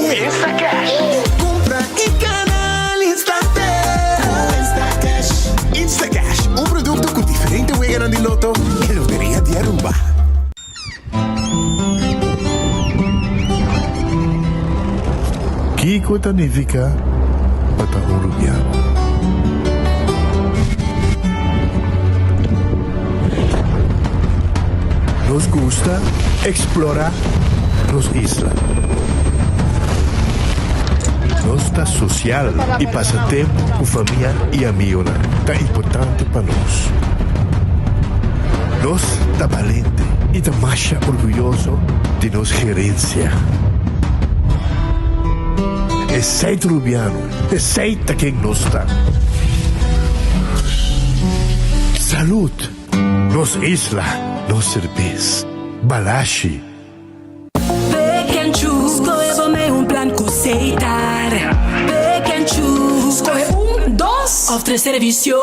muhé. Instacash. Kumpra i gana al instante. Instacash. Instacash, un produkto ku diferente weganan di loto e Loteria di Aruba. Kiko ta nifiká pa ta un rubiano? Nos gusta eksplorá nos isla. Nos ta sosial i pasa tempu ku famia i amigonan ta importante pa nos. Nos ta balente i ta masha orguyoso di nos gerensia. Esei ta Rubiano, esei ta ken nos ta. Salud! Nos isla, nos serbes. Balashi. Pick and choose, skohe bo mee un plan ku Setar. Pick and choose, skohe un, dos òf tres servisio.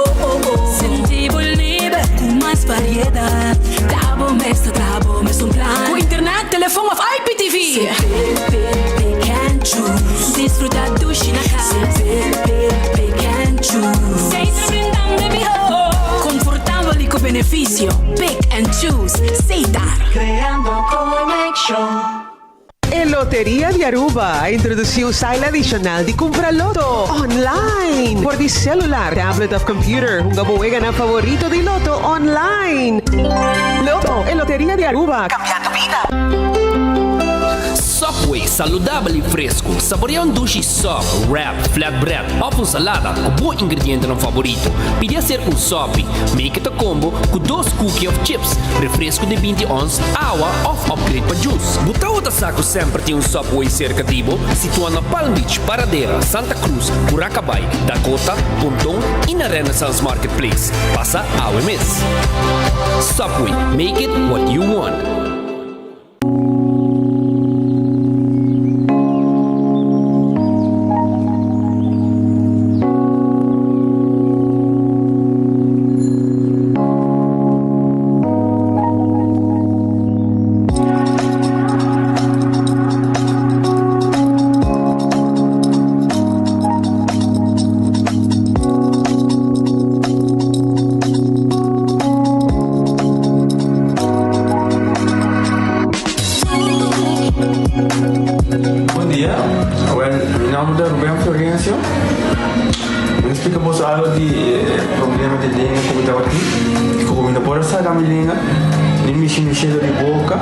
Sinti bo liber ku mas variedat. Ta bo mes ta traha bo mes un plan. Ku internet, telefon òf IPTV. Pick, pick, pick and choose. Disfruta dushi na kas. Pick, pick, pick and choose. Setar brindando e mihó. Konfortabel i ku benefisio. Pick and choose. Setar. Creando conexion. E Loteria di Aruba a introduci un style adicional di cumpra loto online. For di celular, tablet of computer, hunga bo weganan favorito di loto online. Loto, e Loteria di Aruba, cambiando bida. Subway, saludabel y fresco. Saborea un dushi sub, wrap, flatbread of un salada cu bo ingredientenan favorito. Pidi hacer un sopi. Make it a combo cu dos cookie of chips, refresco di binti ons, awa of upgrade pa juice. Bo tabata sa cu semper tin un Subway cerca di bo? Situa na Palm Beach, Paradera, Santa Cruz, Curacabai, Dakota, Ponton y na Renaissance Marketplace. Pasa awe mes. Subway, make it what you want. Bon dia, awel mi nomber ta Ruben Florencio. Mi a splika boso algo di e problema di lenga ku mi tabatin. Ku mi no por a saka mi lenga, ni mishi mi shelo di boka.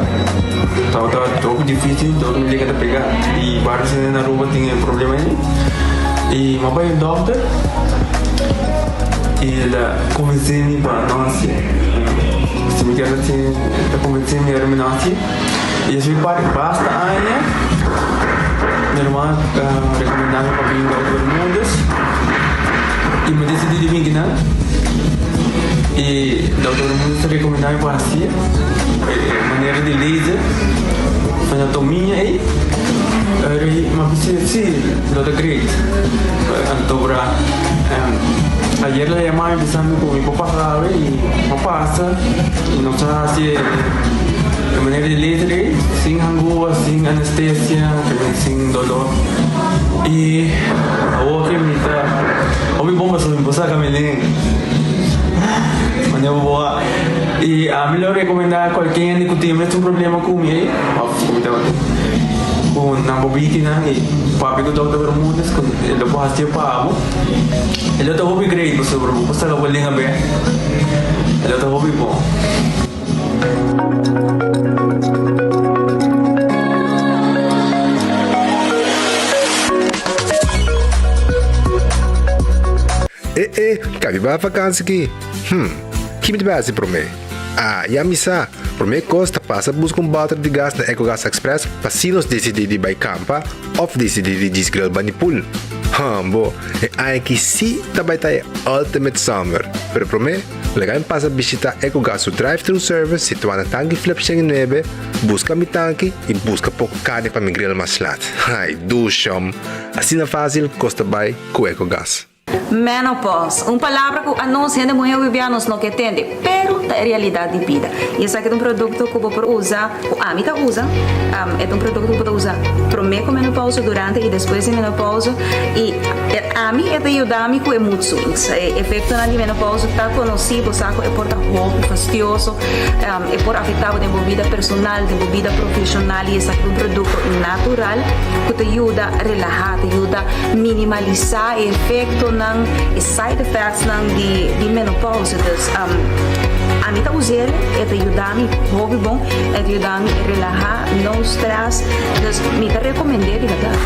Tabata hopi dificil, dor mi lenga ta pega. I varios hende na Aruba tin e problema ei. I mi a bai un dokter i el a konvensé mi pa no hasié. Si mi kier hasié, el a konvensé mi ora mi no hasié. I despues di basta aña, mi ruman a rekomendá mi pa bin Dokter Bermudez i mi a disidí di bin kinan. I Dokter Bermudez a rekomendá mi pa hasié e manera di laser, anatomia ei. Ora mi a bisa si, lo ta great. Anto bra, ayer el a yama mi bisa mi ku mi por pasa awe i mi a pasa i nos a hasi e manera di laser ei sin hangua, sin anestesia, sin dolor. I awor ke mi ta hopi bon pasobra mi por saka mi lenga. Manera bo a i ami lo rekomendá kualke hende ku tin e mesun problema ku mi ei òf ku mi tabatin ku nan por bini nan i papia ku Dòkter Bermudez ku e lo por hasié pa bo. E lo ta hopi great pasobra bo por saka bo lenga bèk. E lo ta hopi bon. E e, ka biba vakansi ki? Hm, ki mi ta bai hasi promé? Ah, ya mi sa! Promé kos ta pasa buska un bòter di gas na Ecogas Express pa si nos disidí di bai kampa òf disidí di djis grill bani pool. Hambo, e aña aki sí ta bai ta e ultimate summer! Pero promé, Laga mi pasa bishita Ecogas su drive-thru service situá na Tanki Flip 109, buska mi tanki i buska poko karni pa mi grill mas lat. Ai, dushom! Asina fásil kos ta bai ku Ecogas. Menopause, un palabra ku anos hende muhé hopi nos no ke tende, pero ta e realidat di bida. I esaki ta un produkto ku bo por usa, ku ami ta usa, e ta un produkto ku bo ta usa promé ku menopause, durante i despues di menopause i ami e ta yuda mi ku e mood swings. E efektonan di menopause ta konosí, bo sa ku e por ta hopi fastioso, e por afektá bo den bo bida personal, den bo bida profeshonal i esaki ta un produkto natural ku ta yuda relahá, ta yuda minimalisá e efectonan, e side effectsnan di di menopausa. Dus ami ta us'el, e ta yuda mi hopi bon, e ta yuda mi relaha, no stress, dus mi ta recomend'é di berdad.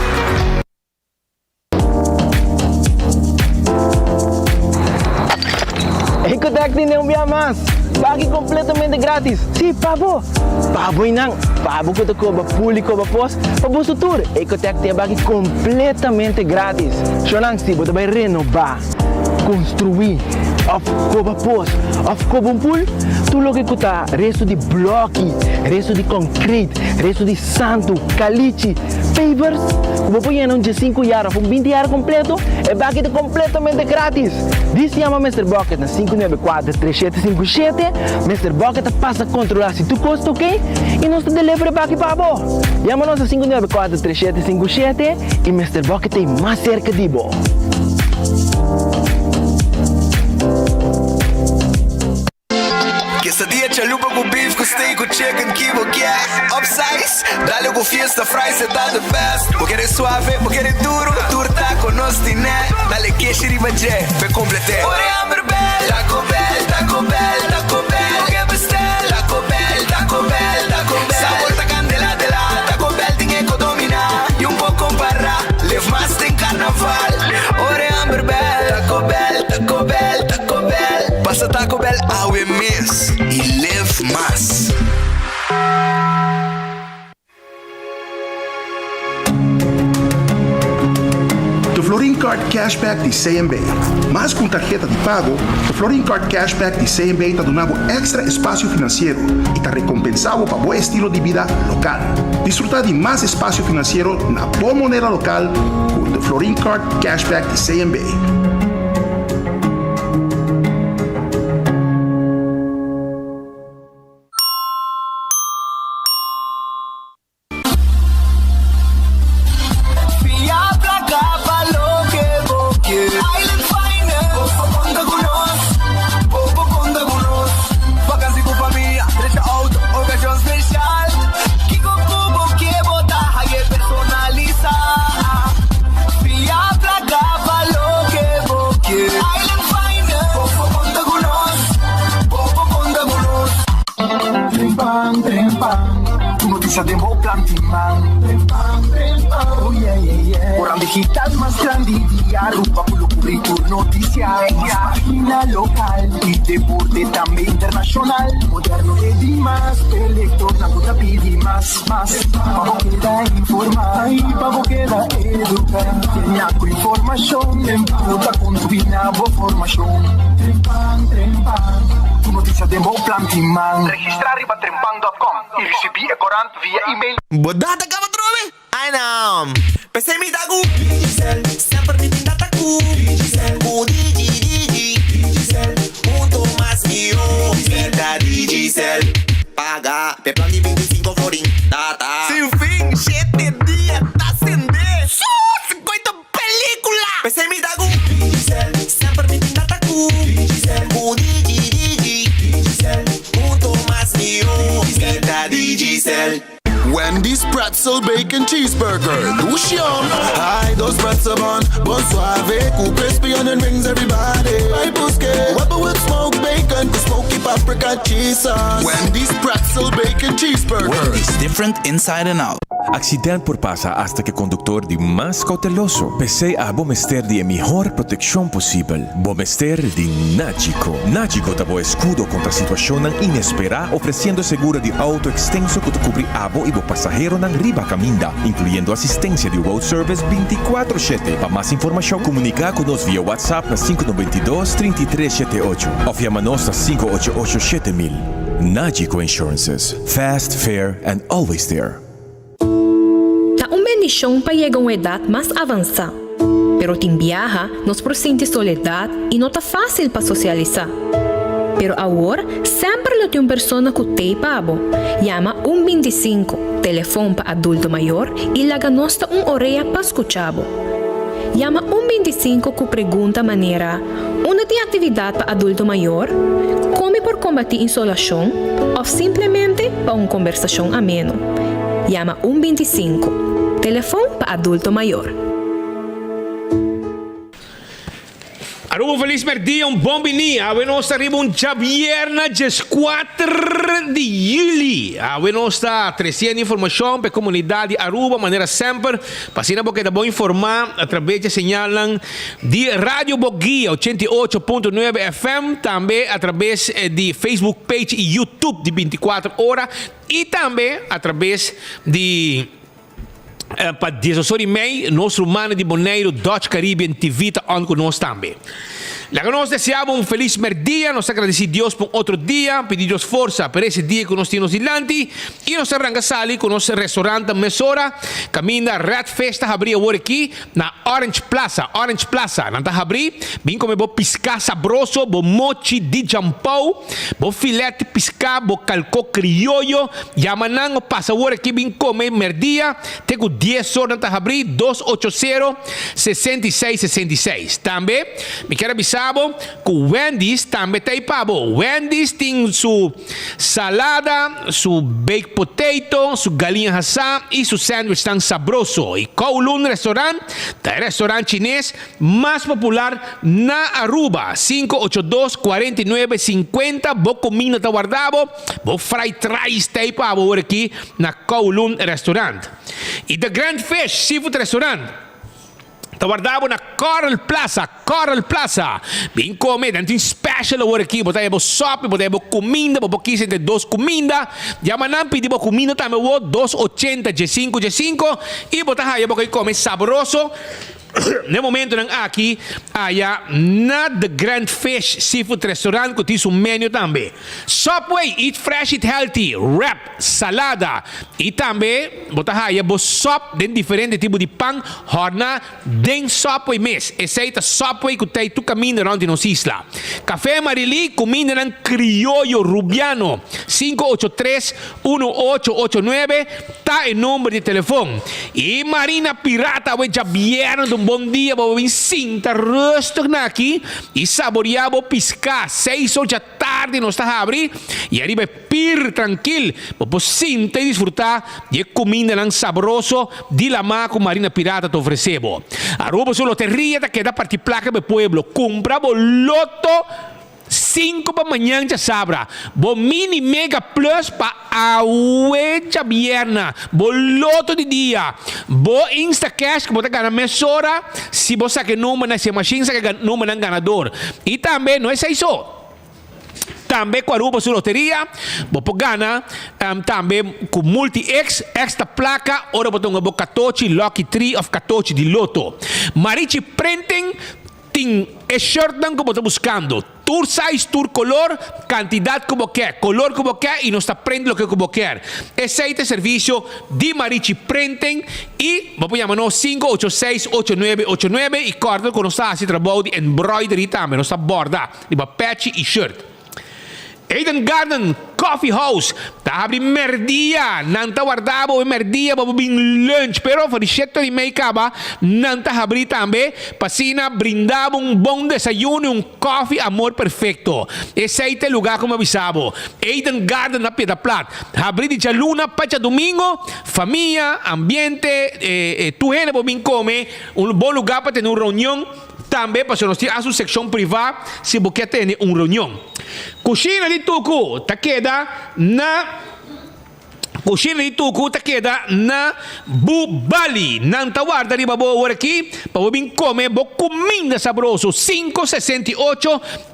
Ecotec tin un bia mas! Baki completamente gratis! Si, pa bo! Pa bo y nan! Pa bo cu ta coba pul y coba pos, pa boso tur! Ecotec tin e baki completamente gratis! Shownan, si bo ta bay renoba, construi, of coba pos, of coba un pul, tur loke cu ta resto di bloki, resto di concrete, resto di santu, calichi, pavers, cu bo por yena un diesinku yar of un binti yar completo, e baki ta completamente gratis! Dis yama Mister Bucket na 594 3757, Mister Bucket ta pasa controla si tur cos ta ok y nos ta deliver e baki pa bo. Yama nos na 594 3757 y Mister Bucket ta e mas cerca di bo. Quesadilla chalupa ku beef ku steak ku chicken ki bo kier Upsize, dale ku fiesta fries e ta the best Bo kere suave, bo kere duro, tur taco nos tine Dale keshi riba dje, p'e complete Ora e hamber bel, Taco Bell, Taco Bell, Taco Bell Bo ke bestel, Taco Bell, Taco Bell, Taco Bell Sabor ta candela de la, Taco Bell tin e ko domina Y un por compara, live mas den carnaval Ora e hamber bel, Taco Bell, Taco Bell, Taco Bell Pasa Taco Bell awe mes y live mas. De Florin Card Cashback di CMB. Mas ku un tarheta di pago, de Florin Card Cashback di CMB ta duna bo èkstra espasio finansiero i ta rekompensá bo pa bo estilo di bida lokal. Disfrutá di mas espasio finansiero na bo moneda lokal ku de Florin Card Cashback di CMB. Fia placa pa loke bo kier. Island Finance, bo por conta cu nos, bo por conta cu nos. Vakantie cu famia, drecha auto, ocasion special. Kico cu bo kier bo ta haye personalisa. Fia placa pa loke bo kier. Island Finance, bo por conta cu nos, bo por conta cu nos. Trempan, trempan, tu noticia den bo plan tin man. Trempan, trempan, oh yeah, yeah, yeah. Oran digital mas grandi di Aruba cu lo cubri tur noticia. Mas pagina local y deporte tambe internacional. Moderno e di mas, e lectornan cu ta pidi mas, mas. Pa bo keda informa y pa bo keda educa. Llena cu informacion, cu ta contribui na bo formacion. Trempan, trempan, tu noticia den bo plan tin man. Registra riba trempan dot com y ricibi e corant via email. Bo data caba trobe? Ay no! P'esei mi ta cu Digicel, semper mi tin data cu Digicel, cu Digi Digi Digicel, hunto mas mihó Mi ta Digicel, paga p'e plan di 25 florin Data sin fin, shete dia ta sende Su 50 Pelicula! P'esei mi ta ku Digicel, semper mi tin data ku Digicel, ku Digi Digi Digicel, hunto mas mihó mi ta Digicel. Wendy's Pretzel Bacon Cheeseburger, dushi yum! Hi, dos pretzel bun, bon suave ku crispy onion rings everybody bai buske Webber with smoked bacon ku smoky paprika cheese sauce Wendy's Pretzel Bacon Cheeseburger. Wendy's different inside and out. Accident por pasa hasta cu e conductor di mas cauteloso. P'esey abo mester di e mihor proteccion posibel. Bo mester di Nagico. Nagico ta bo escudo contra situacionnan inespera ofreciendo seguro di auto extenso cu ta cubri abo y bo pasaheronan riba caminda, incluyendo asistencia di road service binticuatro shete. Pa mas informacion comunica cu nos via WhatsApp na sinku noventa i dos, trinta i tres shete ocho of yama nos na sinku ocho ocho shete mil. Nagico Insurances. Fast, fair and always there. Ta un bendishon pa yega un edat mas avansá. Pero tin biaha nos por sinti soledad y no ta facil pa socialisa. Pero awor semper lo tin un persona cu t'ey pa bo. Yama un 25, telefon pa adulto mayor y laga nos ta un orea pa scucha bo. Yama un 25 cu pregunta manera, Unda tin actividad pa adulto mayor? Con mi por combati insolacion? Of simplemente pa un combersacion ameno. Yama un 25, telefon pa adulto mayor. Aruba un felis merdia, un bon bini. Awe nos ta riba un djabierna djeskuater di juli. Awe nos ta tresiendo informashon pa e komunidat di Aruba manera semper, pa asina bo keda bon informá atrabes di e señalnan di Radio Boguia 88.9 FM, tambe atrabes di Facebook page i YouTube di 24 ora i tambe atrabes di Pa diesdos ora i mei nos rumannan di Boneiru Dutch Caribbean TV ta on ku nos tambe. Laga nos desea bo un felis merdia, nos ta gradisí Dios pa un otro dia, pidi Dios forsa pa ese dia ku nos tin nos dilanti i nos ta ranka sali ku nos restaurantnan mesora kaminda Red Fish ta habrí awor aki na Orange Plaza, Orange Plaza nan ta habrí, bin kome bo piská sabroso, bo mochi di jampou, bo filet piská, bo kalkó krioyo. Yama nan o pasa wor aki bin come merdia te cu dies or nan ta habri dos ocho sero 66 66. Tambe mi kier a bisa bo cu Wendy's tambe ta ei pa bo. Wendy's tin su salada, su baked potato, su galiña hasa y su sandwich tan sabroso. Y Kowloon Restaurant ta e restaurant chines mas popular na Aruba. 582 49 50 bo cuminda ta warda bo. Bo fried rice ta ei pa bo ora aki na Kowloon Restaurant. Y The Grand Fish Seafood Restaurant ta warda bo na Coral Plaza, Coral Plaza. Bin come, nan tin special awor aki. Bo ta haya bo sopi, bo ta haya bo cuminda, bo por kisa entre dos cuminda. Yama nan pidi bo cuminda tambe awor, dos ochenta diesinco diesinco, y bo ta haya bo kai come sabroso. Na e momentonan aki aya na The Grand Fish Seafood Restaurant ku tin su menu tambe. Subway, eat fresh, eat healthy, wrap, salada i tambe bo ta haya bo sop den diferente tipo di pan hòrna den Subway mes. Esei ta Subway ku ta ei tur kaminda rònt di nos isla. Café Marilí, kumindanan krioyo Rubiano, 583 1889 ta e number di telefon. Y Marina Pirata awe djabièrnè ta un bon dia pa bo bin sinta rustig na aki y saborea bo piská. Seis or djatardi nos ta habri y ariba e pir trankil bo por sinta y disfruta di e kumindanan sabroso di lamá ku Marina Pirata ta ofresé bo. Aruba su loteria ta keda parti plaka pa e pueblo. Kumpra bo loto! Sinku pa mañan djasabra. Bo mini mega plus pa awe djabierna. Bo loto di dia. Bo instacash ku bo ta gana mesora si bo saka e number na si e mashin saka e numbernan ganador. I tambe no esei so. Tambe ku Aruba su loteria bo por gana tambe ku multi X, extra plaka ora bo ta hunga bo katochi lucky tree of katochi di loto. Marichi Printing Tin e shirtnan ku bo ta buskando, tur size, tur kolor, kantidat ku bo ke, kolor ku bo ke i nos ta print loke ku bo kier. Esei ta e servisio di Marichi Printing i bo por yama nos 586 8989 i kòrda ku nos ta hasi trabou di embroidery tambe, nos ta bòrda riba pèchi i shirt. Eden Garden Coffee House ta habri merdia. Nan ta warda bo e merdia pa bo bin lunch, pero for di shete ora i mei kaba nan ta habri tambe pa asina brinda bo un bon desayuno i un kofi amor perfecto. Esei ta e luga ku mi a bisa bo. Eden Garden na Piedra Plat. Habri di djaluna pa djadumingo. Famia, ambiente, tur hende por bin kome. Un bon luga pa tene un reunion. Tambe pasobra nos tin hasta un sekshon privá si bo ke tene un reunion. Kushina di Tuku ta keda na Kushina di Tuku ta keda na Bubali. Nan ta warda riba bo awor aki pa bo bin kome bo kuminda sabroso. Sinku 68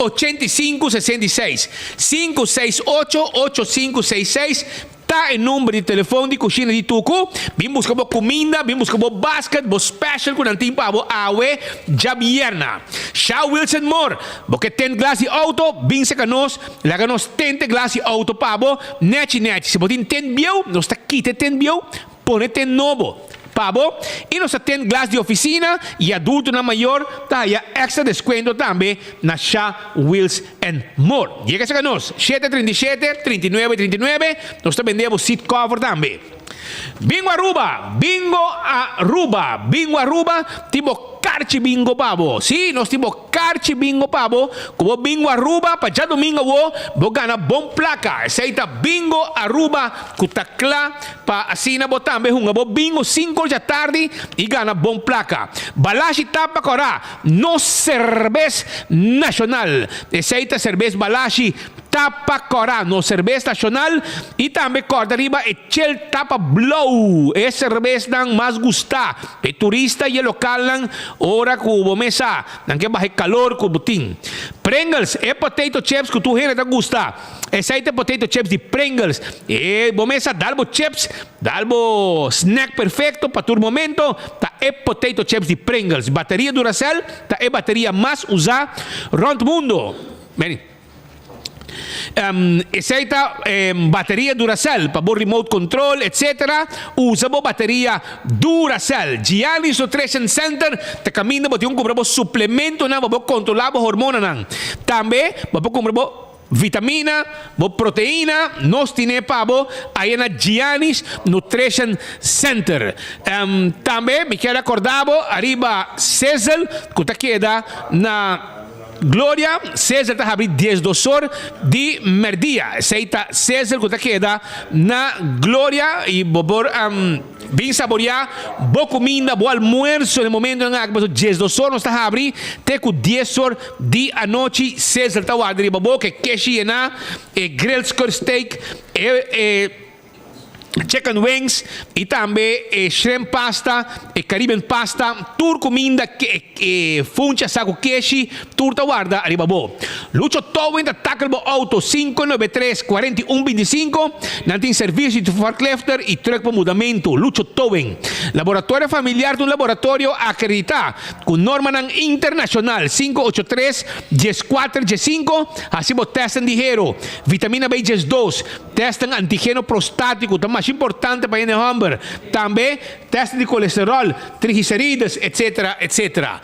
85 66 Sinku seis ocho ocho sinku seis seis Ta e number di telefon di Cushina di Tucu. Bin busca bo cuminda, bin busca bo basket, bo special cu nan tin pa bo awe djabierna. Sha Wilson Moore, bo ke tent glas di auto? Bin seca nos, laga nos tente glas di auto pa bo, nechi nechi. Si bo tin tent bieu, nos ta kita e tent bieu, pone tent nobo. Pa bo y nos ta tint glas di oficina y adultonan mayor ta haya extra descuento tambe na Sha Wheels and More. Yega cerca nos, 737 39 39, nos ta bende bo seat cover tambe. Bingo Aruba, Bingo Aruba, Bingo Aruba tin bo karchi bingo pa bo. Sí, nos tin bo karchi bingo pa bo. Ku bo bingo Aruba pa djadumingo awo bo gana bon plaka. Esei ta Bingo Aruba ku ta kla pa asina bo tambe hunga bo bingo sinku or djatardi i gana bon plaka. Balashi tapa kòrá, nos serbes nashonal. Esei ta serbes Balashi Tapa kòrá, nos serbes nashonal i tambe kòrda riba e chel tapa blou, e serbesnan mas gustá pa e turista i e lokalnan ora ku bo mes sa nan ke baha e kalor ku bo tin. Pringles, e potato chips ku tur hende ta gusta. Esei ta e potato chips di Pringles. E bo mes sa dal bo chips, dal bo snack perfekto pa tur momento, ta e potato chips di Pringles. Bateria Duracell ta e bateria mas usá rònt mundo. Beni. Esei ta bateria Duracell pa bo remote control etc. Usa bo bateria Duracell. Gianni's Nutrition Center ta kaminda bo tin ku kumpra bo suplementonan pa bo kontrolá bo hormonanan. Tambe bo por kumpra bo vitamina, bo proteina, nos tine pa bo aya na Gianni's Nutrition Center. Tambe mi kier akorda bo ariba Sizzle ku ta keda na. Gloria, Cesar ta habri diesdos or di merdia. Esei ta Cesar ku ta keda na Gloria i bo por bin saboreá bo kuminda, bo almuerso na e momentonan aki pasobra diesdos or nos ta habri te ku dies or di anochi. Cesar ta warda riba bo ku e keshi yená, e grilled skirt steak, e. Chicken wings y tambe e shrimp pasta, e Caribbean pasta, tur cuminda e funchi asa cu keshi, tur ta warda ariba bo. Lucho Towing ta tackle bo auto 593 41 25, nan tin servicio di forklifter y truck pa mudamento. Lucho Towing. Laboratorio Familiar ta un laboratorio acredita cu normanan internacional 583 14 15, haci bo testen di hero, vitamina B 12, Tèstnan antigeno prostátiko ta masha importante pa hende hòmber. Tambe tèstnan di kolesteròl, triglicerides, etsetera, etsetera.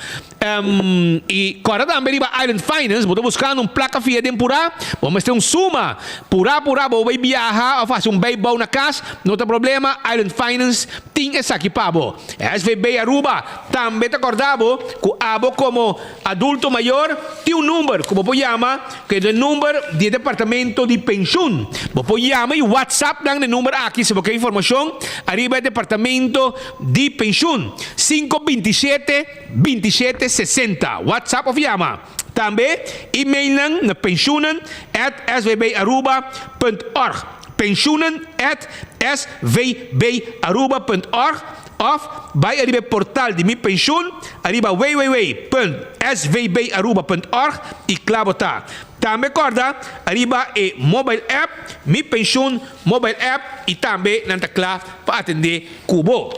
I kòrda tambe riba Island Finance, bo ta buskando un plaka fia den purá, bo mester un suma. Purá purá bo bai biaha òf hasi un beibou na kas, no ta problema, Island Finance tin esaki pa bo. SVB Aruba tambe ta kòrda bo ku abo komo Adulto mayor tin un number ku bo por yama ku e ta e number di e departamento di penshun. Bo por yama i whatsapp nan na e number aki si bo ke informashon ariba e departamento di penshun, 527 27 60. Whatsapp of yama. Tambe email nan na pensioenen at svbaruba punt org, pensioenen at svbaruba punt org. Of bai ariba e portal di Mi Pensioen ariba www.svbaruba.org y kla bo ta. Tambe korda ariba e mobile app Mi Pensioen mobile app y tambe nan ta kla pa atende ku bo.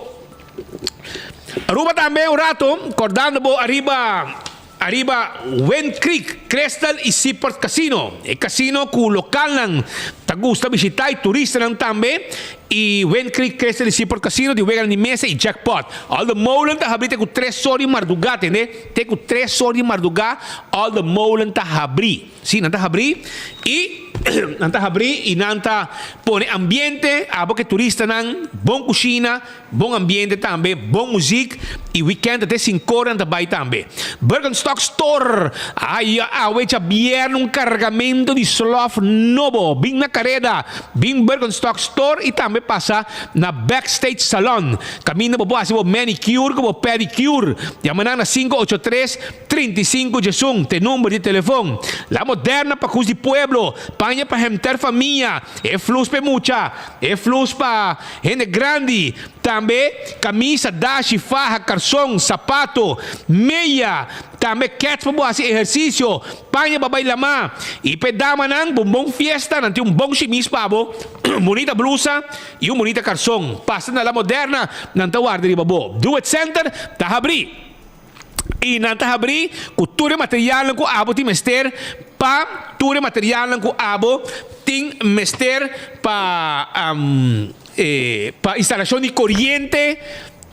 Aruba tambe un rato kordando bo ariba Ariba Wind Creek, Crystal y Seaport Casino. E casino cu localnan ta gusta bishita y turistanan tambe. Y Wind Creek, Crystal y Seaport Casino tin weganan di mesa y jackpot. All the Molen ta habri te cu tres or di marduga, tende? Te cu tres or di marduga All the Molen ta habri. Si, nan ta habri y nan ta habri y nan ta pone ambiente abo ke turistanan, bon cushina. Bon ambiente tambe, bon muziek y weekend ta te sinkor nan ta bay tambe. Birkenstock Store, Ay awe djabièrnè un cargamento di slof nobo. Bin na careda, bin Birkenstock Store y tambe pasa na Backstage Salon. Caminda bo por haci bo manicure cu bo pedicure. Yama nan na 583 35 diesun, t'e number di telefon. La Moderna pa cus di pueblo, paña pa henter famia, e flus p'e mucha, e flus pa. Hende grandi, tambe camisa, dashi, faha, carson, sapato, meya, tambe kets pa bo haci ehercicio, paña pa bay lama. Y p'e damanan, pa un bon fiesta, nan tin un bon shimis pa bo, un bunita blusa y un bunita carson. Pasa na La Moderna, nan ta warda riba bo. Do It Center ta habri. I nan ta habrí ku tur e materialnan ku abo tin mester pa tur e materialnan ku abo tin mester pa pa instalashon di koriente.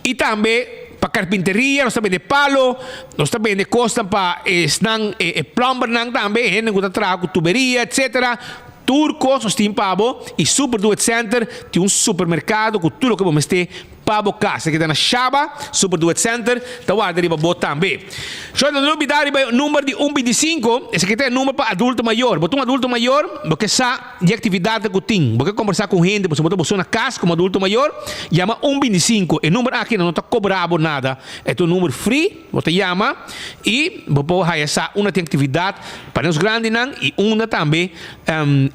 Y tambe pa carpinteria, nos ta bende palo, nos ta bende cosnan pa esnan e plumbernan tambe, e hende cu ta traha cu tuberia, etc. Tur cos nos tin pa bo y Super Do It Center tin un supermercado cu tur loke bo mester pa bo cas. Esaki ta na Shaba, Super Do It Center ta warda riba bo tambe. Shor, no lubida riba e number di un binticinco, esaki ta e number pa adulto mayor. Bo ta un adulto mayor, bo ke sa di actividadnan cu tin, bo ke combersa cu hende, pasobra bo ta boso na cas como adulto mayor, yama un binticinco. E number aki nan no ta cobra bo nada, e ta un number free, bo ta yama y bo por haya sa unda tin actividad pa nos grandinan y unda tambe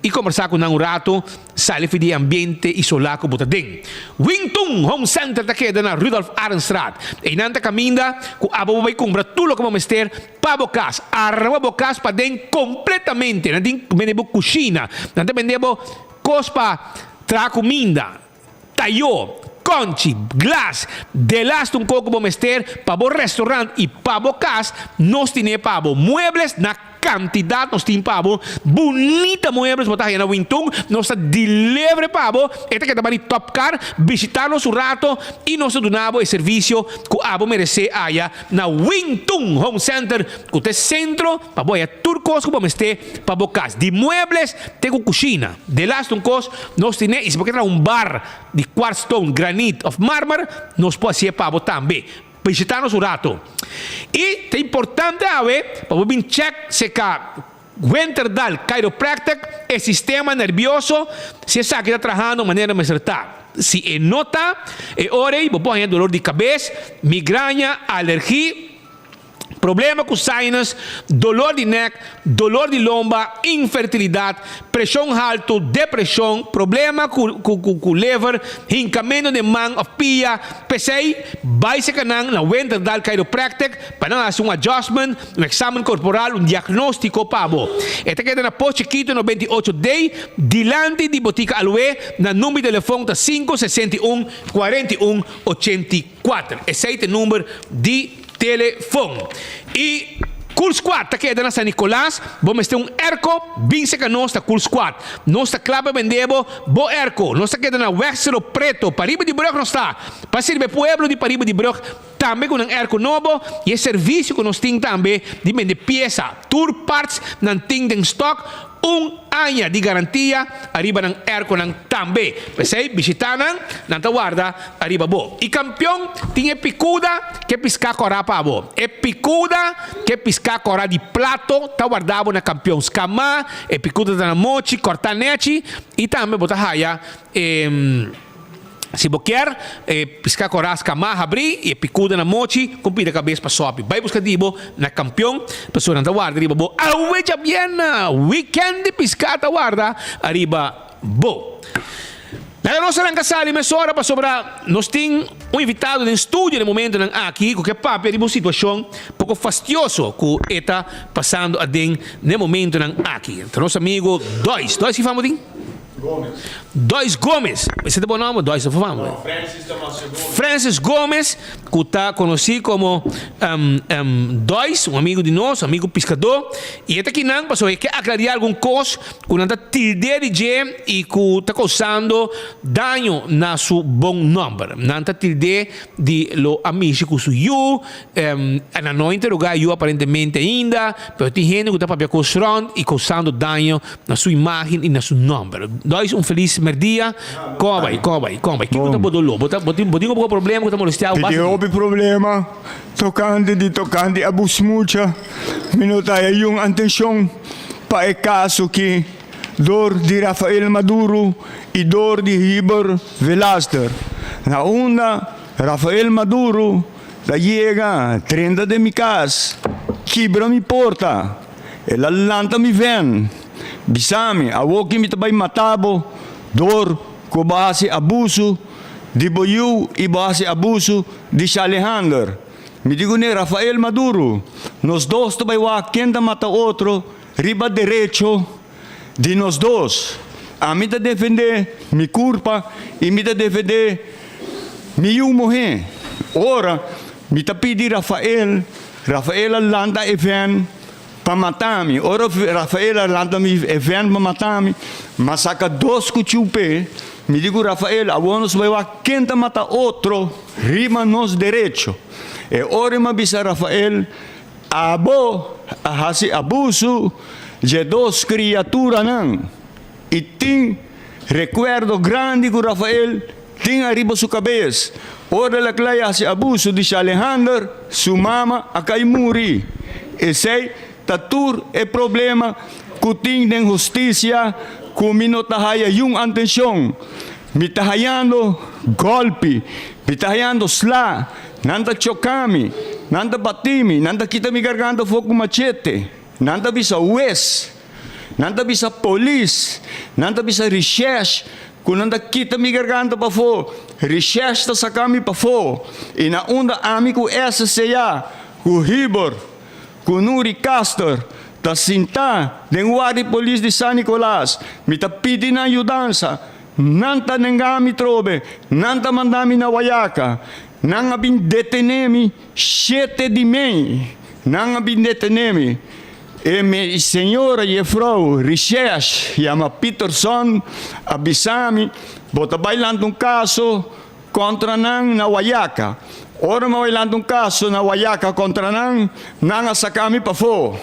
y combersa cu nan un rato. Sali fi di e ambiente isolá ku bo ta den. Wingtun Home Center ta keda na Rudolf Arendstraat. Einan ta kaminda ku abo bo bai kumpra tur loke bo mester pa bo kas. Arma bo kas paden kompletamente. Nan tin bende bo kushina, nan ta bende bo kos pa traha kuminda, tayó, konchi, glas, delas ta un kos ku bo mester pa bo restaurant i pa bo kas, nos tine pa bo. Muebles na. Kantidat nos tin pa bo. Bunita muebles bo ta haña na Wintun. Nos ta deliver pa bo. E ta keda bani Top Car. Bishita nos un rato i nos ta duna bo e servisio ku abo meresé aya na Wintun Home Center ku ta e sentro pa bo haña tur kos ku bo mester pa bo kas. Di muebles te ku kushina. Delaste un kos nos tine i si bo ke traha un bar di kwartstone, granit òf marmer nos por hasié pa bo tambe. Bishita nos un rato. Y ta importante awe pa bo bin check seca Winterdal Chiropractic e sistema nervioso si esaki ta trahando manera mester ta. Si e no ta, e ora ey bo por haña dolor di cabes, migraña, alergi, problema cu sinus, dolor di nek, dolor di lomba, infertilidad, presion halto, depresion, problema cu cu lever, hincamento den man of pia. P'esey, bay seca nan na Winterdal Chiropractic pa nan haci un adjustment, un examen corporal, un diagnostico pa bo. E ta keda na Pos Chikito 98 D, dilanti di Botica Aloe. Nan number di telefon ta 5 61 41 84. Esey ta e number di. Telefon. Y Cool Squad ta keda na San Nicolas, bo mester un airco, bin seca nos ta Cool Squad. Nos ta cla pa bende bo bo airco. Nos ta keda na Weg Cerro Preto, pariba di brug nos ta. Pa sirbi e pueblo di pariba di brug tambe cu nan airco nobo y e servicio cu nos tin tambe di bende pieza. Tur parts nan tin den stock. Un aña di garantia ariba nan airconan tambe. P'esei bishita nan, nan ta warda ariba bo. I kampion tin e pikuda ke piská kòrá pa bo. E pikuda ke piská kòrá di plato ta warda bo na kampion. Skamá, e pikuda ta na mochi, kòrtá nèchi i tambe bo ta haya e. Si bo kier, e pisca coras cama habri y e picuda na mochi con pida cabes pa sopi. Bay busca di bo na campeon, pasobra nan ta warda riba bo. Awe djabiena! Weekend di pisca ta warda ariba bo. Laga nos arranca sali mesora pasobra nos tin un invitado den studio den momentonan aki cu ke papia riba un situacion poco fastioso cu e ta pasando aden den momentonan aki. Ta nos amigo Dois. Dois ki fama bo tin? Gomes. Dois Gomes. Esei ta bo nomber? Dois ta fama. No, Francis Damasio Gomes. Francis Gomes, ku ta konosí komo Dois, un amigu di nos, un amigu piskadó. I e ta kinan pasobra e ke aklariá algun kos ku nan ta tild'é di dje i ku ta kousando daño na su bon nòmber. Nan ta tild'é di lo a mishi ku su yu. Nan no a interogá e yu aparentemente ainda, pero tin hende ku ta papia kos rònt i kousando daño na su imágen i na su nòmber. Dois un felis mèrdia. Kon a bai? Kon a bai? Kon a bai? Kiko ta bo doló? Bo ta bo tin bo tin un poko problema ku ta molestiá bo Mi basta tin di. hopi problema tokante di tokante abus mucha. Mi no ta haya yun antenshon pa e kaso ki dor di Rafael Maduro i dor di Heber Velaster. Na unda Rafael Maduro ta yega drenta den mi kas, kibra mi porta. El a lanta mi ven, bisa mi, Awoki mi ta bai mata bo dor ku bo a hasi abusu di bo yu i bo a hasi abusu di Shalehander. Mi di kuné, Rafael Maduro, nos dos ta bai wak ken ta mata otro riba derecho di nos dos. Ami ta defendé mi kurpa i mi ta defendé mi yu muhé. Ora mi ta pidi Rafael, Rafael a lanta e ven. pa mata mi. Ora Rafael a lanta mi e vent pa mata mi, m'a saka dos kuchú p'e. Mi di ku Rafael, awor nos bai wak ken ta mata otro riba nos derecho. E ora m'a bisa Rafael, Abo a hasi abusu dje dos kriaturanan. I tin rekuerdo grandi ku Rafael tin ariba su kabes. Ora el a klei hasi abusu di Shalehander, su mama a kai muri. Esei ta tur e problema ku tin den hustisia ku mi no ta haya yun antenshon. Mi ta hayando gòlpi, mi ta hayando sla, nan ta choka mi, nan ta bati mi, nan ta kita mi garganta for ku machete, nan ta bisa wes. Nan ta bisa polis, nan ta bisa recherche ku nan ta kita mi garganta pafó, recherche ta saka mi pafó. I na unda ami ku SCA, ku Hubert, ku Nuri Caster ta sintá den warda di polis di San Nicolas, mi ta pidi nan yudansa, nan ta nenga mi trobe, nan ta manda mi na Wayaca. Nan a bin detené mi shete di mei, nan a bin detené mi. E mi señora jefrouw Recherche yama Peterson a bisa mi, Bo ta bai lanta un kaso kontra nan na Wayaca. Ora mi a bai lanta un kaso na Wayaca kontra nan, nan a saka mi pafó.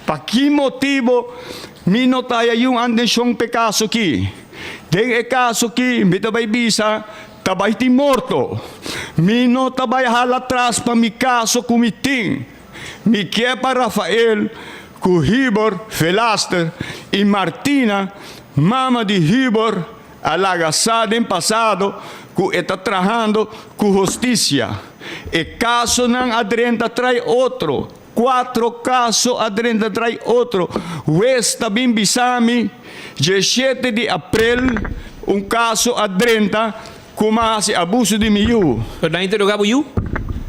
Pa ki motibo mi no ta haya yun antenshon p'e kaso ki? Den e kaso ki mi ta bai bisa ta bai tin morto. Mi no ta bai hala tras pa mi kaso ku mi tin. Mi ke pa Rafael ku Hubert Velaster i Martina, mama di Hubert, a laga sa den pasado ku e ta trahando ku hustisia. E kasonan a drenta trai otro, kuatro kaso a drenta trai otro. Hues ta bin bisa mi diesshete di aprel un kaso a drenta Kuma hasi abuso di mi yu? Pero nan interogá bo yu?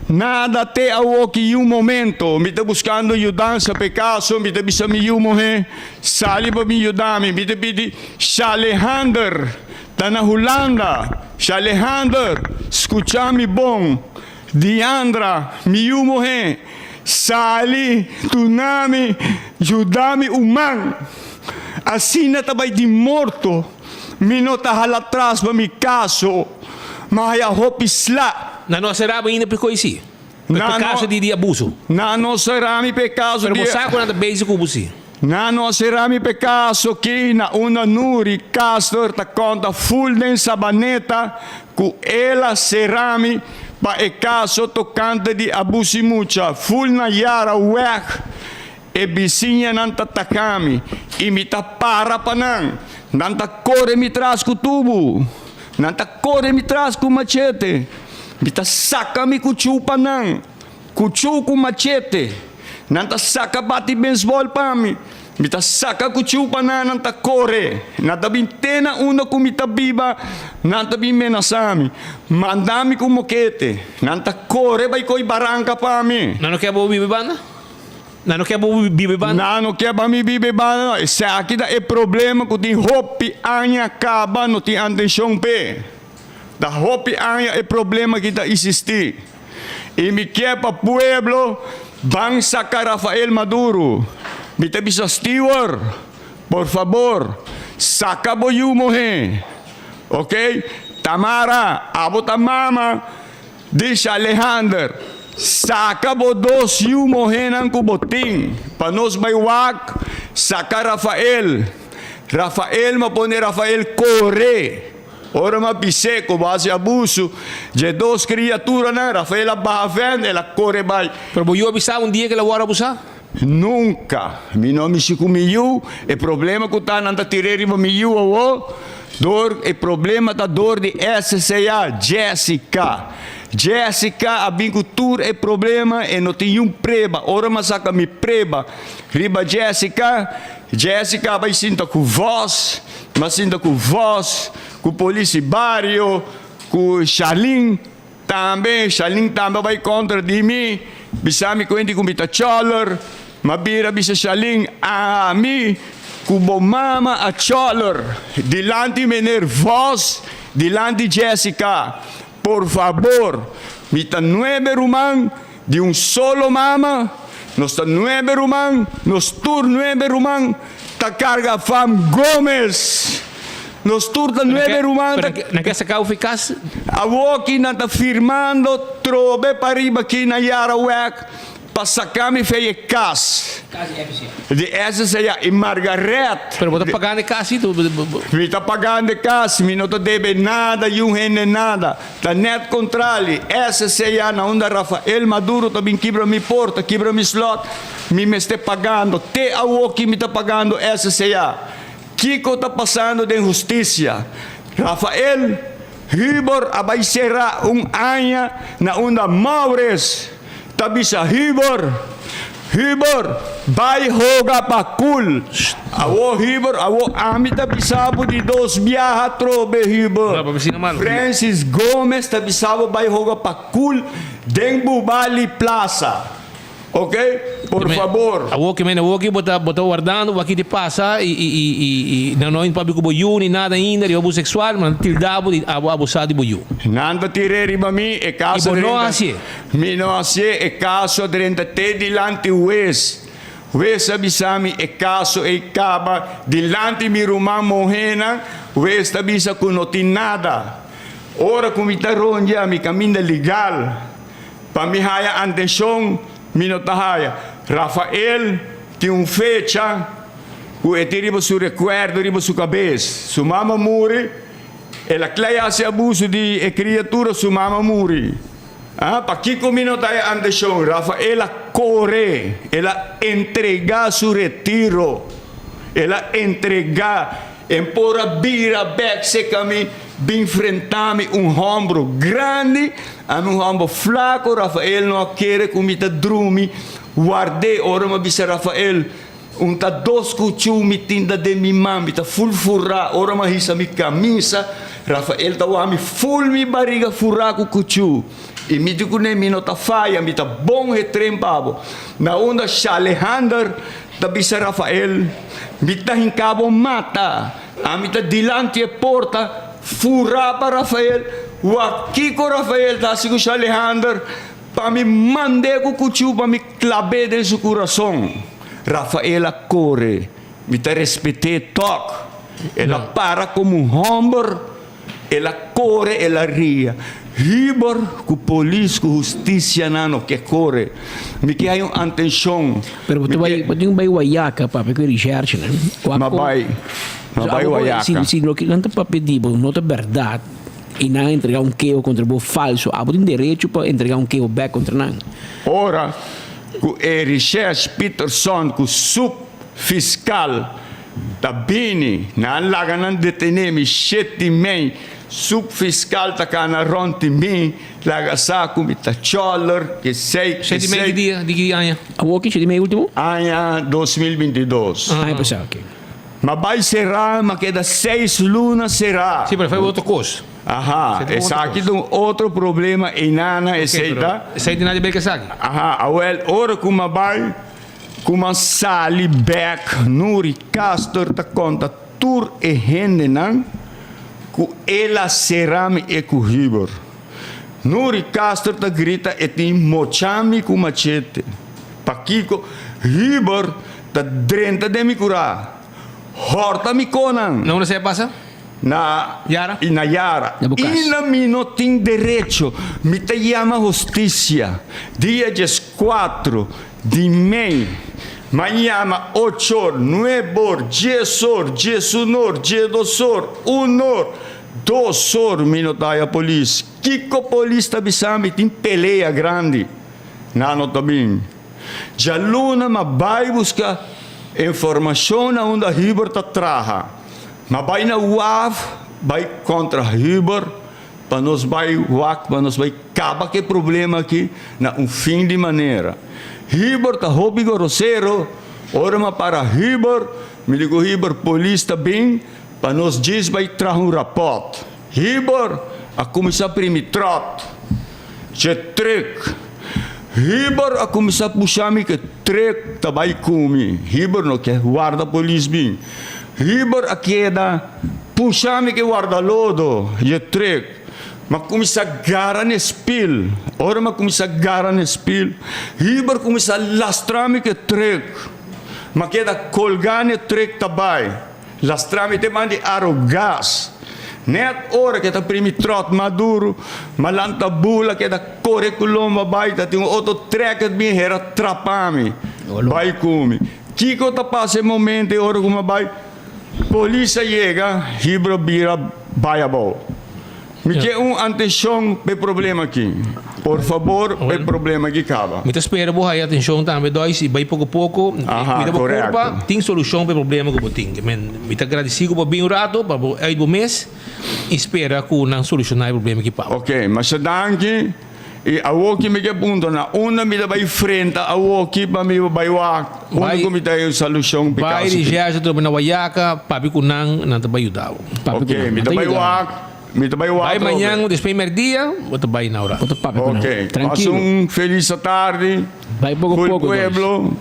Nada te awoki yu momento. Mi ta buskando yudansa pa e kaso. Mi ta bisa mi yu muhé, Sali pa bin yuda mi. Mi ta pidi Shalehander, ta na Hulanda. Shalehander, skucha mi bon. Diandra, mi yu muhé, sali duna mi, yuda mi un man. Asina ta bai di morto. Mi no ta hala tras pa mi kaso, ma haya hopi sla. Nan no a sera bo ainda p'e si? P'e kaso di di abuso? Nan no sera mi p'e kaso di. Pero bo sa ku nan ta bezig ku bo si? Nan no a sera mi p'e kaso ki na unda Nuri Castor ta konta ful den Sabaneta ku el a sera mi pa e kaso tokante di abusi mucha ful na Yara Weg. E bisiñanan ta taká mi, i mi ta para pa nan. Nan ta kore mi tras ku tubu, nan ta kore mi tras ku machete. Mi ta saka mi kuchú pa nan, kuchú ku machete. Nan ta saka bati bensbòl pa mi, mi ta saka kuchú pa nan, nan ta kore. Nan ta bin te na unda ku mi ta biba, nan ta bin menasá mi, manda mi ku mokete. Nan ta kore bai koi baranka pa mi. Nan no ke bo biba banda? Nan no ke bo biba banda? Nan no ke pa mi biba banda no. Esaki ta e problema ku tin hopi aña kaba no tin antenshon p'e. Ta hopi aña e problema aki ta isistí. I mi ke pa pueblo ban saka Rafael Maduro. Mi ta bisa Stewart, por fabor, saka bo yu muhé. Ok? Tamara, abo ta mama. Dice Alehander, Saka bo dos yu mohénan ku bo tin, pa nos bai wak, saka Rafael. Rafael, m'a pone Rafael kore. Ora m'a bis'é ku bo hasi abusu dje dos kriaturanan, Rafael a baha vènt, el a kore bai. Pero bo yu a bisa un dia ku el a wòrdu abusá? Nunka. Mi no a mishi ku mi yu. E problema ku ta nan ta tir'é riba mi yu awor, dor e problema ta dor di SCA, Jessica. Jessica a bin ku tur e problema, e no tin yun preba. Ora mi a saka mi preba riba Jessica, Jessica a bai sinta ku vòs, mi a sinta ku vòs, ku polis di bario, ku Charlene. Tambe, Shalin tambe a bai kontra di mi, bisa mi kuenti ku mi ta chòler. M'a bira bisa Shalin, Ami ku bo mama a chòler dilanti meneer Vos, dilanti Jessica. Por fabor, mi ta nuebe ruman di un solo mama. Nos ta nuebe ruman, nos tur nuebe ruman ta karga fam Gomez. Nos tur ta nuebe ruman ta. Nan ke saka ofi kas? Awoki nan ta firmando trobe pariba aki na Yaraweg pa saka mi fe e kas. Kas di FCA. Di FCA i Margaret. Pero bo ta pagando e kas si? Mi ta pagando e kas, mi no ta debe nada yun hende nada. Ta net kontrali, SCA na unda Rafael Maduro ta bin kibra mi porta, kibra mi slot, mi mester pagando. Te awoki mi ta pagando SCA. Kiko ta pasando den hustisia? Rafael Hubor a bai sera un aña na unda Maures ta bisa Hubor, Hubor, bai hoga pa kul. Awo Hubor, awo ami ta bisa bo di dos biaha trobe Hubor. Francis Gomez ta bisa bo bai hoga pa kul den Bubali Plaza. Ok, por fabor. Awor ki men awor ki bo ta bo ta wardando wak ki pasa i i i i nan no a papia ku bo yu ni nada ainda riba bo seksual ma nan ta tilda bo di abo abusá di bo yu. Nan ta tir'é riba mi e kaso I bo no drenta hasié. Mi no hasié e kaso a drenta te dilanti hues. Hues a bisa mi e kaso ei kaba dilanti mi ruman mohénan hues ta bisa ku no tin nada. Ora ku mi ta rondia mi kaminda legal. Pa mi haya antenshon, mi no ta haya. Rafael tin un fecha ku e tin riba su rekuerdo, riba su kabes. Su mama muri, el a klei hasi abuso di e kriatura, su mama muri. Ah, pakiko mi no ta haya antenshon? Rafael a kore, el a entregá su retiro, el a entregá. En por a bira bek seka mi, bin frenta mi un hombro grandi, ami un homber flaco, Rafael no a kere cu mi ta drumi, ward'é, ora mi a bisa Rafael, un ta dos cuchu mi tin ta den mi man, mi ta ful furá, ora mi a hisa mi camisa, Rafael ta wak mi ful mi bariga furá cu cuchu, y mi di cun'é mi no ta faya, mi ta bon he tren pa bo, na unda Shalehander Ta bisa Rafael, Mi ta hinká bo mata. Ami ta dilanti e porta, furá pa Rafael. Wak kiko Rafael ta hasi ku Shalehander, pa mi mand'é ku kuchú pa mi klab'é den su kurason. Rafael a kore. Mi ta respet'é tòg. El a para komo un hòmber. El a kore, el a ria. Hubert ku polis ku hustisia nan no ke kore. Mi ke hay un antenshon. Pero bo ta bai, bo tin ku bai Wayaca papia ku e risherchenan. Ma bai, ma bai Wayaca. Si, si loke nan ta papia di bo no ta bèrdat i nan a entrega un keho kontra bo falso, abo tin derecho pa entrega un keho bèk kontra nan. Ora ku e risherch Peterson ku sub fiskal Ta bini, nan laga nan detené mi sheti mei, subfiskal ta kana rònt di mi, laga sa ku mi ta chòler, kesei, kesei. Sheti mei di dia, di ki aña? Awor ki sheti mei último? Aña 2022. Aña pasá, oke. Ma bai será, ma keda seis luna será. Sí, pero fue otro kos. Aha, esaki ta un otro problema einana, esei ta. Esei tin nada di ber ku esaki. Aha, awèl, ora ku mi a bai. Kuma sali bek Nuri Castor ta konta tur e hendenan ku el a sera mi e ku Hubert. Nuri Castor ta grita e tin mocha mi ku machete. Pakiko Hubert ta drenta den mi kura horta mi konan. Na unda esei a pasa? Na Yara. Na Yara. Na bo kas. I na mi no tin derecho. Mi ta yama hustisia. Dia 14 di mei. Ma yama ochor, nuebor, diesor, diesunor, diesdosor, unor, dosor mi no ta haya polis. Kiko polis ta bisa mi tin pelea grandi. Nan no ta bin. Djaluna ma bai buska informashon na unda Hubert ta traha. Ma bai na waf bai kontra Hubert pa nos bai wak pa nos bai kaba ku e problema aki na un fin di manera. Hubert ta hopi gorosero, ora mi a para Hubert mi di ku Hubert polis ta bin pa nos djis bai traha un rapòt. Hubert a kuminsá primi tròt dje trùk. Hubert a kuminsá pusha mi ku e trùk ta bai ku mi. Hubert no ke warda polis bin. Hubert a keda pusha mi ku e warda lodo dje trùk. M'a kuminsá gara n'e spil. Ora m'a kuminsá gara n'e spil, Hubert kuminsá lastra mi ku e trùk. M'a keda kolgá n'e trùk ta bai. Lastra mi te man di Arogas. Nèt ora ku e ta primi tròt mas duru, m'a lanta bula keda kore ku lomba bai. Ta tin un otro trèker bin hera trapa mi, bai ku mi. Kiko ta pasa e momento ei ora ku m'a bai? Polis a yega, Hubert a bira bai abou. Mi ke un atenshon p'e problema aki. Por fabor, p'e problema aki kaba. Mi ta spera bo haya atenshon tambe, Dois, i bai poko poko. Aha, Kuida bo korekto. kurpa, tin solushon p'e problema ku bo tin. Men, mi ta gradisí ku bo a bin un rato pa bo uit bo mes i spera ku nan solushoná e problema aki pa bo. Oke, masha danki. I awoki mi ke punto na unda mi ta bai frenta awoki pa mi bai wak unda ku mi ta haña un solushon p'e Bai kaso ki. recherche trobe na Wayaca, papia ku nan, nan ta bai yuda bo. Oke, mi ta bai wak, mi ta bai wak Bai trobe. mañan despues merdia, bo ta bai na ora. Oke, pasa un felis atardi. Bai poko Full poko, Dois. pueblo.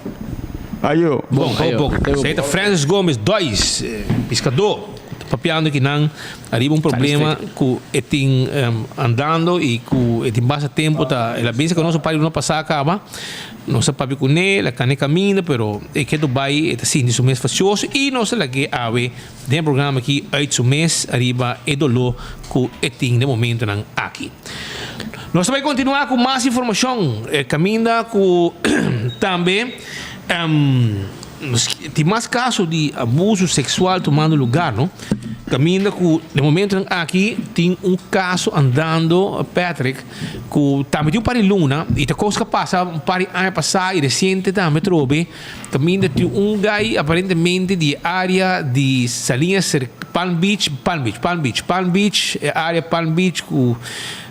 Ayo. Bon, poko poko. Esei ta Francis Gomez Dois, piskadó, ta papiando ki nan. Ariba un problema ku e tin andando i ku e tin basta tempu ta el a bisa ku nos un par di luna pasá kaba nos a papia kuné el a kane kaminda pero e ke bai e ta sinti su mes fasioso i nos a lag'é awe den e programa aki uit su mes ariba e doló ku e tin den momentonan aki. Nos ta bai kontinuá ku mas informashon kaminda ku tambe tin mas kaso di abuso seksual tumando lugar no. Caminda cu den momentonan aki tin un caso andando Patrick cu tambe tin un par di luna y ta cos cu a pasa un par di aña pasa y reciente tambe atrobe caminda tin un guy aparentemente di e area di Salinas cer Palm Beach Palm Beach Palm Beach Palm Beach e area Palm Beach cu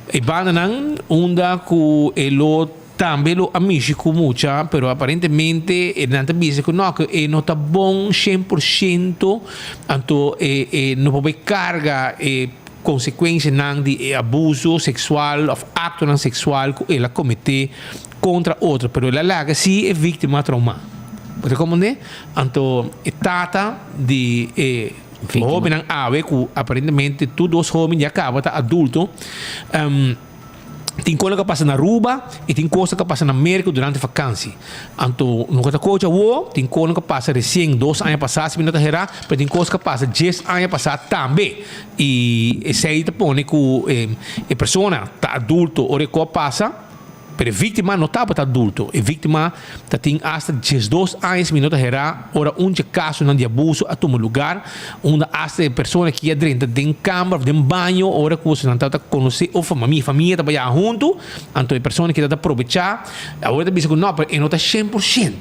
e bandanan unda cu e lo Tambe lo a mishi ku mucha, pero aparentemente e nan ta bisa ku no, ku e no ta bon 100%, anto e e no por bai karga e konsekuensianan di e abuso seksual òf aktonan seksual ku el a kometé kontra otro, pero el a laga si e víktima traumá. Bo ta komprendé? Anto e tata di e hóbennan awe ku aparentemente tur dos hóben ya kaba ta adulto, Tin cosa ku a pasa na Aruba i tin cosa ku a pasa na Merka durante vakansi. Anto no ta kochi awo, tin cosa ku a pasa resien dos aña pasá si mi no ta herá, pero tin cosa ku a pasa dies aña pasá tambe. I esei ta pone ku e persona ta adulto ora e kos a pasa, pero e víktima no tabata adulto. E víktima ta tin asta diesdos aña si mi no ta herá ora un dje kasonan di abuso a tuma lugar. Unda asta e persona ki a drenta den kamber of den baño ora ku nan tabata konosé of famia, famia ta baya huntu, anto e persona ki tabata probechá, awor e ta bisa ku no, pero e no ta 100%.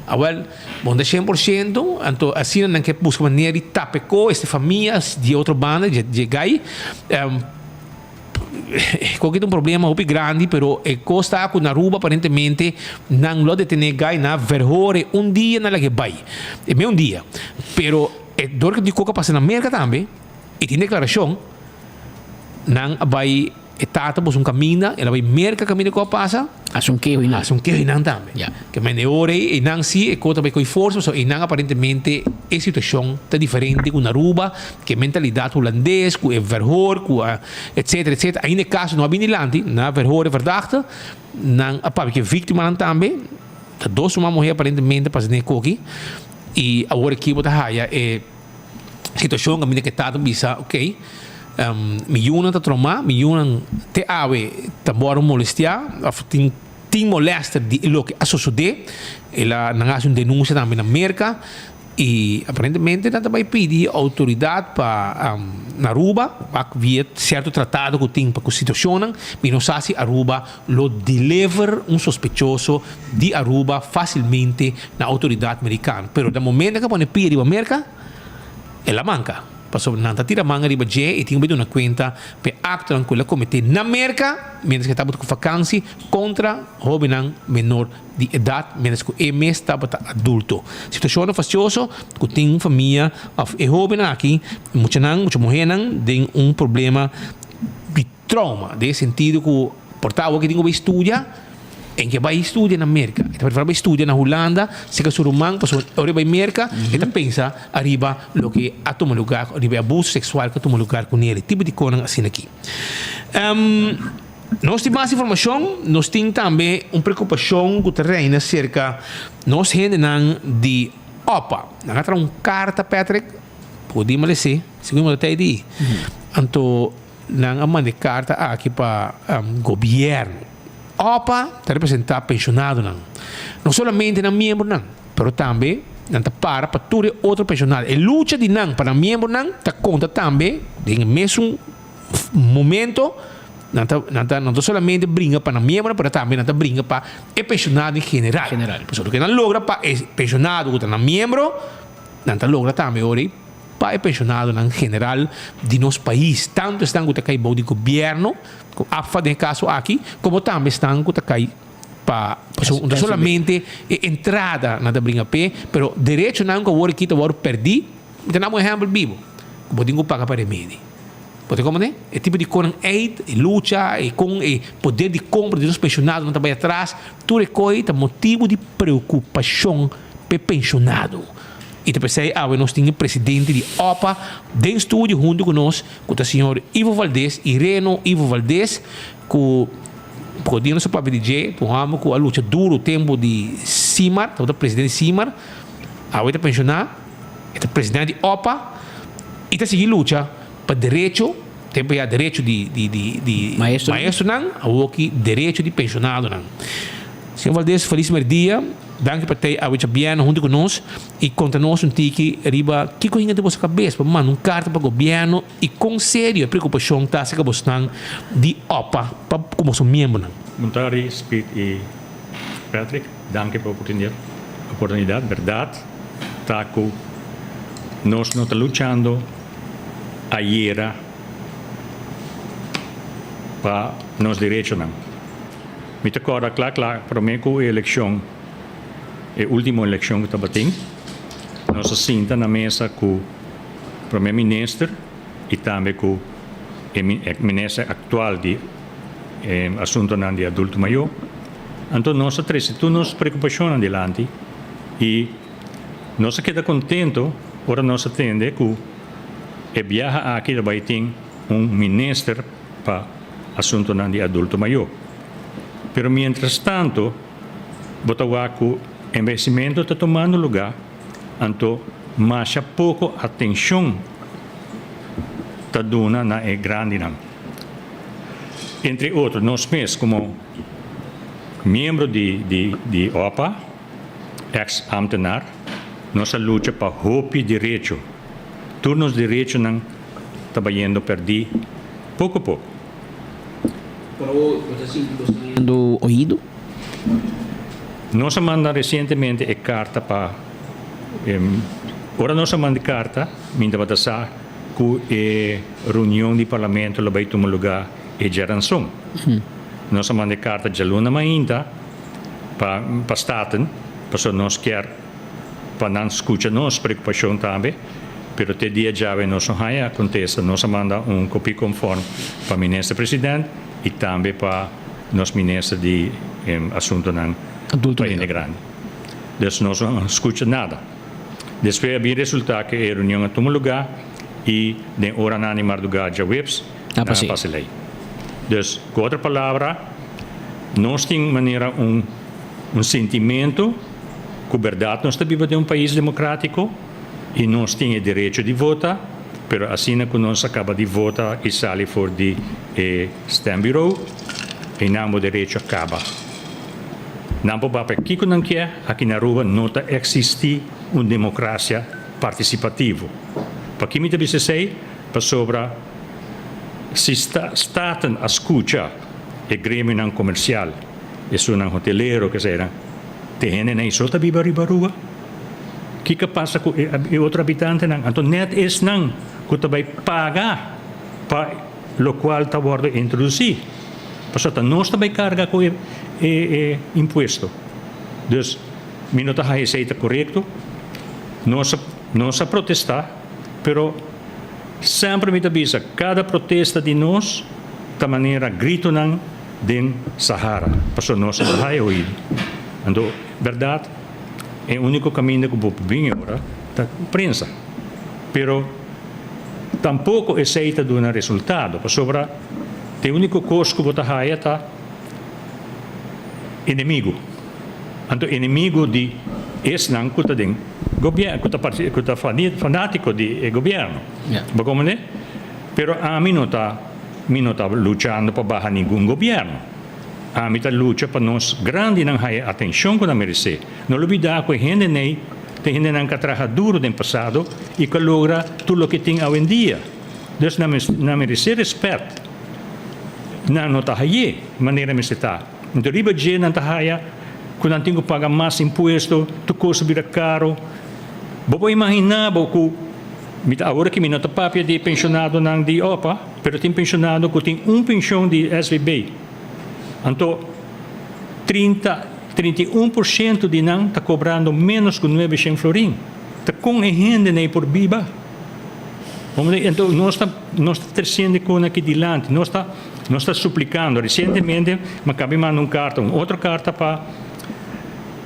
Awel, bo no ta 100%, anto asina nan ke buska manera di tapa e ko, este famia di e otro banda, dje gai. Koki ta un problema hopi grandi, pero e kos ta ku na Aruba aparentemente nan lo detené gai na verhore un dia nan lag'é bai. E me un dia. Pero e dor ku di kok a pasa na Merka tambe i tin deklarashon nan a bai e tata buska un kaminda el a bai Merka kaminda ku a pasa. Hasi un keho einan. Hasi un keho einan tambe. Ya. Ke men e ora ei, einan si e kos ta bai koe forsa, pasobra einan aparentemente e situashon ta diferente ku na Aruba, ku e mentalidat hulandes, ku e verhoor, ku a etsetera etsetera. Ainda e kaso no a bini dilanti, nan a verhoor e verdachte, nan a papia ku e víktimanan tambe, ta dos ruman muhé aparentemente pasa den e koki, i awor aki bo ta haya e. Situashon kaminda ku e tata bisa, ok, mi yunan ta tromá, mi yunan te awe ta wòrdu molestiá òf tin tin molèster di e loke a sosodé. El a nan a hasi un denunsia tambe na Merka i aparentemente nan ta bai pidi outoridat pa na Aruba wak via sierto tratado ku tin pa ku situashonnan. Mi no sa si Aruba lo deliver un sospechoso di Aruba fásilmente na outoridat merikano. Pero na momento ku a pone pia riba Merka, el a manka. Pasobra nan ta tira man riba dje i tin ku bai duna kuenta pa e aktonan ku el a kometé na Merka miéntras ku e tabata ku fakansi kontra hóbennan menor di edat miéntras ku e mes tabata adulto. Situashonnan fasioso ku tin un famia òf e hóbennan aki, muchanan, mucha muhénan den un problema di. Trauma, den e sentido ku por ta awor ke tin ku bai studia, E ke bai studia na Merka. E ta prefera bai studia na Hulanda serka su ruman pasobra ora e bai Merka e ta pensa ariba loke a tuma lugar, riba e abuso seksual ku a tuma lugar kuné. Tipo di konan asina aki. Nos tin mas informashon, nos tin tambe un preokupashon ku ta reina serka nos hendenan di opa. Nan a traha un karta Patrick, por di malesé, segun mi ta di. Anto nan a manda e karta aki pa gobièrnu. Opa ta representá penshonadonan, no solamente nan miembronan, pero tambe nan ta para pa tur e otro penshonado. E lucha di nan pa nan miembronan ta konta tambe den e mesun momento nan ta nan ta no ta solamente bringa pa nan miembronan pero tambe nan ta bringa pa e penshonado en general. Pasobra loke nan logra pa e penshonado ku ta nan miembro, nan ta logra tambe ora ei pa e penshonadonan general di nos pais, tantu esnan ku ta kai bou di gobièrnu, ku APFA den e kaso aki, komo tambe esnan ku ta kai pa, pasobra no ta solamente e entrada nan ta bringa p'e, pero derechonan ku awor aki ta wòrdu pèrdí. Mi ta daba un ehèmpel bibu, ku bo tin ku paga pa remedi. Bo ta komprendé? E tipo di konan ei, e lucha, e kon e poder di kompra di nos penshonadonan ta bai atras, tur e koi ta motibu di preokupashon p'e penshonado. I ta p'esei awe nos tin e presidente di opa den studio huntu ku nos, ku ta señor Ivo Valdez, Ireno Ivo Valdez, ku poko dia nos a papia di dje, ta un hòmber ku a lucha duru tempu di Simar, tabata presidente di Simar, awe ta penshoná, e ta presidente di opa i ta sigui lucha pa derecho, tempu ya derecho di di di di maestronan, awoki derecho di penshonadonan. Señor Valdez, felis merdia. Danki pa tei awe djabièrnè huntu ku nos i konta nos un tiki riba kiko hinga den boso kabes pa manda un karta pa gobièrnu i kon serio e preokupashon ta aserka bosnan di opa pa ku boso miembronan. Muntari, Speed i Patrick, danki pa oportunidat. Bèrdat ta ku nos no ta luchando ayera pa nos derechonan. Mi ta kòrda kla kla promé ku e elekshon, e último elekshon ku tabatin, nos a sinta na mesa ku promé minister i tambe ku e minister aktual di asuntunan di adulto mayó. Anto nos a trese tur nos preokupashonnan dilanti i nos a keda kontento ora nos a tende ku e biaha aki ta bai tin un minister pa asuntonan di adulto mayó. Pero mientras tanto bo ta wak ku envehecimento ta tumando lugá, anto masha poko atenshon ta duna na e grandinan. Entre otro nos mes komo miembro di di opa, ex ambtenaar, nos a lucha pa hopi derecho. Tur nos derechonan ta bayendo pèrdí poko poko. Pero bo ta sinti bo sta yendo oido? Nos a manda resientemente e karta pa Ora nos a manda e karta, mi tabata sa ku e reunion di parlamento lo bai tuma lugá e djaranson. Nos a manda e karta djaluna mainta pa pa Staten, pasobra nos kier pa nan skucha nos preokupashon tambe, pero te dia djawe nos no haña kontesta. Nos a manda un kopie konform pa Minister President i tambe pa nos Minister di Asuntonan pa hende grandi. Dus nos no skucha nada. Despues a bin resulta ku e reunion a tuma lugá i den oranan di mardugá djaweps nan a pasa e lei. Dus ku otro palabra nos tin manera un un sentimentu ku bèrdat nos ta biba den un pais demokrátiko i nos tin e derecho di vota, pero asina ku nos a kaba di vota i sali for di e stembureau, einan bo derecho a kaba. Nan por papia kiko nan kier, aki na Aruba no ta eksistí un demokrasia partisipativo. Paki mi ta bisa esei? Pasobra si Staten a skucha e gremionan komersial, Esunnan hotelero ke eseinan te hendenan ei so ta biba riba Aruba? Kiko pasa ku e otro habitantenan? Anto net esnan ku ta bai paga pa lokual ta wòrdu introdusí. Pasobra ta nos ta bai karga ku e impuesto. Dus mi no ta haña esei ta korekto. Nos nos a protestá, pero semper mi ta bisa kada protesta di nos ta manera gritonan. den Sahara, pasobra nos no ta haya oido. Anto, bèrdat, e úniko kaminda ku bo por bin e ora ta prensa. Pero tampoko esei ta duna resultado, pasobra e úniko kos ku bo ta haya ta enemigu. Anto enemigu di esnan ku ta den gobièrnu, ku ta ku ta fanátiko di e gobièrnu. Bo komprendé? Pero ami no ta mi no ta luchando pa baha ningun gobièrnu. Ami ta lucha pa nos grandinan haya atenshon ku nan meresé. No lubidá ku e hende nei ta hendenan ku a traha duru den pasado i ku a logra tur loke tin awendia. Dus nan nan meresé rèspèt. Nan no ta hay'é manera mester ta. Anto riba dje nan ta haya ku nan tin ku paga mas impuesto, tur kos a bira karo. Bo por imaginá bo ku mi ta awor aki mi no ta papia di e penshonadonan di opa, pero tin penshonado ku tin un penshon di SVB. Anto 30, 31% di nan ta kobrando ménos ku nuebe shen florin. Ta kon e hende nei por biba? Anto nos ta nos ta tresiendo e kon aki dilanti, nos ta nos ta suplikando. Resientemente mi a kaba di manda un karta, un otro karta pa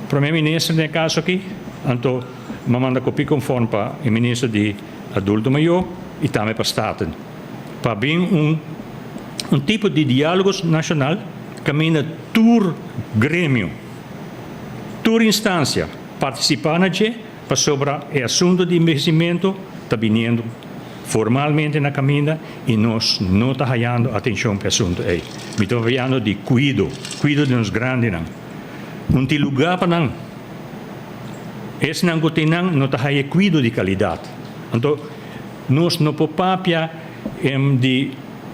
Prome Minister den e kaso aki, anto mi a manda kopia konform pa e Minister di Adulto Mayor i tambe pa Staten, pa bin un un tipo di diálogo nashonal kaminda tur gremio, tur instansia partisipá na dje pasobra e asuntu di enbehesimentu ta biniendo formalmente na kaminda i nos no ta hayando atenshon pa e asuntu ei. Mi ta papiando di kuido, kuido di nos grandinan. Un tin lugá pa nan. Esnan ku tin nan no ta haya e kuido di kalidat. Anto nos no por papia di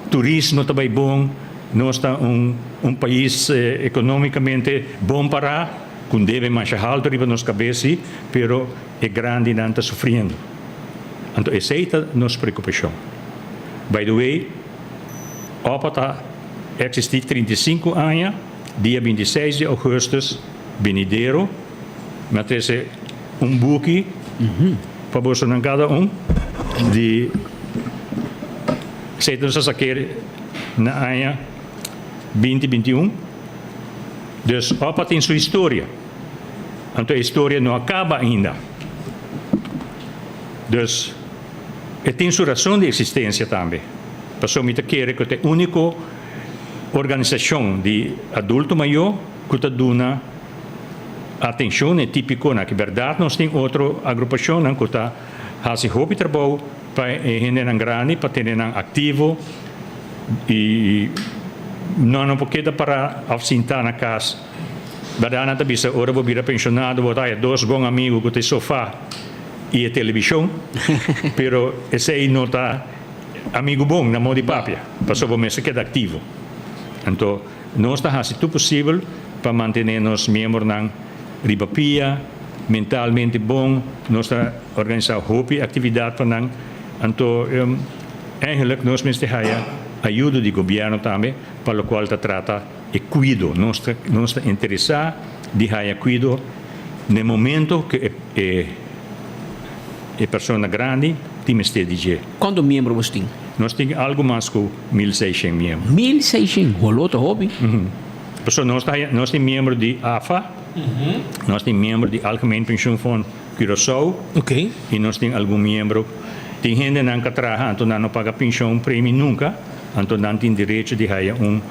turismo ta bai bon, nos ta un un pais economicamente bon para, cu debe masha halto riba nos cabes si, pero e grandinan ta sufriendo. Anto esey ta nos preocupacion. By the way, opa ta existi 35 aña, dia 26 di augustus benidero, mi a trece un buki pa bosonan cada un di esey ta nos a saker na aña binti binti un. Dus opa tin su historia. Anto e historia no a caba ainda. Dus e tin su rason di existencia tambe. Pasobra mi ta kere cu ta e unico organisacion di adulto mayor cu ta duna atencion na e tipiconan aki. Berdad nos tin otro agrupacionnan cu ta haci hopi trabou pa e hendenan grandi pa tene nan activo y nan no por keda para of sinta na cas. Berdad nan ta bisa ora bo bira pensionado bo ta haya dos bon amigo cu ta e sofa y e television, pero esey no ta amigo bon na modo di papia pasobra bo mester keda activo. Anto nos ta haci tur posibel pa mantene nos miembronan riba pia, mentalmente bon, nos ta organisa hopi actividad pa nan, anto eigenlijk nos mester haya ayudo di gobierno tambe pa locual ta trata e cuido, nos ta nos ta interesa di haya cuido n'e momento cu e e persona grandi tin mester di dje. Cuanto miembro bos tin? Nos tin algo mas cu 1600 miembro. 1600? Holo ta hopi. Pasobra nos ta haya nos tin miembro di AFA, nos tin miembro di Algemeen Pensioenfonds Curaçao y nos tin algun miembro, tin hendenan ka traha anto nan no paga pensioen premie nunca, anto nan tin derecho di haya un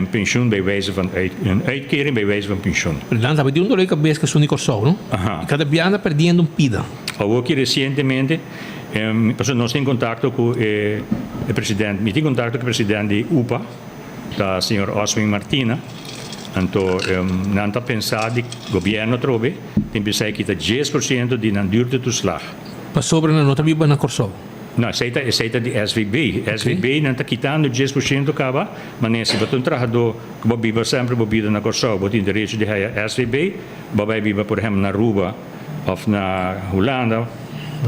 pensioen bij wijze van uit, un uitkering bij wijze van pensioen. Pero nan tabatin un dolor di cabes cu esun di Corsou, no? Aha. Y cada biaha nan ta perdiendo un pida. Awoki recientemente, pasobra nos tin contacto cu e president, mi tin contacto cu e president di upa, Ta señor Oswin Martina. Anto nan ta pensa di gobierno atrobe tin pensa e kita 10% di nan duurtetoeslag. Pasobra nan no ta biba na Kòrsou. No, esei ta esei ta di SVB. SVB nan ta kitando 10% kaba, manera si bo ta un trahadó ku bo biba semper bo bida na Kòrsou, bo tin derecho di haya SVB, bo bai biba por ehèmpel na Aruba òf na Hulanda.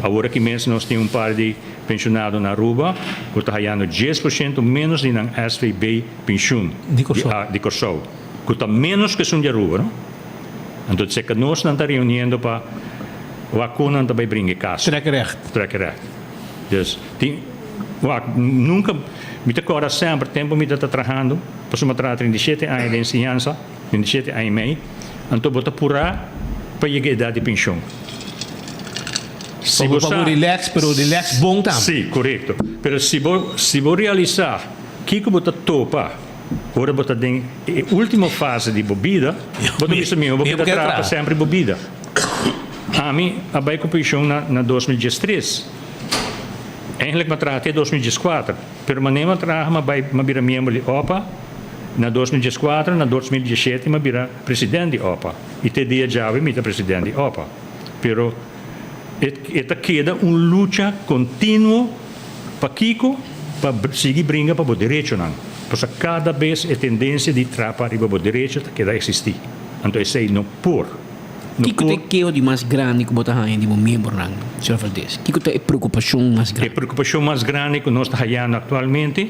Awor aki mes nos tin un par di Pensionado na Aruba cu ta hayando 10% menos di nan SVB pensioen Di Corsou. di Corsou, cu ta menos cu esun di Aruba, no? Anto seca nos nan ta reuniendo pa wak con nan ta bay bringa e caso. Trek recht. Trek recht. Dus tin wak nunca. Mi ta kòrda semper tempu mi ta trahando, pasobra mi a traha 37 aña den enseñansa, 37 aña i mei, anto bo ta purá pa yega edat di penshon. Si bo sa. Relax, pero relax bon tambe. Sí, korekto. Pero si bo si bo realisá kiko bo ta topa ora bo ta den e último fase di bo bida, bo ta bisa mihó bo keda traha pa semper bo bida. Ami a bai ku penshon na na 2013. Eigenlijk mi a traha te 2014, pero manera mi a traha mi a bai mi a bira miembro di opa na 2014, na 2017 mi a bira president di opa i te dia djawe mi ta president di opa. Pero e ta keda un lucha kontinuo pa kiko? Pa sigui bringa pa bo derechonan. Pasobra kada bes e tendensia di trapa riba bo derecho ta keda eksistí. Anto esei no por. No Kiko ta por. e keho di mas grandi ku bo ta haña di bo miembronan, señor Valdez? Kiko ta e preokupashon mas E grandi? preokupashon mas grandi ku nos ta hayando aktualmente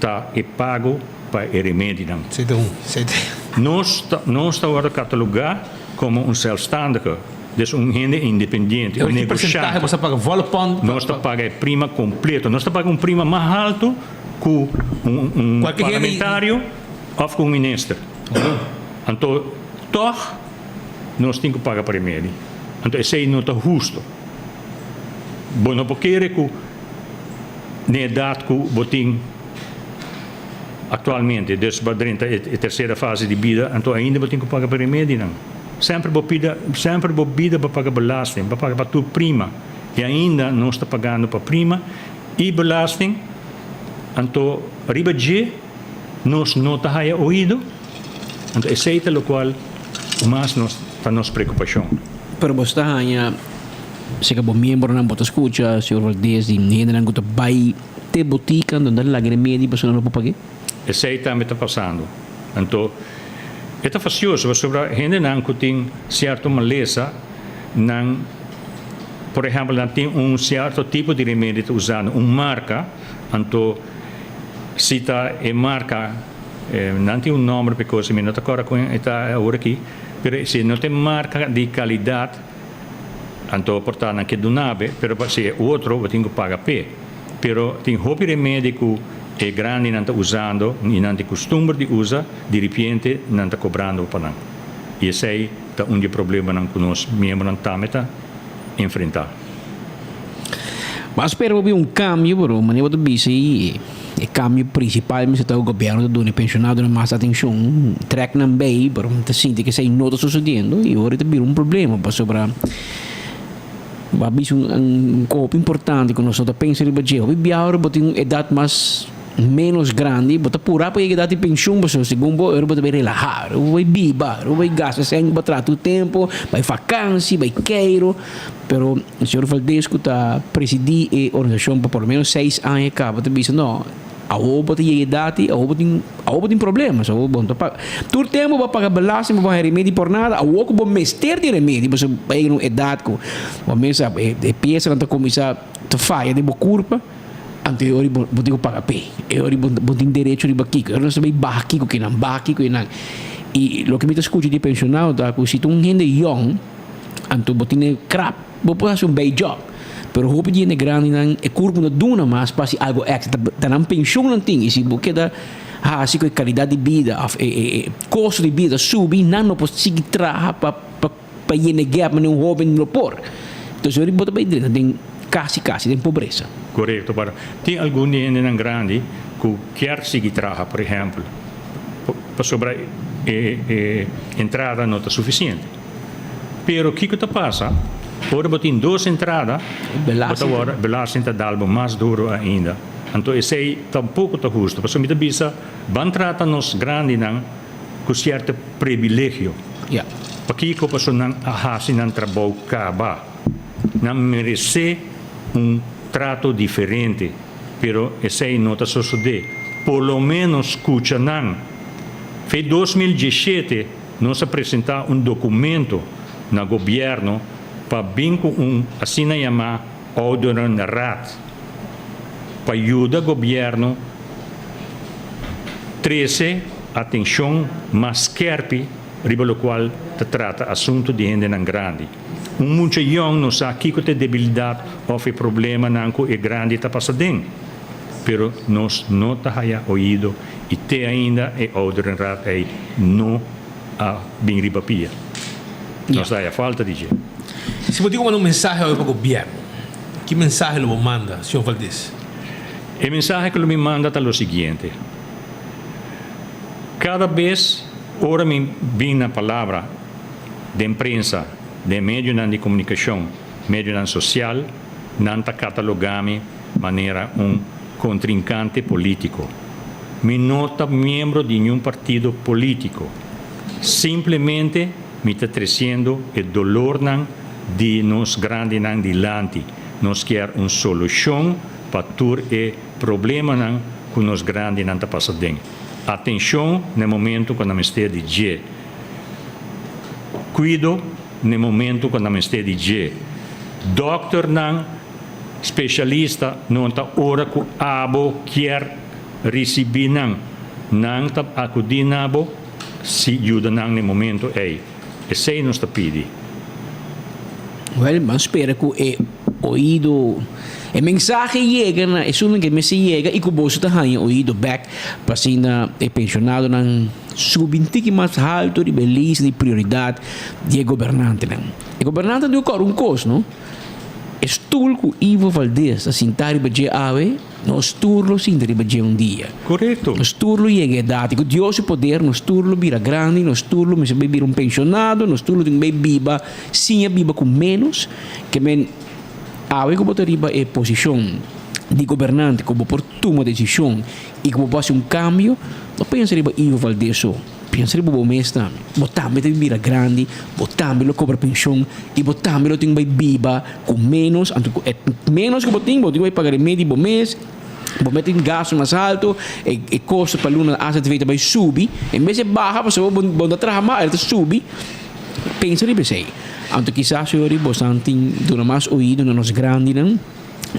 ta e pago pa e remedinan. Nos ta nos ta wòrdu katalogá komo un sèlfstandige. Dus un hende independiente, un Ki porcentahe negoshante. bo ta paga volle pond? Nos ta paga e prima completo. Nos ta paga un prima mas halto cu un un Cualke hende parlamentario of cu un minister. Anto toch nos tin cu paga pa remedi. Anto esey no ta husto. Bo no por kere cu n'e edad cu bo tin actualmente, dus bo a drenta e tercera fase di bida, anto ainda bo tin cu paga pa remedinan. Semper bo pida, semper bo bida bo paga belasting, bo paga pa tur prima y ainda nos ta pagando pa prima y belasting, anto riba dje nos no ta haya oido, anto esey ta locual mas nos ta nos preocupacion. Pero bo sta haña seka bo miembronan bo ta scucha señor Valdez di hendenan cu ta bay te botica donde nan laga remedi pasobra nan no por pag'e? Esey tambe ta pasando. Anto e ta fasioso pasobra hendenan ku tin sierto malesa nan por ehèmpel nan tin un sierto tipo di remedi ta usando un marka anto si ta e marka nan tin un nòmber pa e kos mi no ta kòrda kon e ta awor aki pero si no ta e marka di kalidat anto por ta nan ke dunabe pero si e otro bo tin ku paga p'e. Pero tin hopi remedi ku e grandinan ta usando i nan tin kustumber di usa, diripiente nan ta kobrando pa nan. I esei ta un di e problemanan ku nos miembronan tambe ta enfrentá. Bo a spera bo bin un kambio, pero manera bo ta bisa ei, e kambio prinsipal mester ta ku gobièrnu ta duna e penshonadonan mas atenshon, trèk nan bei, pero mi ta sinti ku esei no ta sosodiendo i ora ta bira un problema pasobra. Bo a bisa un kopo importante ku nos no ta pensa riba dje. Hopi biaha ora bo tin un edat mas ménos grandi, bo ta purá pa yega edat di penshun pasobra segun bo ora bo ta bai relahá, ora bo bai biba, ora bo bai gasta sèn ku bo a traha tur tempu, bai fakansi, bai keiro. Pero señor Valdez ku ta presidí e organisashon pa por lo ménos seis aña kaba ta bisa no, Awor bo ta yega edat i awor bo tin awor bo tin problemas awor bo no ta paga tur tempu bo a paga belasting bo paga remedi por nada awor ku bo mester di remedi pasobra bo a yega na un edat ku bo mes sa e e piesanan ta kuminsá ta faya den bo kurpa anto e ora bo tin ku paga p'e e ora bo bo tin derecho riba kiko e ora nos ta bai baha kiko kinan baha kiko kinan i loke mi ta skucha di penshonado ta ku si ta un hende yòn anto bo tene krap. Bo por hasi un bay job, pero hopi di hende grandinan e kurpo no duna mas pa hasi algo extra, ta nan penshon nan tin y si bo keda hasi ku e kalidat di bida of e e kosto di bida ta subi nan no por sigui traha pa pa pa yena e gap manera un hoben lo por. Entonces ora bo ta bay drenta den kasi kasi den pobresa. Korekto, pero tin algun di hendenan grandi ku kier sigui traha, por ehèmpel, pasobra e e entrada no ta sufisiente. Pero kiko ta pasa ora bo tin dos entrada, bo ta wòrdu belasting ta dal bo mas duro ainda. Anto esei tampoko ta hustu. Pasobra mi ta bisa ban trata nos grandinan ku sierto privilegio. Pakiko? Pasobra nan a hasi nan trabou kaba. Nan meresé un trato diferente. Pero esei no ta sosodé. Por lo ménos skucha nan. Fe 2017. Nos a presentá un documento na gobierno pa bin cu un asina yamá Ouderenraad pa yuda gobierno trece atencion mas skerpi riba locual ta trata asunto di hendenan grandi. Un mucha yong no sa kico ta e debilidad of e problemanan cu e grandi ta pasa den. Pero nos no ta haya oido y te ainda e ouderenraad ey no a bin riba pia. Nos ta haya falta di dje. Si bo tin ku manda un mensahe awe pa gobièrnu, ki mensahe lo bo manda, señor Valdez? E mensahe ku lo mi manda ta lo siguiente, Kada bes ora mi bin na palabra den prensa, den medionan di komunikashon, medionan sosial, nan ta katalogá mi manera un kontrinkante polítiko. Mi no ta miembro di niun partido polítiko. Simplemente mi ta tresiendo e dolornan di nos grandinan dilanti. Nos kier un solushon pa tur e problemanan ku nos grandinan ta pasa den. Atenshon na e momento ku nan mester di dje. Kuido na e momento ku nan mester di dje. Dòkternan spesialista no ta ora ku abo kier risibí nan. Nan ta akudí na bo si yuda nan na e momento ei. Esei nos ta pidi. Wèl, ban spera ku e oido, e mensahe yega na esunnan ke mester yega i ku boso ta haña oido bèk pa asina e penshonadonan subi un tiki mas haltu riba e lista di prioridat di e gobernantenan. E gobernantenan tin ku kòrda un kos, no? E stul ku Ivo Valdez ta sintá riba dje awe, nos tur lo sinta riba dje un dia. Korekto. Nos tur lo yega e edat i ku Dios su poder nos tur lo bira grandi, nos tur lo mester bai bira un penshonado, nos tur lo tin ku bai biba, siña biba ku ménos. Ke men awe ku bo ta riba e posishon di gobernante ku bo por tuma desishon i ku bo por hasi un kambio, no pensa riba Ivo Valdez so. Pensa riba bo mes tambe. Bo tambe ta bira grandi, bo tambe lo cobra pension y bo tambe lo tin bay biba cu menos, anto cu e menos cu bo tin, bo tin bay paga remedi bo mes, bo mes tin gasto mas alto, e e costo pa luna AZV ta bay subi, en bes di baha pasobra bo bo no ta traha mas, el ta subi. Pensa riba esey. Anto kisas yori bosan tin duna mas oido na nos grandinan.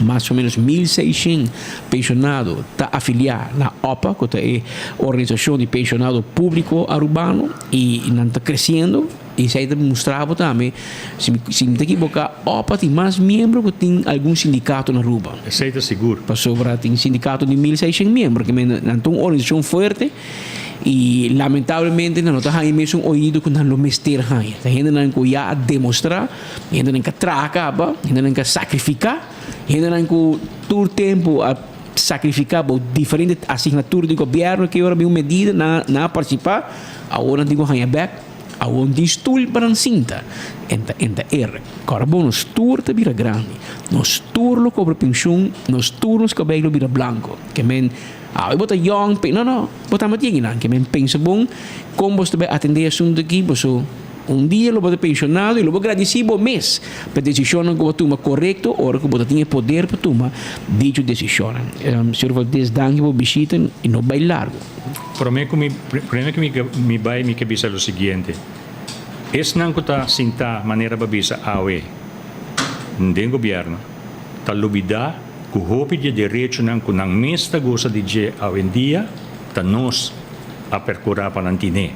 Mas o menos 1600 pensionado ta afiliá na OPA, ku ta e Organisashon di Pensionado Públiko Arubano, i nan ta kresiendo. I esei ta mustra bo tambe, si mi si mi ta ekiboká, OPA tin mas miembro ku tin algun sindikato na Aruba. Esei ta sigur. Pasobra tin sindikato di 1600 miembro, ke men nan ta un organisashon fuerte i lamentablemente nan no ta haña e mesun oido ku nan lo mester haña. Ta hendenan ku ya a demostrá. Hendenan ka traha kaba, hendenan ka sakrifiká, hendenan ku tur tempu a sakrifiká bo diferente asignatura di gobièrnu ke ora bin un medida nan nan a partisipá, awor nan tin ku haña bèk, awor no tin stul pa nan sinta. En ta en ta erg. Kòrda bo nos tur ta bira grandi, nos tur lo kobra penshun, nos tur nos kabei lo bira blanko. Ke men awe bo ta yòn, no no, bo ta matié kinan. Ke men pensa bon kon bo ta bai atendé e asuntu aki, boso. Un dia lo bo ta pensionado y lo bo gradici bo mes pa e decisionnan cu bo a tuma corecto ora cu bo ta tin e poder pa tuma dicho decisionnan. Señor Valdez, danki pa bo bishita y no bay largo. Prome cu mi prome cu mi bay mi ke bisa lo siguiente, esnan cu ta sinta manera bo a bisa awe den gobierno ta lubida cu hopi di e derechonan cu nan mes ta gosa di dje awendia ta nos a percura pa nan tine.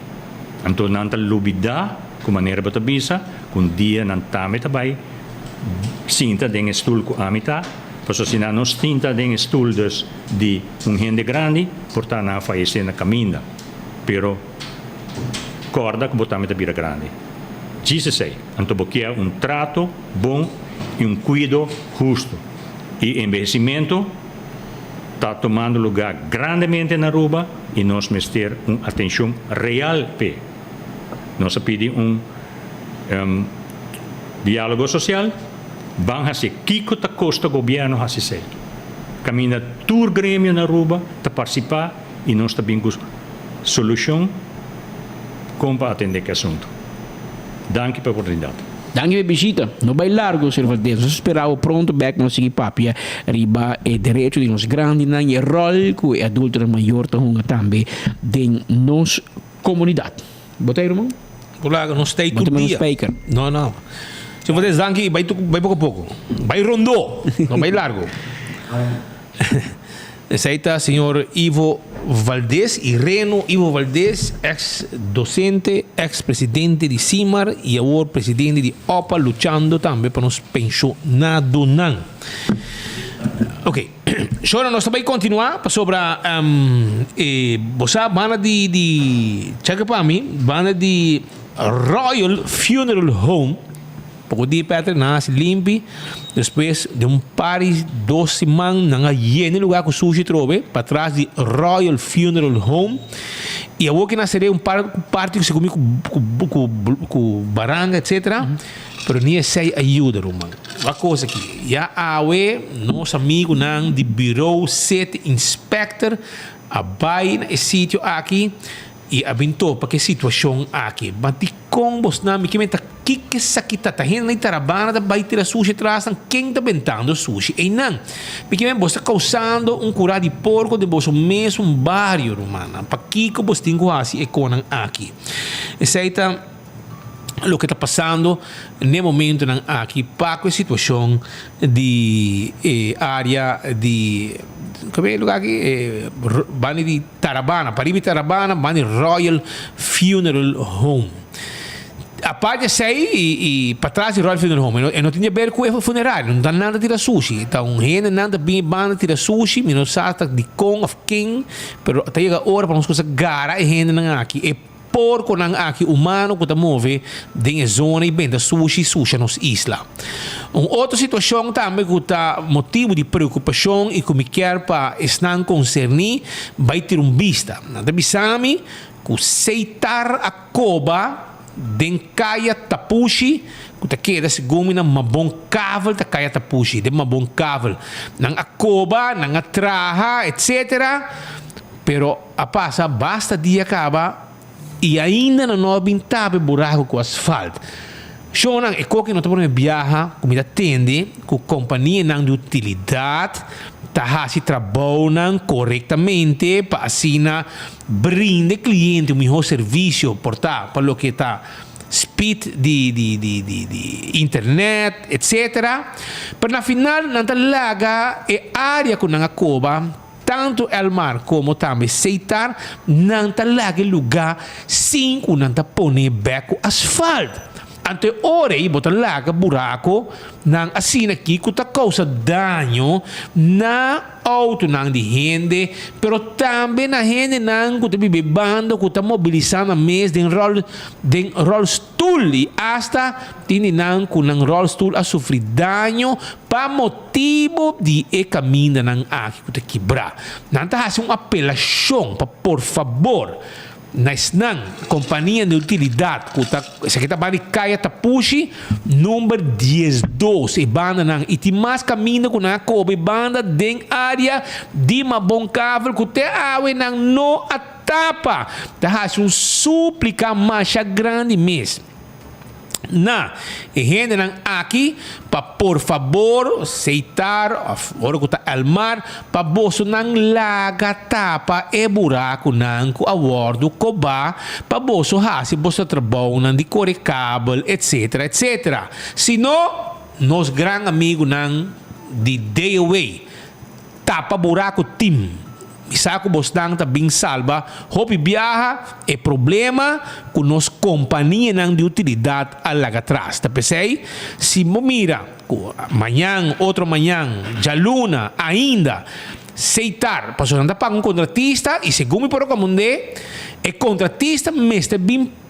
Anto nan ta lubidá ku manera bo ta bisa ku un dia nan tambe ta bai sinta den e stul ku ami ta, pasobra si nan no sinta den e stul dus di un hende grandi por ta nan a fayesé na kaminda. Pero kòrda ku bo tambe ta bira grandi. Djis esei. Anto bo kier un trato bon i un kuido hustu. I enbehesimentu ta tumando lugá grandemente na Aruba i nos mester un atencion real p'e. Nos a pidi un dialogo social, ban hacié. Kico ta costa gobierno haci esey? Caminda tur gremio na Aruba ta participa i nos ta bin cu solucion con pa atende cu e asunto. Danki pa e oportunidad. Danki pa e bishita. No bai largo, señor Valdez. Nos ta spera bo pronto bek pa nos sigui papia riba e derecho di nos grandinan y e rol cu e adultonan mayor ta hunga tambe den nos comunidad. Bo ta ey, ruman? Bo laga nos stay Bo tur ta manda dia. spijker. No, no. Señor Valdez, danki. Bai tu, bai poco poco. Bai rondó. No bai largo. Esei ta señor Ivo Valdez y Reno Ivo Valdez, ex docente, ex presidente di Simar y awor presidente di opa luchando tambe pa nos pensionadonan. Ok. Shona, nos ta bai kontinuá pasobra e bo sa banda di di chèk'e pa mi, banda di Royal Funeral Home, poko dia Patrick nan a hasi limpi, despues den un par di dos siman nan a yena e lugá ku sushi atrobe patras di Royal Funeral Home i awor ke nan a sere un par parti ku segun mi ku ku ku baranga etcetera. Pero ni esei a yuda, ruman. Wak kos aki, ya awe nos amigunan di Bureau City Inspector a bai na e sitio aki i a bin topa ku e situashon aki. Ma dikon bosnan mi ke meta kiko esaki ta? Ta hendenan di Tarabana ta bai tira sushi atras nan? Ken ta bentando sushi einan? Mi ke meta bos ta kousando un kurá di porko den boso mesun bario, rumannan. Pakiko bos tin ku hasi e konan aki? Esei ta. loke ta pasando n'e momentonan aki pa ku e situashon di e área di kome e lugá aki e banda di Tarabana pariba di Tarabana banda di Royal Funeral Home. Aparte di esei i patras di Royal Funeral Home e no tin di aber ku e funerario no ta nan ta tira sushi ta un hendenan ta bini banda tira sushi mi no sa ta dikon òf ken pero ta yega ora pa nos kusa gara e hendenan aki e Porkonan aki humano ku ta move den e zona i benta sushi susha nos isla. Un otro situashon tambe ku ta motibu di preokupashon i ku mi kier pa esnan konserní bai tira un bista. Nan ta bisa mi ku Seitar a koba den Kaya Tapushi ku ta keda segun mi na Mabon Kavel ta Kaya Tapushi den Mabon Kavel. Nan a koba, nan a traha etcetera pero. A pasa basta dia kaba i ainda nan no a bin tapa e buraku ku asfalt. Shownan, e koki no ta prome biaha ku mi ta tende ku kompanianan di utilidat ta hasi trabounan korektamente pa asina brinda e kliente un mihó servisio por ta pa loke ta speed di di di di di internet etcetera. Pero na final nan ta laga e área ku nan a koba. Tantu Elmar komo tambe Seitar nan ta laga e lugá sin ku nan ta pone bèk ku asfalt. Anto e ora ei bo ta laga burako nan asina aki ku ta kousa daño na outonan di hende, pero tambe na hendenan ku ta biba e banda ku ta mobilisá nan mes den ròl den ròlstul i asta tin di nan ku nan ròlstul a sufri daño pa Motibu di e kamindanan aki ku ta kibrá, nan ta hasi un apelashon pa por fabor na esnan kompania di utilidat ku ta esaki ta banda di Kaya Tapushi number diesdos e bandanan i tin mas kaminda ku nan a koba e banda den área di Mabon Kavel ku te awe nan no a tapa ta hasi un súplika masha grandi mes. Na e hendenan aki pa por fabor seitar of ora ku ta Elmar pa bosonan laga tapa e burakunan ku a wòrdu kobá pa boso hasi boso trabounan di kore kabel etc etc. Si no nos gran amigunan di DOA Tapa buraku tim. Mi sa ku bosnan ta bin salba hopi biaha e problema ku nos kompanianan di utilidat a laga tras. Ta p'esei, si bo mira ku mañan, otro mañan, djaluna, ainda seitar, pasobra nan ta paga un kontratista i segun mi por rekomend'é, e kontratista mester bin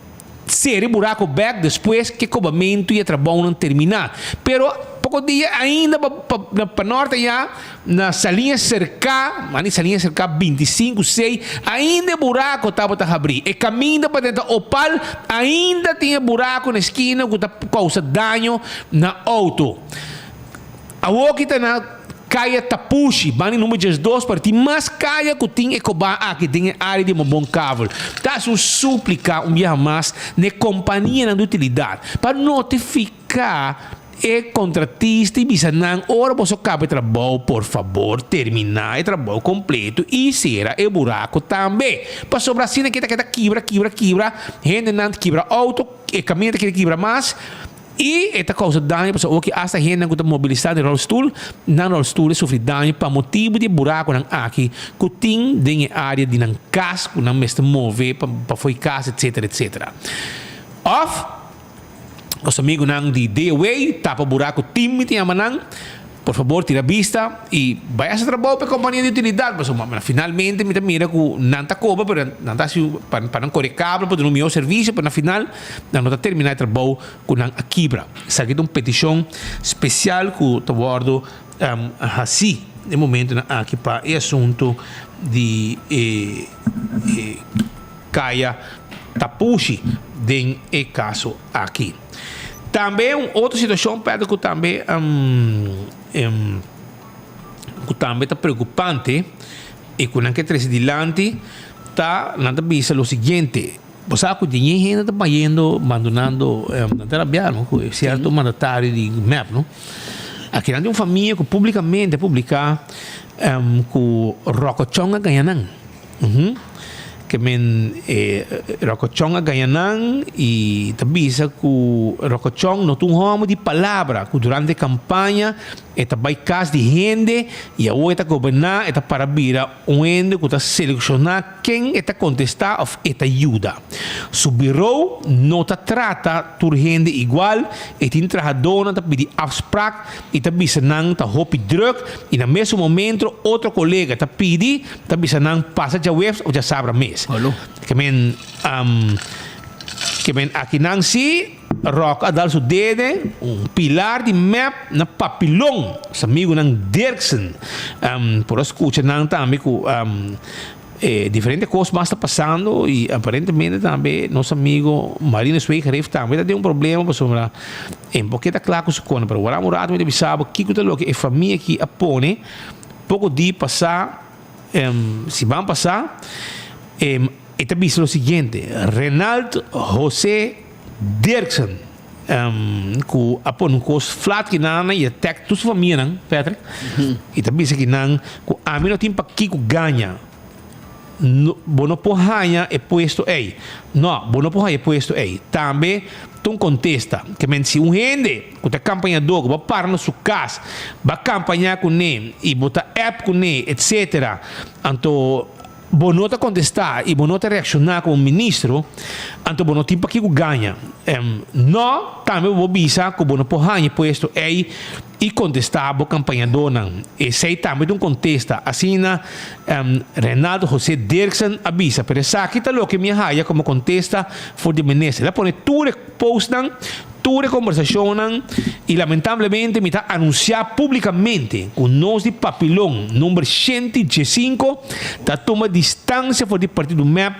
Seri buraco bek despues ke kobamentu i e trabounan terminá. Pero poko dia ainda pa pa pa norte ya na Saliña Serká, mani Saliña Serká 25 sei, ainda e buraco tabata habrí. E kaminda pa drenta Opal ainda tin e buraco na eskina ku ta kousa daño na outo. Awoki ta na Kaya Tapushi, banda di number 12, pero tin mas kaya ku tin e kobá aki den e área di Mobon Kavel. Ta hasi un súplika un biaha mas na e kompanianan di utilidat pa notifiká e kontratista i bisa nan ora boso kaba e trabou por fabor terminá e trabou kompleto i sera e buraku tambe. Pasobra asina ke ta keda kibra, kibra, kibra, hendenan ta kibra outo, e kaminda ta keda kibra mas. I e ta kousa daño pasobra oki asta hendenan ku ta mobilisá den ròlstul, nan ròlstul e sufri daño pa motibu di e burakunan aki ku tin den e área di nan kas ku nan mester move pa fo'i kas etsetera etsetera. Òf nos amigunan di DOA tapa buraku tin mi ta yama nan. Por fabor tira bista y bay haci trabou pa e compania di utilidad pasobra finalmente mi ta mira cu nan ta cobra pero nan ta haci pa nan core cable pa duna un miho servicio pero na final nan no ta termina e trabou cu nan a kibra. Esaki ta un peticion special cu ta wordo haci den momentonan aki pa e asunto di e caya tapushi den e caso aki. Tambe un otro situacion Pedro cu tambe cu tambe ta preocupante y cu nan ke trece dilanti ta nan ta bisa lo siguiente, bo sa cu den hende ta bayendo bandonando nan ta rabia no cu e cierto mandatario di mep no. Aki nan tin un famia cu publicamente a publica cu Rocochon a gaña nan. Ke men e Rocochon a gaña nan i ta bisa ku Rocochon no ta un hòmber di palabra, ku durante kampaña e ta bai kas di hende i awor e ta goberná e ta para bira un hende ku ta selekshoná ken e ta kontestá òf e ta yuda. Su birou no ta trata tur hende igual, e tin trahadónan ta pidi afsprak i ta bisa nan ta hopi drùk i na mesun momento otro kolega ta pidi Ta bisa nan pasa djaweps of djasabra mes. Ke men ke men aki nan si Rock a dal su dede un pilar di mep na papilon. Su amigunan Dirksen por a skucha nan tambe ku e diferente kos mas ta pasando i aparentemente tambe nos amigo Marino Zwegerif tambe ta den un problema pasobra e por keda kla ku su kona. Pero wara un rato mi ta bisa bo kiko ta loke e famia aki a pone. Poko di pasá, siman pasá, e ta bisa lo siguiente, Renald Jose Dirksen, ku a pone un kos flat kinan i a tag tur su famianan, Patrick, i ta bisa kinan ku ami no tin pakiko gaña. No, bo no por haña e puesto ei. No, bo no por haña e puesto ei. Tambe ta un kontesta. Ke men si un hende ku ta kampañadó ku bo a para na su kas, bo a kampañá kuné i bo ta app kuné, etsetera, anto bo no ta kontestá i bo no ta reakshoná komo ministro, anto bo no tin pakiko gaña. No, tambe bo por bisa ku bo no por haña e puesto ei. I kontestá bo kampañadónan. Esei tambe ta un kontesta, asina Renaldo José Dirksen a bisa. Pero esaki ta loke mi a haya komo kontesta for di minister. El a pone tur e postnan, tur e kombersashonnan i lamentablemente mi ta anunsiá públikamente ku nos di Papilon number 115 ta tuma distansia for di partido mep.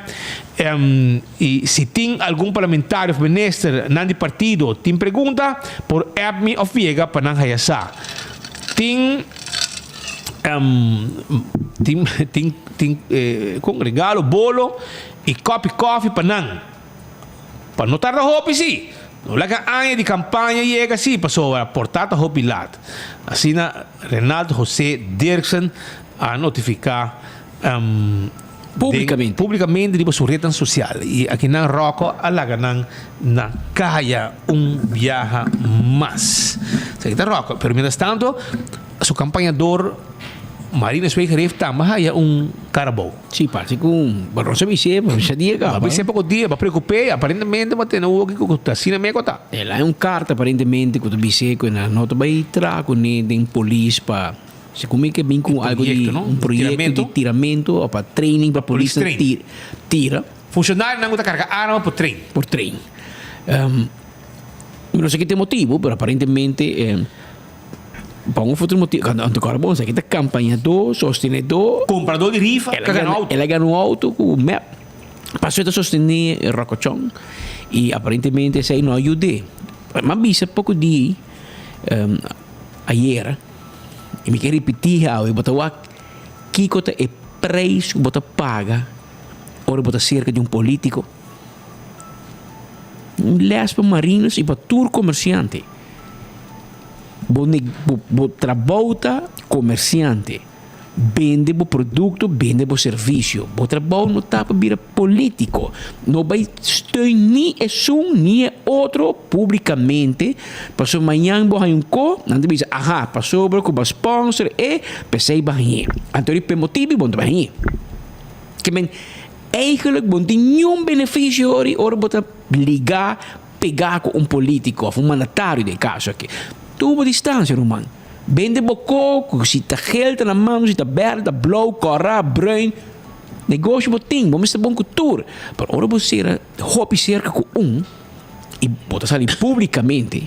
I si tin algun parlamentario of minister nan di partido tin pregunta, por app mi of yega pa nan haya sa. Tin tin tin tin con regalo bolo i kopi kofi pa nan. Pa no tarda hopi si. No laga aña di campaña yega si pasobra por ta ta hopi lat. Asina Renald Jose Dirksen a notifica. Publicamente. Publicamente riba su rednan social y akinan Rocco a laga nan na caya un biaha mas. Esaki ta Rocco, pero mientras tanto su campañador Marina Zwegerif tambe a haya un cara abou. Sí, parece cu bo no sa bis'é, bo bisa dia caba. Bo bis'é poco dia, bo preocup'é, aparentemente bo tene oki cu ta asina meko ta. El a haya un carta aparentemente cu ta bis'é cu nan no ta bay traha cun'é den polis pa. Segun mi ke bin ku algo di un proyekto di tiramento o pa training pa polisnan tira. Funshonarionan ku ta karga arma por train. Por train. Mi no sa ki ta e motibu, pero aparentemente pa un of otro motibu, anto kòrda bon, esaki ta kampañadó, sostenedó. Kompradó di rifa, ka gana outo. El a gana un outo ku mep. Pasobra e ta sostené Rokochon i aparentemente esei no a yud'é. Mi a bisa poko di ayera. I mi ke ripití awe, bo ta wak kiko ta e preis ku bo ta paga ora bo ta serka di un polítiko. Un lès pa marinos i pa tur komersiante. Bo bo trabou ta komersiante. Bende bo produkto, bende bo servisio. Bo trabou no ta pa bira polítiko. No bai steun ni esun ni e otro públikamente, pasobra mañan bo haña un ko, nan ta bisa, aha, pasobra ku bo a sponsor e, p'esei bo a hañ'é. Anto di p'e motibu bo no ta bai hañ'é. Ke men, eigentlik bo no tin niun benefisio ori ora bo ta ligá, pegá ku un polítiko òf un mandatario den e kaso aki. Tuma bo distansia, ruman. Bende bo koko, si ta gel ta na mano, si ta berde, ta blou, kòrá, bruin. Negoshi bo tin, bo mester bon ku tur. Pero ora bo sera hopi serka ku un i bo ta sali públikamente,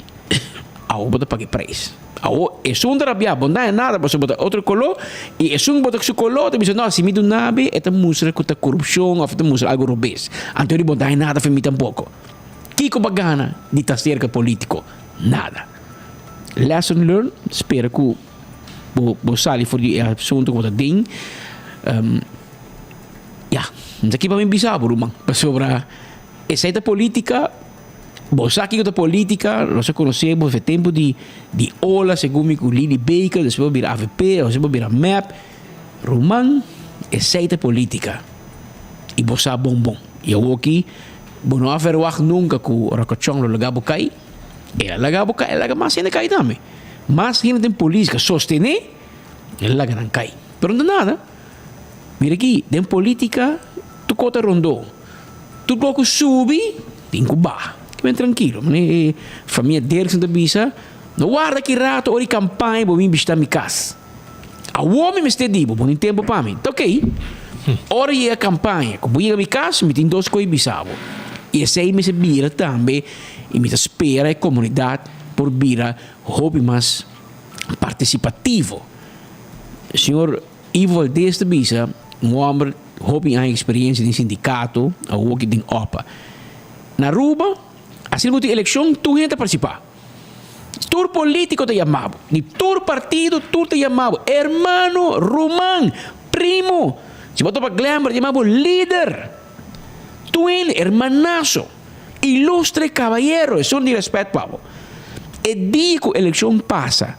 awor bo ta paga e preis. Awor esun ta rabiá, bo no daña nada pasobra bo ta otro koló i esun ku bo ta ku su koló ta bisa no, si mi duna bo e ta mustra ku ta korupshon òf e ta mustra algu robes. Anto bo no daña nada for mi tampoko. Kiko bo a gana di ta serka polítiko? Nada. Lesson learned, spera ku bo bo sali for di e asunto ku bo ta den. Ya, no ta kiba mi bisa bo ruman, pasobra esei ta politica, bo sa kiko ta politica, nos a konosé bo desde tempu di di ola segun mi ku Lily Baker, despues bo bira avp, despues bo bira mep. Ruman, esei ta politica i bo sa bon bon. I awoki bo no a verwagt nunka ku Rokochon lo laga bo kai. El a laga bo kai, el a laga mas hende kai tambe. Mas hende den polis ka sostené, el a laga nan kai. Pero no ta nada. Mira aki, den politica tur kos ta rondó. Tur kos ku subi, tin ku baha. Ke ben trankilo. Mane e famia Derksen ta bisa, no warda ki rato ora di kampaña bo bin bishita mi kas. Awor mi mester di bo, bo tin tempu pa mi. Ta okey. Ora yega kampaña, ku bo yega mi kas, mi tin dos kos bisa bo. I esei mester bira tambe, i mi ta spera e komunidat por bira hopi mas partisipativo. Señor Ivo Valdez ta bisa, un hòmber hopi aña eksperensia den sindikato, awor ki den opa. Na Aruba, asina ku tin elekshon, tur hende ta partisipá. Tur politico ta yama bo, di tur partido tur ta yama bo, hermano, ruman, primo, si bo topa Glenbert ta yama bo lider, tur hende, hermanazo, ilustre caballero, esun di respet pa bo. E dia cu eleccion pasa,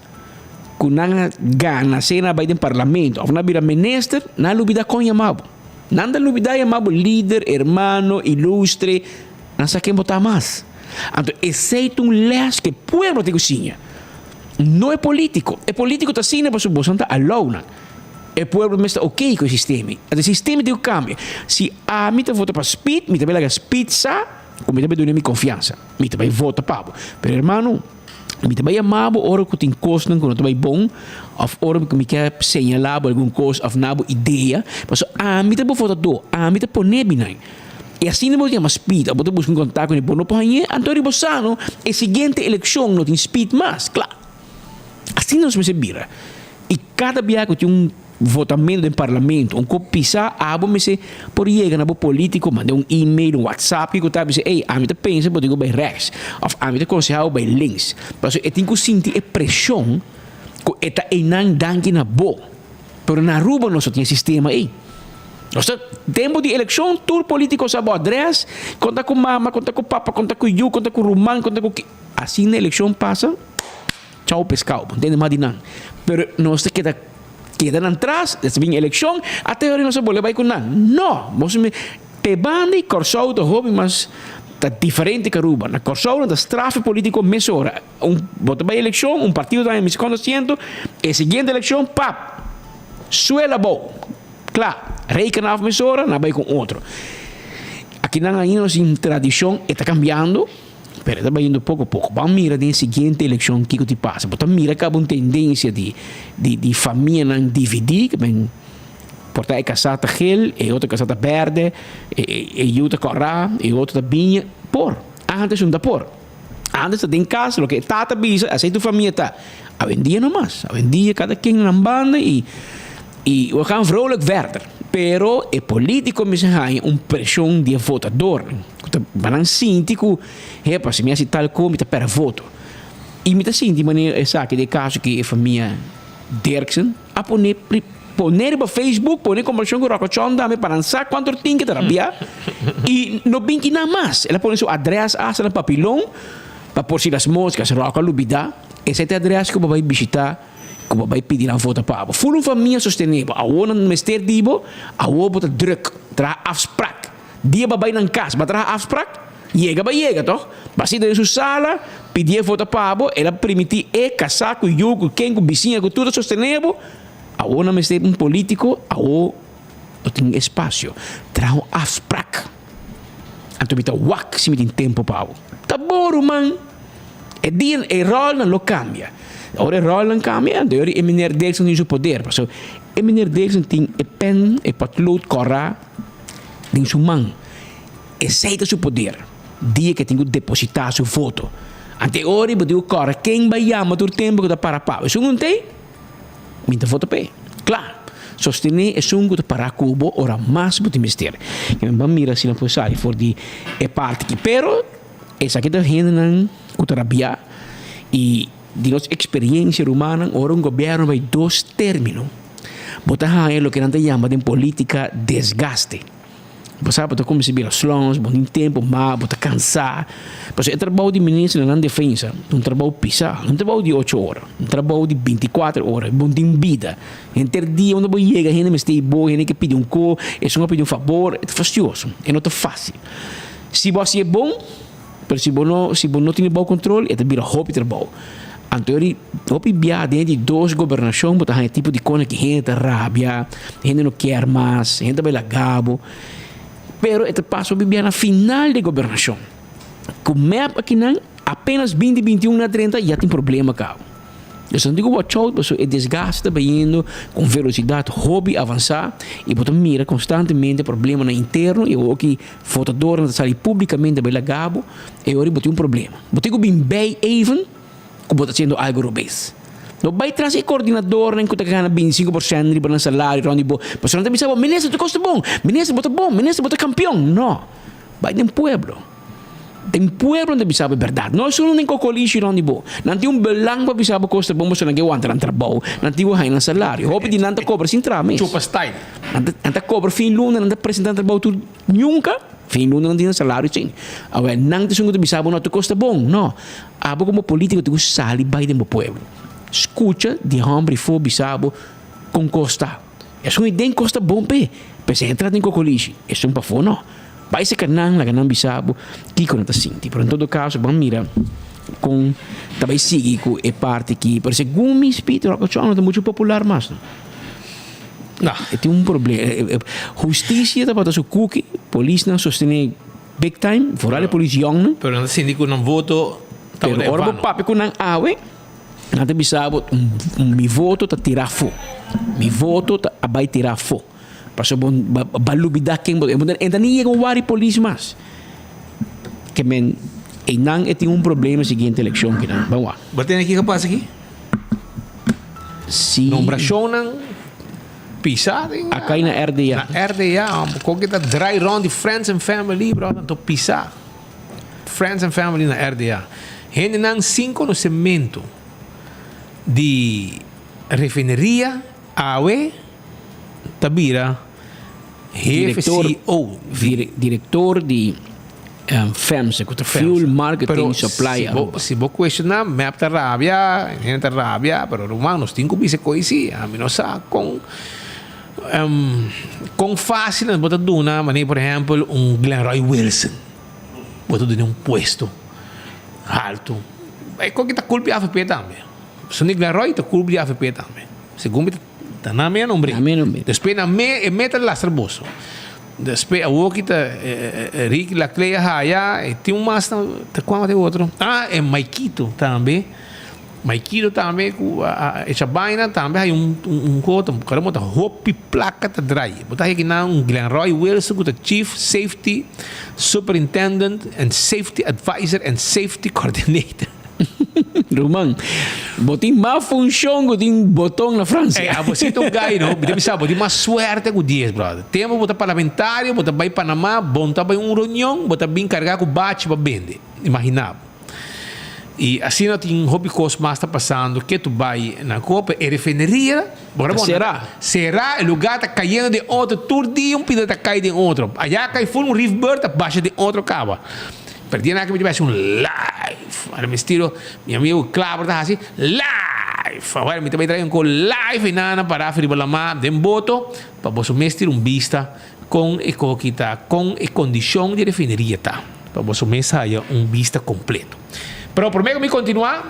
cu nan a gana, sea nan a bay den parlamento of nan a bira minister, nan a lubida con yama bo. Nan ta lubida yama bo lider, hermano, ilustre, nan sa ken bo ta mas. Anto esei ta un les ku e pueblo tin ku siña, no e polítiko. E polítiko ta siña pasobra boso ta alou nan. E pueblo mes ta oké ku e sistema. Anto e sistema tin ku kambia. Si ami ta vota pa Speed, mi ta bai laga Speed sa ku mi ta bai duna mi konfiansa. Mi ta bai vota pa bo. Pero hermano, mi ta bai yama bo ora ku tin kosnan ku no ta bai bon òf ora ku mi ke señalá bo algun kos òf na bo idea. Pasobra ami ta bo votadó, ami ta pone binan. I asina bo ta yama speed, abo ta buska un kontakto ku bo no por hañ'é, anto riba sa no, e siguiente elekshon no tin speed mas, kla. Asina nos mester bira. I kada bia ku tin un votamentu den parlamento, un kop pisá, abo mester por yega na bo polítiko, manda un email, un whatsapp, kiko ta, bisa, ey, ami ta pensa bo tin ku bai rèks, òf ami ta konsehá bo bai links. Pasobra e tin ku sinti e preshon ku e ta einan danki na bo. Pero na Aruba nos no tin e sistema ei. Nos ta tempo di elekshon tur politiko sa bo adres, konta ku mama, konta ku papa, konta ku yu, konta ku ruman, konta ku ki. Asina elekshon pasa, chao peskao, bo ntende mas di nan. Pero nos ta keda keda nan tras, es bin elekshon, ata e ora nos a bolbe bai ku nan. No! Bo sa te banda di Kòrsou ta hopi mas ta diferente ku Aruba. Na Kòrsou nan ta straf e politiko mesora. Un bo ta bai elekshon, un partido ta haña misi konta siento, e siguiente elekshon, pap! Suela abou. Kla, reken af mesora, nan bai ku otro. Akinan ainda nos tin tradishon, e ta kambiando, pero e ta bayendo poko poko. Ban mira den e siguiente elekshon kiko ti pasa. Bo ta mira kaba un tendensia di di di famianan dividí, ke men por ta e kasá ta gel, e otro kasá ta bèrdè, e e yu ta kòrá, e otro ta biña. Por, antes no ta por. Antes ta den cas, loke e tata bisa, asey tu famia ta. Awendia no mas. Awendia cada ken na nan banda y y we gaan vrolijk verder. Pero e politico mester haña un presion di e votadornan. Cu ta nan sinti cu, hepa, si mi haci tal co mi ta perde voto. Y mi ta sinti manera esaki den e caso cu e famia Derksen a pone pone riba Facebook, pone komparashon ku Ròkòchòn tambe pa nan sa kuantu or tin ke ta rabia i no bin ki nan mas. El a pone su adrès asta na papilon pa por si las moskas Ròkò a lubidá, esei ta e adrès ku bo bai bishitá, ku bo bai pidi nan vota pa bo. Ful un famia sostené bo. Awor nan mester di bo, awor bo ta drùk, traha afsprak. Dia bo a bai nan kas, bo a traha afsprak? Yega bo a yega tòg? Bo a sinta den su sala, pidié vota pa bo, el a primintí e kasá ku yu, ku ken, ku bisiña, ku tur ta sostené bo. Awor nan mester un politico, awor no tin espacio. Traha un afsprak. Anto mi ta wak si mi tin tempo pa bo. Ta bo ruman. E dia, e rolnan lo cambia. Ora e rolnan cambia, anto e meneer Dirksen tin su poder. Pasobra e meneer Dirksen tin e pen, e potlood cora den su man. Esey ta su poder. Dia cu e tin cu deposita su voto. Anto e ora bo tin cu cora ken bay yama tur tempo cu ta para pa bo. Esun un tey, mi ta vota p'e. Cla. Sostene esun cu ta para cu bo ora mas bo tin mester. Ban mira si nan por sali for di e parti aki. Pero. Esaki ta hendenan ku ta rabiá i di nos eksperensia rumannan ora un gobièrnu bai dos término bo ta haña loke nan ta yama den polítika desgaste. Bo sa bo ta kuminsá bira slòns, bo no tin tempu mas, bo ta kansá. Pasobra e trabou di minister na nan defensa ta un trabou pisá, no un trabou di ocho ora, un trabou di binti kuater ora. Bo no tin bida. Henter dia unda bo yega hende mester ei bo, hende ke pidi un ko, esun a pidi un fabor, e ta fastioso, e no ta fásil. Si bo hasi e bon, pero si bo no, si bo no tene bou control, e ta bira hopi trabou. Anto eri hopi bia den di dos gobernacion bo ta haña tipo di kona ki hende ta rabia, hende no kier mas, hende ta bai laga bo. Pero e ta pasa hopi bia na final di gobernacion. Ku mep akinan apenas binti 21 na 30 ya tin problema kaba. Nos ta tin ku watch out pasobra e desgaste ta bayendo ku un velosidad hopi avansá i bo ta mira konstantemente problemanan interno i awor ki votadornan ta sali públikamente bai laga bo e ora bo tin un problema. Bo tin ku bin bei even ku bo ta hasiendo algu robes. No bai tras e koordinadornan ku ta gana 25% riba nan salario rònt di bo pasobra nan ta bisa bo, Minister tur kos ta bon, minister bo ta bon, minister bo ta kampion. No, bai den pueblo. Den pueblo nan ta bisa bo e bèrdat. No esun den kokolishi rònt di bo. Nan tin un belang pa bisa bo kos ta bon pasobra nan ke wanta nan trabou, nan tin ku haña nan salario. Hopi di nan ta kobra sin traha mes. Chupa style. Nan ta nan ta kobra fin luna, nan ta presentá nan trabou tur nunka. Fin luna nan tin nan salario sin. Awor nan ta esun ku ta bisa bo no tur kos ta bon. No. Abo komo polítiko tin ku sali bai den bo pueblo. Skucha di hòmber i for bisa bo kon kos ta. Esun i den kos ta bon p'e. P'esei e tra den kokolishi. Esun pafó no. Bai seka nan, laga nan bisa bo kiko nan ta sinti. Pero en todo kaso, ban mira kon ta bai sigui ku e parti aki. Pero segun mi spiritu, Rock Ochon no ta muchu popular mas no. No. E tin un problema. Hustisia tabata su kuki, polisnan sostené big time, vooral e polis yòngnan. Pero nan ta sinti ku nan voto tabata Pero en ora bo vano. papia ku nan awe, nan ta bisa bo, mi voto ta tirá afó. Mi voto ta a bai tirá afó. Pasobra bo ba lubida ken bo ta. E ta ni yega un wari polis mas. Ke men einan e tin un problema siguiente elekshon kinan. Ban wak. Bo tene kiko pasa aki? Si. Nombrashonnan pisa den. A kai na RDA. Na RDA. Kon ke ta drai rond di friends and family brother anto pisa. Friends and family na RDA. Hendenan sin konosementu di refineria awe. Ta bira hefe CEO. Director di FEMSA, cu ta Fuel Marketing Supply Aruba. Si bo cuestiona, mep ta rabia, hende ta rabia, pero ruman nos tin cu bisa coy si. Ami no sa con con facil nos bo ta duna, manera por ehempel un Glenroy Wilson, bo ta duna un puesto halto. E coki ta culpa di avp tambe. Pasobra Glenroy ta culpa di avp tambe. Segun mi ta. Ta na me nombre. Na me nombre. Despues na me e me ta lastra boso. Despues awor ki ta Ricky Laclé a haya e tin un mas ta ta cuan ta e otro? Ah e Maikito tambe. Maikito tambe cu a echa baina tambe haya un un cota. Caramba ta hopi placa ta draai. Bo ta haya kinan un Glenroy Wilson cu ta Chief Safety Superintendent and Safety Advisor and Safety Coordinator. Ruman, bo tin mas funshon ku tin boton na Fransia. Ey, abo si ta un guy no, mi ta bisa bo tin mas suerte ku dies, brother. Tempo bo ta parlamentario, bo ta bai Panama, bo no ta bai un reunion, bo ta bin karga ku bachi pa bende. Imagina bo. I asina tin hopi kos mas ta pasando ke tu bai na kope. E refineria, bo Ta será. Será, e lugar ta kayendo den otro, tur dia un pida ta kai den otro. Aya kai ful un reef bird ta basha den otro kaba. Pero dia nan aki mi ta bai hasi un live. Ahora mi estilo mi amigo Klaver ta hasi live. Awor mi ta bai trae un ko live einan na para riba lamá den boto pa boso mes tira un bista kon e koki ta, kon e kondishon di refineria ta. Pa boso mes haya un bista kompleto. Pero prome ku mi kontinua.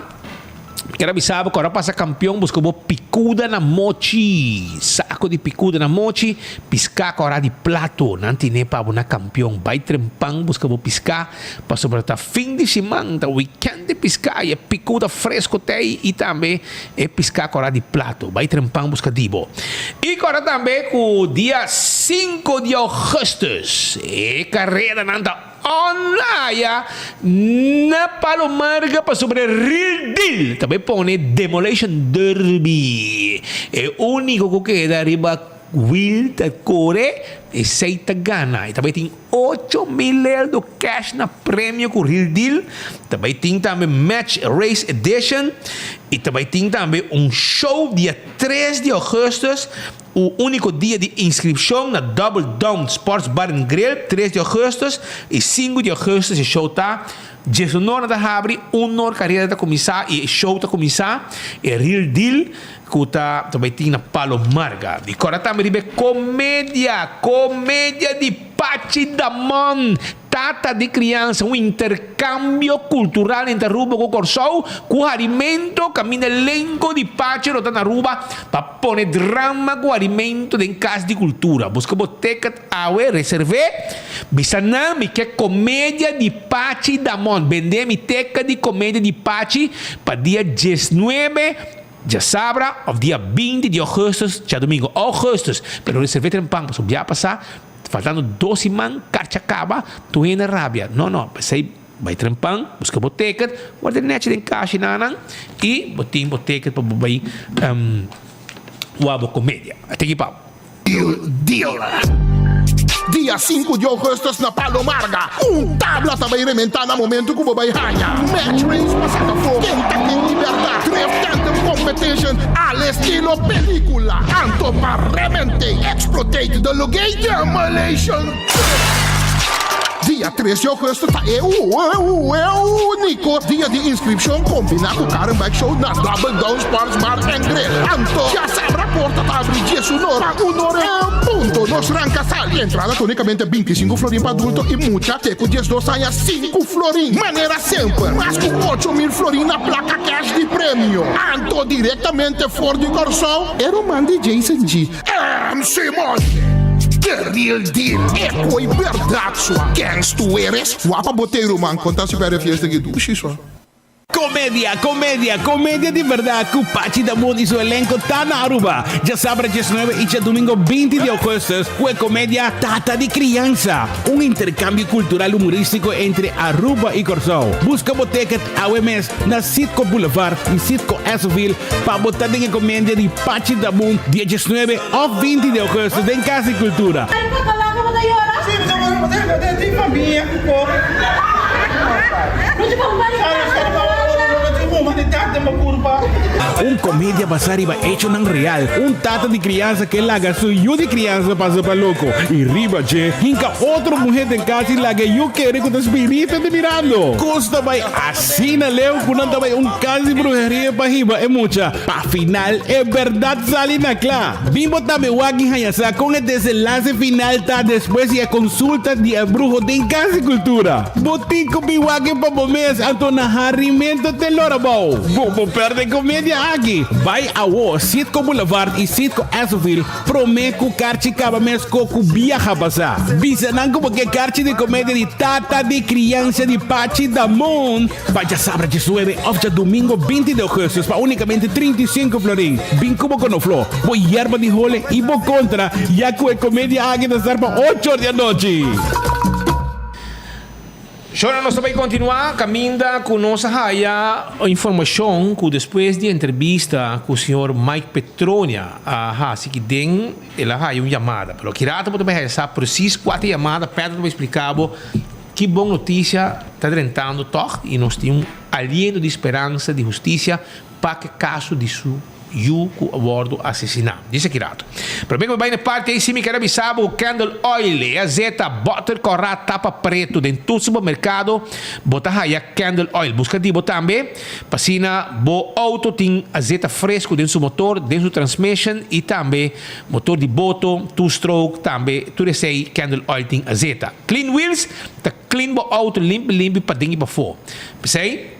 Kier a bisa bo ku ora pasa kampion buska bo pikuda na mochi. Sako di pikuda na mochi, piská ku ora di plato. Nan tine pa bo na kampion. Bai trempan buska bo piská pasobra ta fin di siman, ta wikènt di piská i e pikuda fresko ta ei i tambe e piská ku ora di plato. Bai trempan buska di bo. I kòrda tambe ku dia sinku di ougùstùs e karedanan ta. Onlaya na Palo Marga pasobra e real deal ta bay pone Demolition Derby. E unico cu keda riba wiel ta core esey ta gana. E ta bay tin 8000 eldo cash na premio cu real deal. Ta bay tin tambe Match Race Edition y ta bay tin tambe un show dia tres di augustus. U úniko dia di inskripshon na Double Down Sports Bar and Grill, tres di ougùstùs i sinku di ougùstùs e show ta. Djesunor nan ta habri, unor karera ta kuminsá i e show ta kuminsá, e real deal ku ta ta bai tin na Palo Marga. Di kòrda tambe riba e komedia, komedia di Pachi Damon! Tata di criansa, un intercambio cultural entre Aruba cu Corsou, cu harimento caminda elenco di Pache lo ta na Aruba pa pone drama cu harimento den Cas di Cultura. Busca bo ticket awe, reserve, bisa nan mi ke comedia di Pachi Damon. Bende mi ticket di comedia di Pachi pa dia diesnuebe djasabra of dia binti di augustus, djadomingo augustus, pero reserve trempan pasobra bia pasa. Faltando dos siman karchi a kaba, tur hende a rabia. No, no, p'esei bai trempan, buska bo ticket, warda nechi den kashi nanan i bo tin bo ticket pa bo bai wak bo komedia. Tiki pau. Deal! Dia sinku di ougùstùs na Palo Marga, un tabla ta bai rementá na momentu ku bo bai haña Match Race pa saka afó ken ta ken di bèrdat, Drift Tandem Competition al estilo pelíkula, anto pa rement'é, explotate the lug'é Demolition Derby. Dia tres di ougùstùs ta e úniko dia di inskripshon kombiná ku Car and Bike Show na Double Down Sports Bar and Grill. Anto djasabra porta ta abri dies unor pa unor en punto. Nos ranka sali. Entrada ta únikamente 25 florin pa adulto i mucha te ku 12 aña sinku florin. Manera semper, mas ku 8000 florin na plaka cash di premio. Anto direktamente for di Kòrsou, e ruman di Jason G. MC Monte, The real deal, e koi berdad sua. Kens tu eres? Wapa bo tey ruman, konta si perde fiesta ki dushi sua. Comedia, comedia, comedia di berdad cu Pachi Damon y su elenco ta na Aruba djasabra 19 y djadomingo 20 di augustus cu e comedia Tata di Crianza, un intercambio cultural humoristico entre Aruba y Corsou. Busca bo ticket awe mes na Citgo Boulevard y Citgo Essoville pa bo ta den e comedia di Pachi Damon dia 19 of 20 di augustus den Cas di Cultura. Un komedia basá riba echonan real. Un tata di kriansa ke laga su yu di kriansa pasa pa loko i riba dje hinka otro muhé den kas i laga e yu kere ku ta spiritu ta mirando. Kos ta bai asina leu ku nan ta bai un kas di bruheria pa hiba e mucha. Pa final e bèrdat sali na kla. Bin bo tambe wak i haña sa kon e desenlase final ta despues di e konsulta di e bruho den Kas di Kultura. Bo tin ku bin wak e pa bo mes, anto na harimento te lora bou. Bo por pèrdè e komedia aki. Bai awo Citgo Boulevard i Citgo Essoville promé ku karchi kaba mes ko ku biaha pasá. Bisa nan ku bo ke karchi di komedia di Tata di Kriansa di Pachi Damon. Pa djasabra 19 òf djadumingo 20 di ougùstùs pa únikamente 35 florin. Bin ku bo konofló, bo yerba di hole i bo kontra, ya ku e komedia aki ta start pa ocho or di anochi. Shona nos ta bai kontinuá kaminda ku nos a haya informashon ku despues di entrevista ku señor Mike Petronia a hasi ki den el a haya un yamada. Pero ki rato bo ta bai haya sa presis kua ta e yamada, Pedro ta bai splika bo. Ki bon notisia ta drentando tòg i nos tin un aliento di speransa di hustisia pa ku e kaso di su yu ku a wòrdu asesiná. Dise ki rato. Promé ku mi bai na e parti ei si mi ker a bisa bo ku Candle Oil, e azeta, bòter kòrá, tapa pretu den tur supermerkado bo ta haya Candle Oil. Buska di bo tambe pa asina bo outo tin azeta fresku den su motor, den su transmission i tambe motor di boto, two stroke tambe tur esei Candle Oil tin azeta. Clean Wheels ta clean bo auto limpi limpi paden y pafó. P'esey,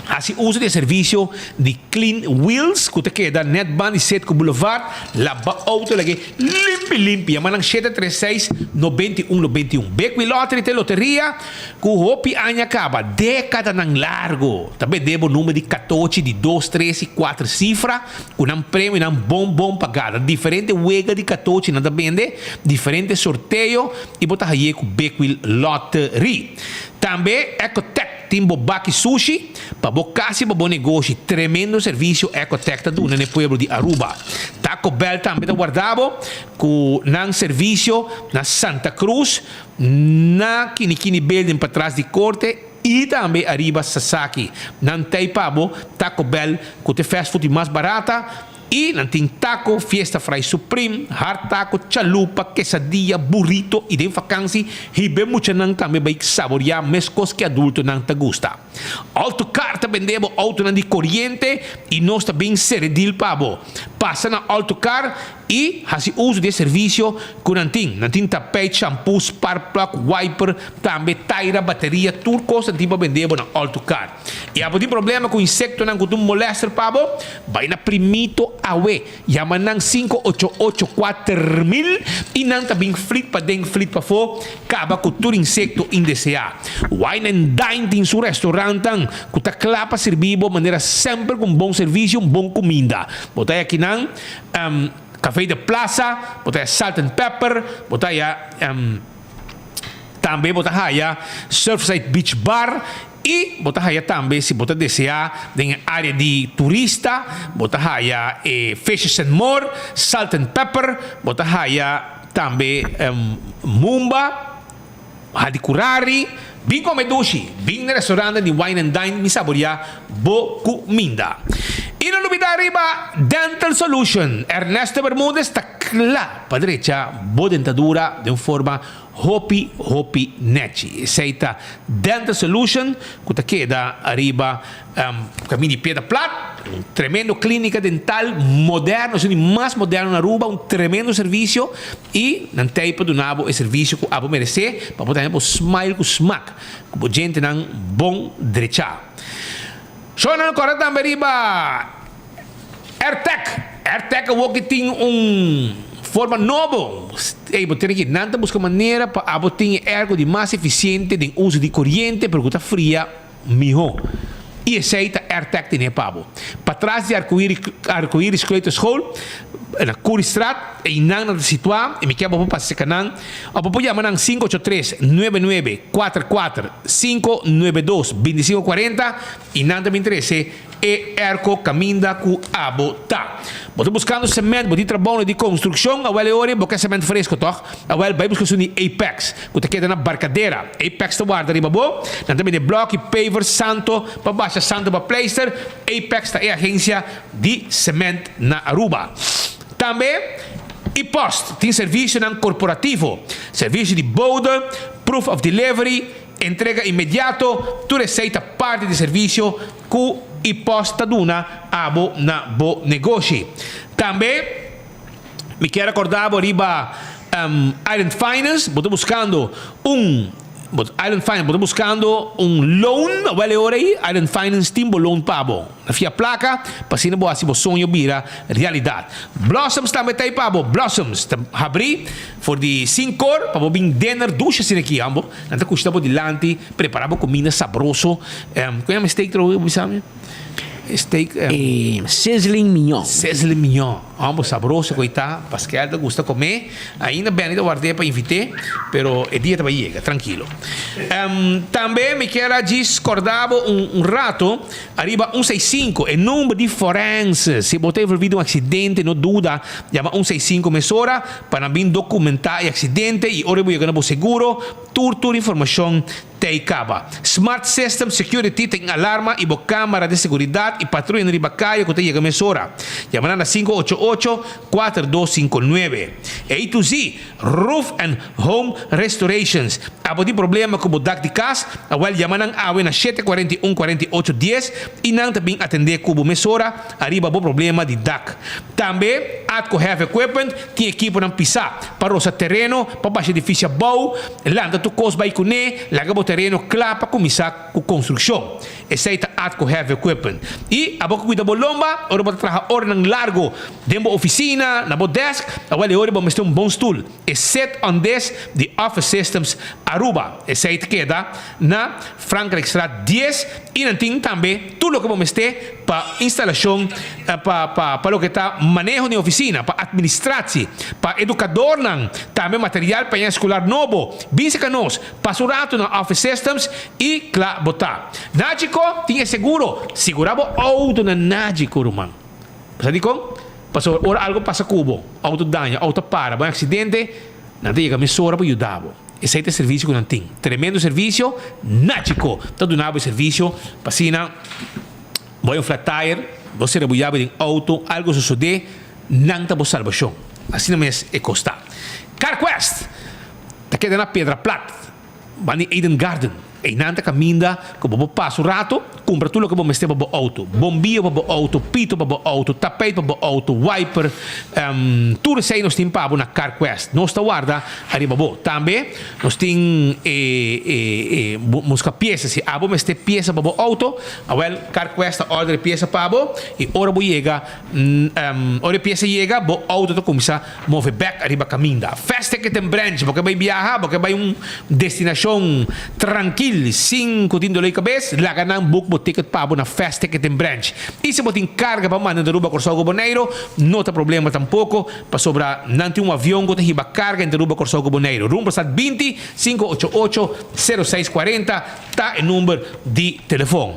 Hasi uso di e servisio di Clean Wheels ku ta keda nèt ban di Setco Boulevard. Laba outo lag'é limpi limpi. Yama nan 736 91 91. Bekwin Lottery ta e loteria ku hopi aña kaba, dékadanan largu, ta bendé bo number di katochi di dos, tres i kuater sifra ku nan premionan bon bon pagá. Ta diferente wega di katochi nan ta bende, diferente sorteo i bo ta haye ku Bekwin Lottery. Tambe Ecotech. Tin bo baki sushi pa bo kas i pa bo negoshi. Tremendo servisio Ecotech ta duna na e pueblo di Aruba. Taco Bell tambe ta warda bo ku nan servisio na Santa Cruz, na Kinikini Building patras di Korte i tambe ariba Sasaki. Nan tei pa bo Taco Bell ku ta e fast food di mas barata. I nan tin taco, fiesta fry supreme, hard taco, chalupa, quesadilla, burrito i den vakansi hibe muchanan tambe bai saboria meskos ke adultonan ta gusta. Autocar ta bende bo autonan di koriente i nos ta bin sere deal pa bo. Pasa na Autocar i hasi uso di e servisio ku nan tin. Nan tin tapijt, shampoo, spark plug, wiper, tambe taira, bateria, tur kos nan tin pa bende bo na Autocar. I abo tin problema ku insektonan ku ta un molester pa bo? Bai na Primito awe. Yama nan 588 4000 i nan ta bin flit paden flit pafó kaba ku tur insekto indeseá. Wine and Dine tin su restaurantnan ku ta kla pa sirbi bo manera semper ku un bon servisio un bon kuminda. Bo ta haya kinan Café de Plaza, bo ta haya Salt and Pepper, bo ta haya. Tambe bo ta haya Surfside Beach Bar y bo ta haya tambe si bo ta desea den e area di turista bo ta haya e Fishes and More, Salt and Pepper, bo ta haya tambe Mumba, Hadicurari. Bin come dushi, bin na restaurantnan di Wine and Dine mi saboria bo cuminda. Y no lubida riba Dental Solution, Ernesto Bermudez ta cla. Pa drecha bo dentadura den un forma hopi hopi nechi. Esei ta Dental Solution ku ta keda ariba Kamin di Piedra Plat. Un tremendo klinika dental moderno, esun di mas moderno na Aruba, un tremendo servisio i nan tei pa duna bo e servisio ku abo meresé pa bo tene bo smile ku smak, ku bo djentenan bon drechá. Shownan kòrda tambe riba. Airtec, Airtec awor ki tin un forma nobo. Ey, bo tene ki nan ta buska manera pa abo tin e airco di mas eficiente den uso di coriente pero cu ta fria miho. Y esey ta Airtec tene pa bo. Patras di Arcoiris Arcoiris Kleuterschool na Curiestraat eynan nan ta situa y mi kier bo por pasa cerca nan of bo por yama nan 583 9944 592 2540 y nan ta bin trece E airco caminda cu abo ta. Bo ta buscando cement, bo tin trabounan di construccion, awel e ora bo ke cement fresco toch? Awel bay busca esun di Apex cu ta keda na Barcadera. Apex ta warda riba bo. Nan ta bende bloki, paver, santo pa basha, santo pa pleister. Apex ta e agencia di cement na Aruba. Tambe E-Post tin servicionan corporativo, servicio di bode, proof of delivery, Entrega inmediato, tur esei ta parti di servisio ku E-Post ta duna abo na bo negoshi. Tambe mi kier rekorda bo riba Island Finance, bo ta buskando un Island Finance, bo ta buskando un loan, awel e ora ei Island Finance tin bo loan pa bo. Na fia plaka pa asina bo hasi bo soño bira realidat. Blossoms tambe ta ei pa bo. Blossoms ta habrí for di sinkor pa bo bin dinner dushi asina aki ambo. Nan ta kushta bo dilanti, prepara bo kuminda sabroso. Kon yama e steak trowe bo bisa mi? E steak. Sizzling mignon. Sizzling mignon. Ambo sabroso ku ei ta. Paskel ta gusta kome. Ainda Benny ta ward'é pa invit'é, pero e dia ta bai yega, trankilo. Tambe mi kier a djis kòrda bo un rato ariba un seis sinku, e number di forense. Si bo ta envolví den un aksidente, no duda, yama un seis sinku mesora pa nan bin dokumentá e aksidente i ora bo yega na bo seguro, tur tur informashon Tei kaba. Smart System Security ta in alarma i bo kamara di seguridat i patruyanan riba kaya ku ta yega mesora. Yama nan na 588 4259. A to Z, Roof and Home Restorations. Abo tin problema ku bo dak di kas? Awel yama nan awe na 741 48 dies i nan ta bin atendé ku bo mesora ariba bo problema di dak. Tambe Atco Heavy Equipment tin ekiponan pisá pa rosa tereno, pa basha edifisio abou, lanta tur kos bai kuné, laga bo tereno kla pa kuminsá ku konstrukshon. Esei ta Atco Heavy Equipment. I abo ku kuida bo lomba ora bo ta traha oranan largo den bo ofisina, na bo desk, awel e ora bo mester un bon stul. E Sit on This di Office Systems Aruba. Esei ta keda na Frankrijkstraat dies i nan tin tambe tur loke bo mester pa instalashon, pa pa pa loke ta maneho den ofisina, pa administratie, pa edukadornan, tambe material pa ña eskolar nobo. Bin seka nos, pasa un ratu na Office Systems i kla bo ta. Nagico tin e seguro, sigura bo outo na Nagico ruman. Bo sa dikon? Pasobra ora algo pasa ku bo, outo daña, outo para, bo haña aksidente, nan ta yega mesora pa yuda bo. Esei ta e servisio ku nan tin. Tremendo servisio, Nagico ta duna bo e servisio pa asina bo haña un flat tire, bo sera bo yabi den outo, algo sosodé, nan ta bo salbashon. Asina mes e kos ta. Carquest ta keda na Piedra Plat. Ban di Eden Garden. Einan ta kaminda ku bo por pasa un rato, kumpra tur loke bo mester pa bo outo. Bombio pa bo outo, pito pa bo outo, tapijt pa bo outo, wiper, tur esei nos tin pa bo na Carquest. Nos ta warda ariba bo. Tambe nos tin e e e buska piesa. Si abo mester piesa pa bo outo, awel Carquest ta order e piesa pa bo i ora bo yega, ora e piesa yega bo outo ta kuminsá Move bek ariba kaminda. Fast ticket en branch, bo ke bai biaha, bo ke bai un destinashon trankil sin ku tin doló di kabes, laga nan book bo ticket pa bo na Fast Ticket en Branch. I si bo tin karga pa manda di Aruba, Kòrsou ku Boneiru, no ta problema tampoko, pasobra nan tin un avion ku ta hiba karga entre Aruba, Kòrsou ku Boneiru. Rumbrostad 20 588 0640 ta e number di telefon.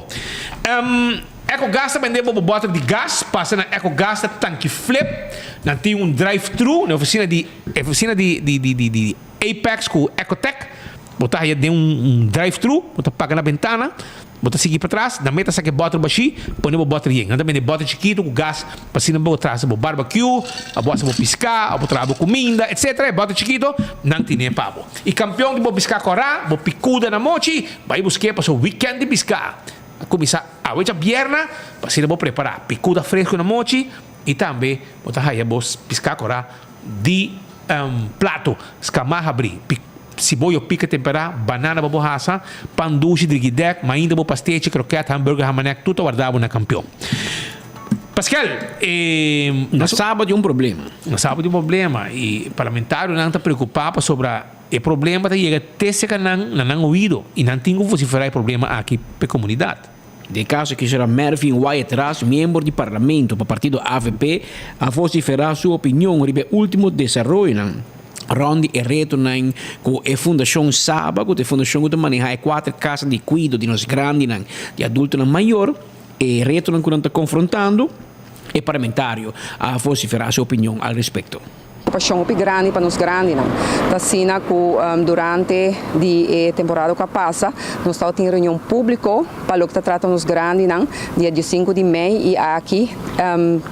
Ecogas ta bende bo bo bòter di gas, pasa na Ecogas ta tanki flip, nan tin un drive thru na ofisina di e ofisina di di di di di Apex ku Ecotec, bo ta haya den un drive thru, bo ta paga na bentana, bo ta sigui patras, nan meta saka e bòter bashí, pone bo bòter yen. Nan ta bende bòter chikitu ku gas pa asina bo trasa bo barbecue, abo hasi bo piská, abo traha bo kuminda, etcetera, e bòter chikito nan tine pa bo. I kampion di bo piská kòrá, bo pikuda na mochi, bai busk'é pasobra weekend di piská a kuminsá. Awe djabièrna pa asina bo prepará pikuda fresku na mochi i tambe bo ta haya bo piská korá di plato skamá habrí, siboyo pika temperá, banana pa bo hasa, pan dushi drigidèk, mainta bo pastechi, krokèt, hamburger, hamanek, tur ta wardá bo na Kampion. Paskel, e. Na Saba tin un problema. Na Saba tin un problema i parlamentarionan ta preokupá pasobra. E problema ta yega te serka nan na nan oido i nan tin ku vosiferá e problema aki pa e komunidat. Den e kaso aki sra. Mervin Wyatt Ras, miembro di parlamento pa partido avp, a vosiferá su opinion riba e último desaroyonan rònt di e retonan ku e Fundashon Saba, ku ta e fundashon ku ta manehá e kuater kasanan di kuido di nos grandinan, di adultonan mayor, e retonan ku nan ta konfrontando, e parlamentario a vosiferá su opinion al respekto. Preokupashon hopi grandi pa nos grandinan. Ta asina ku durante di e temporada ku a pasa nos tabata tin reunion públiko pa loke ta trata nos grandinan dia diesinku di mei i aki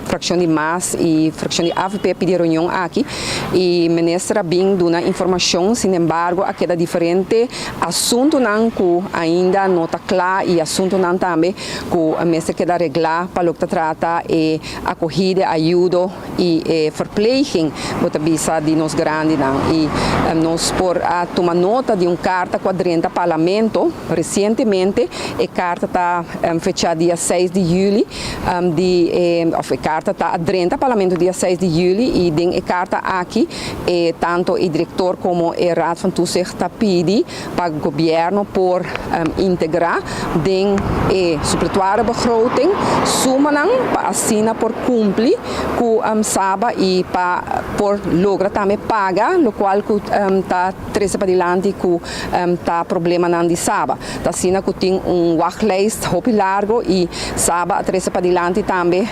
frakshon di mas i frakshon di avp a pidi reunion aki i minister a bin duna informashon sinembargo a keda diferente asuntunan ku ainda no ta kla i asuntunan tambe ku mester keda reglá pa loke ta trata e akohida, ayudo. i e verpleging bo ta bisa di nos grandinan i nos por a tuma nota di un karta ku a drenta parlamento resientemente e karta ta fechá dia seis di yüli di e òf e karta ta a drenta parlamento dia seis di yüli i den e karta aki e tanto e direktor komo e raad van toezicht ta pidi pa gobièrnu por integrá den e supletuario begroting sumanan pa asina por kumpli ku Saba i pa por logra tambe paga lokual ku ta trese padilanti ku ta problemanan di Saba. Ta asina ku tin un wachtlijst hopi largo i Saba a trese padilanti tambe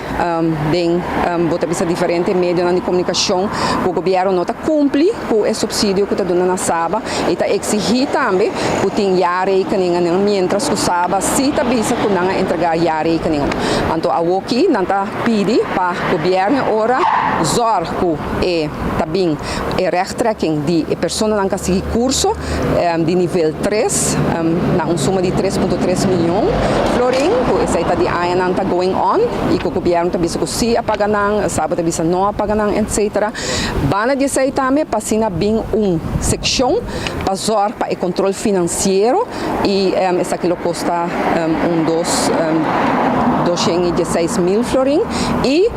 den bo ta bisa diferente medionan di komunikashon ku gobièrnu no ta kumpli ku e supsidio ku ta duna na Saba i ta eksigí tambe ku tin jaarrekeningennan miéntras ku Saba sí ta bisa ku nan a entregá jaarrekeningen. Anto awoki nan ta pidi pa gobièrnu ora zòrg ku e ta. bin e rechttrekking di e personanan ku a sigui kurso di nivel tres na un suma di tres punto tres miyon florin, ku esei ta di añanan ta going on i ku gobièrnu ta bisa ku si a paga nan, Saba ta bisa no a paga nan etcetera. Banda di esei tambe pa asina bin un sekshon pa zòrg pa e kontrol finansiero i esaki lo kosta un dos doshen i dieseis mil florin i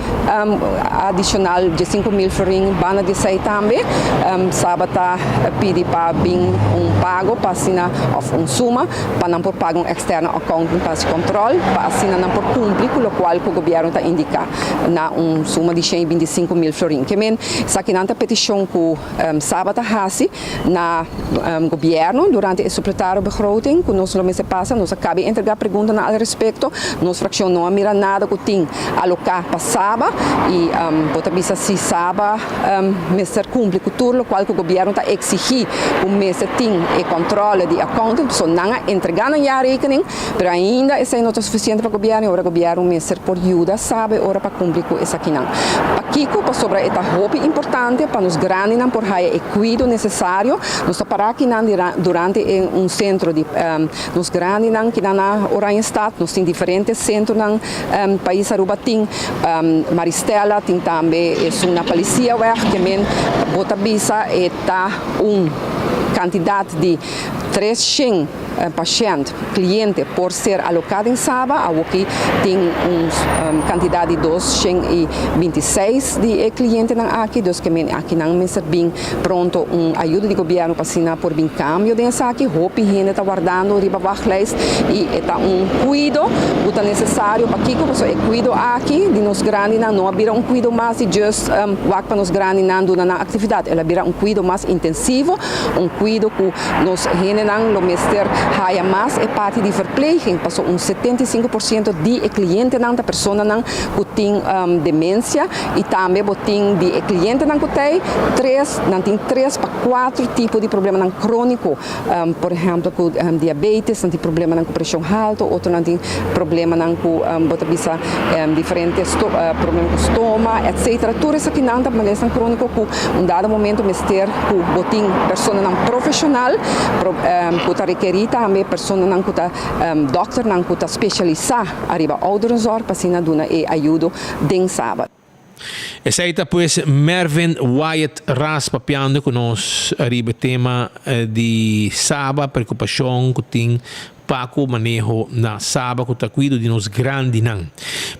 adishonal diesinku mil florin banda di esei tambe Saba ta pidi pa bin un pago pa asina òf un suma pa nan por paga un external accountant pa hasi kòntròl pa asina nan por kumpli ku lokual ku gobièrnu ta indiká na un suma di shen i bintisinku mil florin. Ke men esakinan ta petishon ku Saba ta hasi na gobièrnu durante e supletario begroting ku nos lo mester pasa. Nos a kabi entregá preguntanan al respekto. Nos frakshon no a mira nada ku tin aloká pa Saba i bo ta bisa si Saba mester kumpli ku tur lokual ku gobièrnu ta eksigí ku mester tin e kòntròle di accountant. Pasobra nan a entregá nan jaarrekening pero ainda esei no ta sufisiente pa gobièrnu i ora gobièrnu mester por yuda Saba e ora pa kumpli ku esakinan. Pakiko? Pasobra e ta hopi importante pa nos grandinan por haya e kuido nesesario. Nos ta para akinan durante e un sentro di nos grandinan kinan na Oranjestad. Nos tin diferente sentronan pais Aruba tin Maristella, tin tambe esun na Palisiaweg. Ke men bo ta bisa e ta un kantidat di 300 Pashènt, kliente, por ser aloká den Saba. Awoki tin un kantidat di 226 di e klientenan aki, dus ke men akinan mester bin pronto un ayudo di gobièrnu pa asina por bin kambio den esaki. Hopi hende ta wardando riba wachtlijst i e ta un kuido ku ta nesesario. Pakiko? Pasobra e kuido aki di nos grandinan no a bira un kuido mas di just wak pa nos grandinan duna nan aktividat. El a bira un kuido mas intensivo, un kuido ku Nos hendenan lo mester haya mas e parti di verpleging, paso un 75% di e clientenan ta personanan cu tin demencia y tambe bo tin di e clientenan cu t'ey tres, nan tin tres pa cuatro tipo di problemanan cronico, por ehemplo cu diabetes, nan tin problemanan cu presion halto, otronan tin problemanan cu bo ta bisa diferente problema cu stoma etcetera. Tur esakinan ta malesnan cronico cu un dado momento mester cu bo tin personanan profesional cu ta rekeri tambe personanan cu ta dokternan cu ta specialisa ariba ouderenzorg pa asina duna e ayudo den Saba. Esey ta pues Mervin Wyatt Ras papiando cu nos ariba e tema di Saba, preocupacion cu tin pa cu maneho na Saba cu ta cuido di nos grandinan.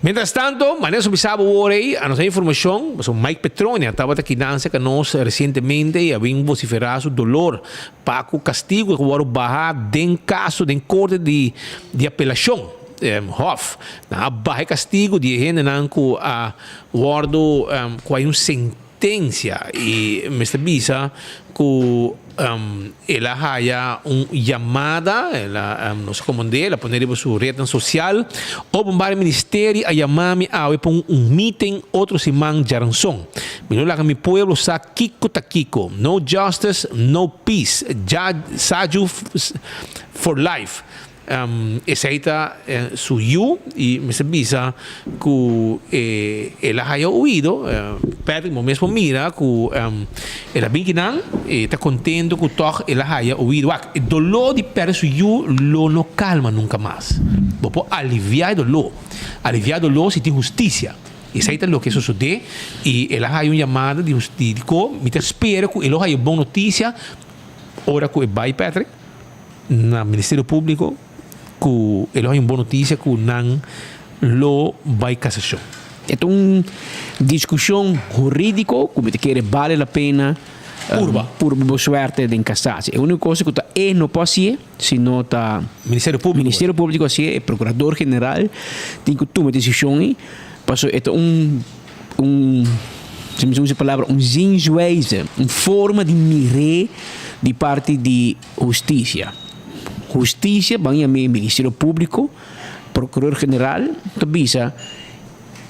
Mientras tanto, manera nos a bisa bo wor ey, a nos a informacion, pasobra Mike Petronia tabata kinan cerca nos recientemente y a bin vocifera su dolor pa cu castigo cu worde baha den caso den corte di di apelacion, Hof. Nan a baha e castigo di e hendenan cu a wordo cu hay un sentencia y mester bisa cu el a haya un yamada, el a nos komand'é, el a pone riba su rednan sosial, Openbare Ministerie a yama mi awe pa un meeting otro siman djaranson. Mi lo laga mi pueblo sa kiko ta kiko. No justice, no peace. Saju for life. Esei ta su yu y mester bisa cu el a haya oido. Patrick bo mes por mira cu el a bin kinan y ta contento cu tog el a haya oido. Wak, e dolor di perde su yu lo no calma nunca mas. Bo por alivia e dolor. Alivia e dolor si tin husticia. Esei ta loke sosode y el a haya un yamada di hustico. Mi ta spera cu e lo haya bon noticia ora cu e bay Patrick. Na Ministerio Públiko ku e lo haña un bon notisia ku nan lo bai kasashon. E ta un diskushon hurídiko ku mi ta kere bale la pena Purba. purba bo suerte den kasasi. E úniko kos ku ta e no por hasié si no ta Ministerio Públiko. Ministerio Públiko hasié, e Prokurador General tin ku tuma e desishon ei pasobra e ta un un si mi usa e palabra un zienswijze, un forma di mir'é di parti di Hustisia. Hustisia, ban yam'é Ministerio Públiko, Prokuror General, ta bisa,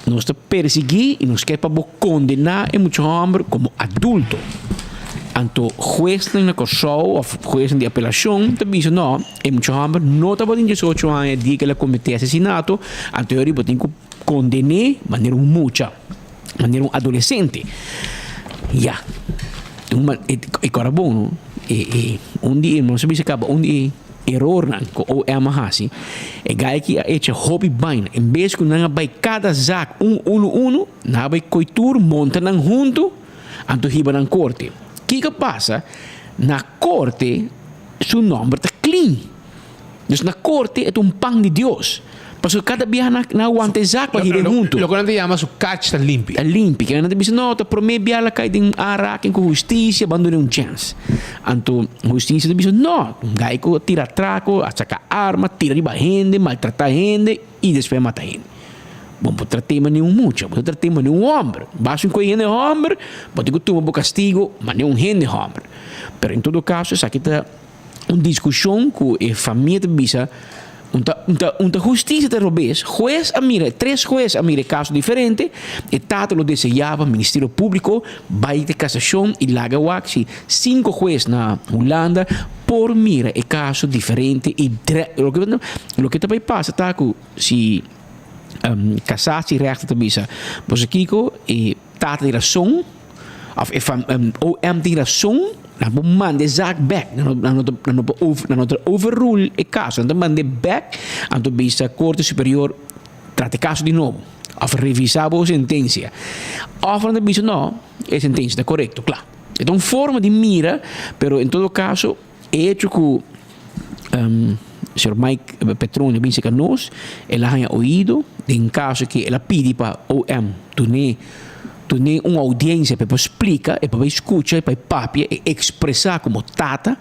Nos ta persiguí i nos ke pa bo kondená e mucha hòmber komo adulto. Anto huesnan na Kòrsou òf huesnan di apelashon ta bisa, No, e mucha hòmber no tabatin diesocho aña dia ku el a kometé asesinato, anto e ora bo tin ku konden'é manera un mucha, manera un adolesente. Ya. Un e kòrda bon no, e e un di e nos a bisa kaba un di e erornan ku OM a hasi, e gai aki a echa hopi baina. En bes ku nan a bai kada zak un unu unu, nan a bai koi tur monta nan huntu, anto hiba nan korte. Kiko a pasa? Na korte su nòmber ta clean. Dus na korte e ta un pan di Dios. Pasobra kada biaha nan nan a wanta e zak pa hira e huntu. Loke nan ta yama su kach ta limpi. Ta limpi. Kende nan ta bisa, no, ta promé biaha la kai den aanraking ku hustisia, ban duna un chèns. Anto hustisia ta bisa, no, un gai ku a tira atrako, a saka arma, tira riba hende, maltratá hende i despues a mata hende. Bo no por trat'é manera un mucha, bo ta trat'é manera un hòmber. Basta un koe hende hòmber, bo tin ku tuma bo kastigo manera un hende hòmber. Pero en todo kaso esaki ta. Un diskushon ku e famia ta bisa un ta un ta un ta hustisia ta robes. Hues a mira, tres hues a mira e kaso diferente. E tata lo deseá pa Ministerio Públiko bai te kasashon i laga wak si sinku hues na Hulanda por mira e kaso diferente i dre loke loke ta bai pasa ta ku si kasasierechter ta bisa boso kiko e tata di rason. Of e fam OM tin rason, nan por manda e zaak bek. Nan no nan no ta nan no por over nan no ta overrule e kaso. Nan ta mand'é bek, anto bisa Korte Superior trata e kaso di nobo of revisá bo sentensia. Of nan ta bisa no, e sentensia ta korekto, kla. E ta un forma di mira, pero en todo kaso e hecho ku señor Mike Petroni a bin serka nos, el a haña oido den kaso ke el a pidi pa OM dun'é Dun'é un audiencia pa e por splica, e por bay scucha, e por bay papia, e expresa como tata.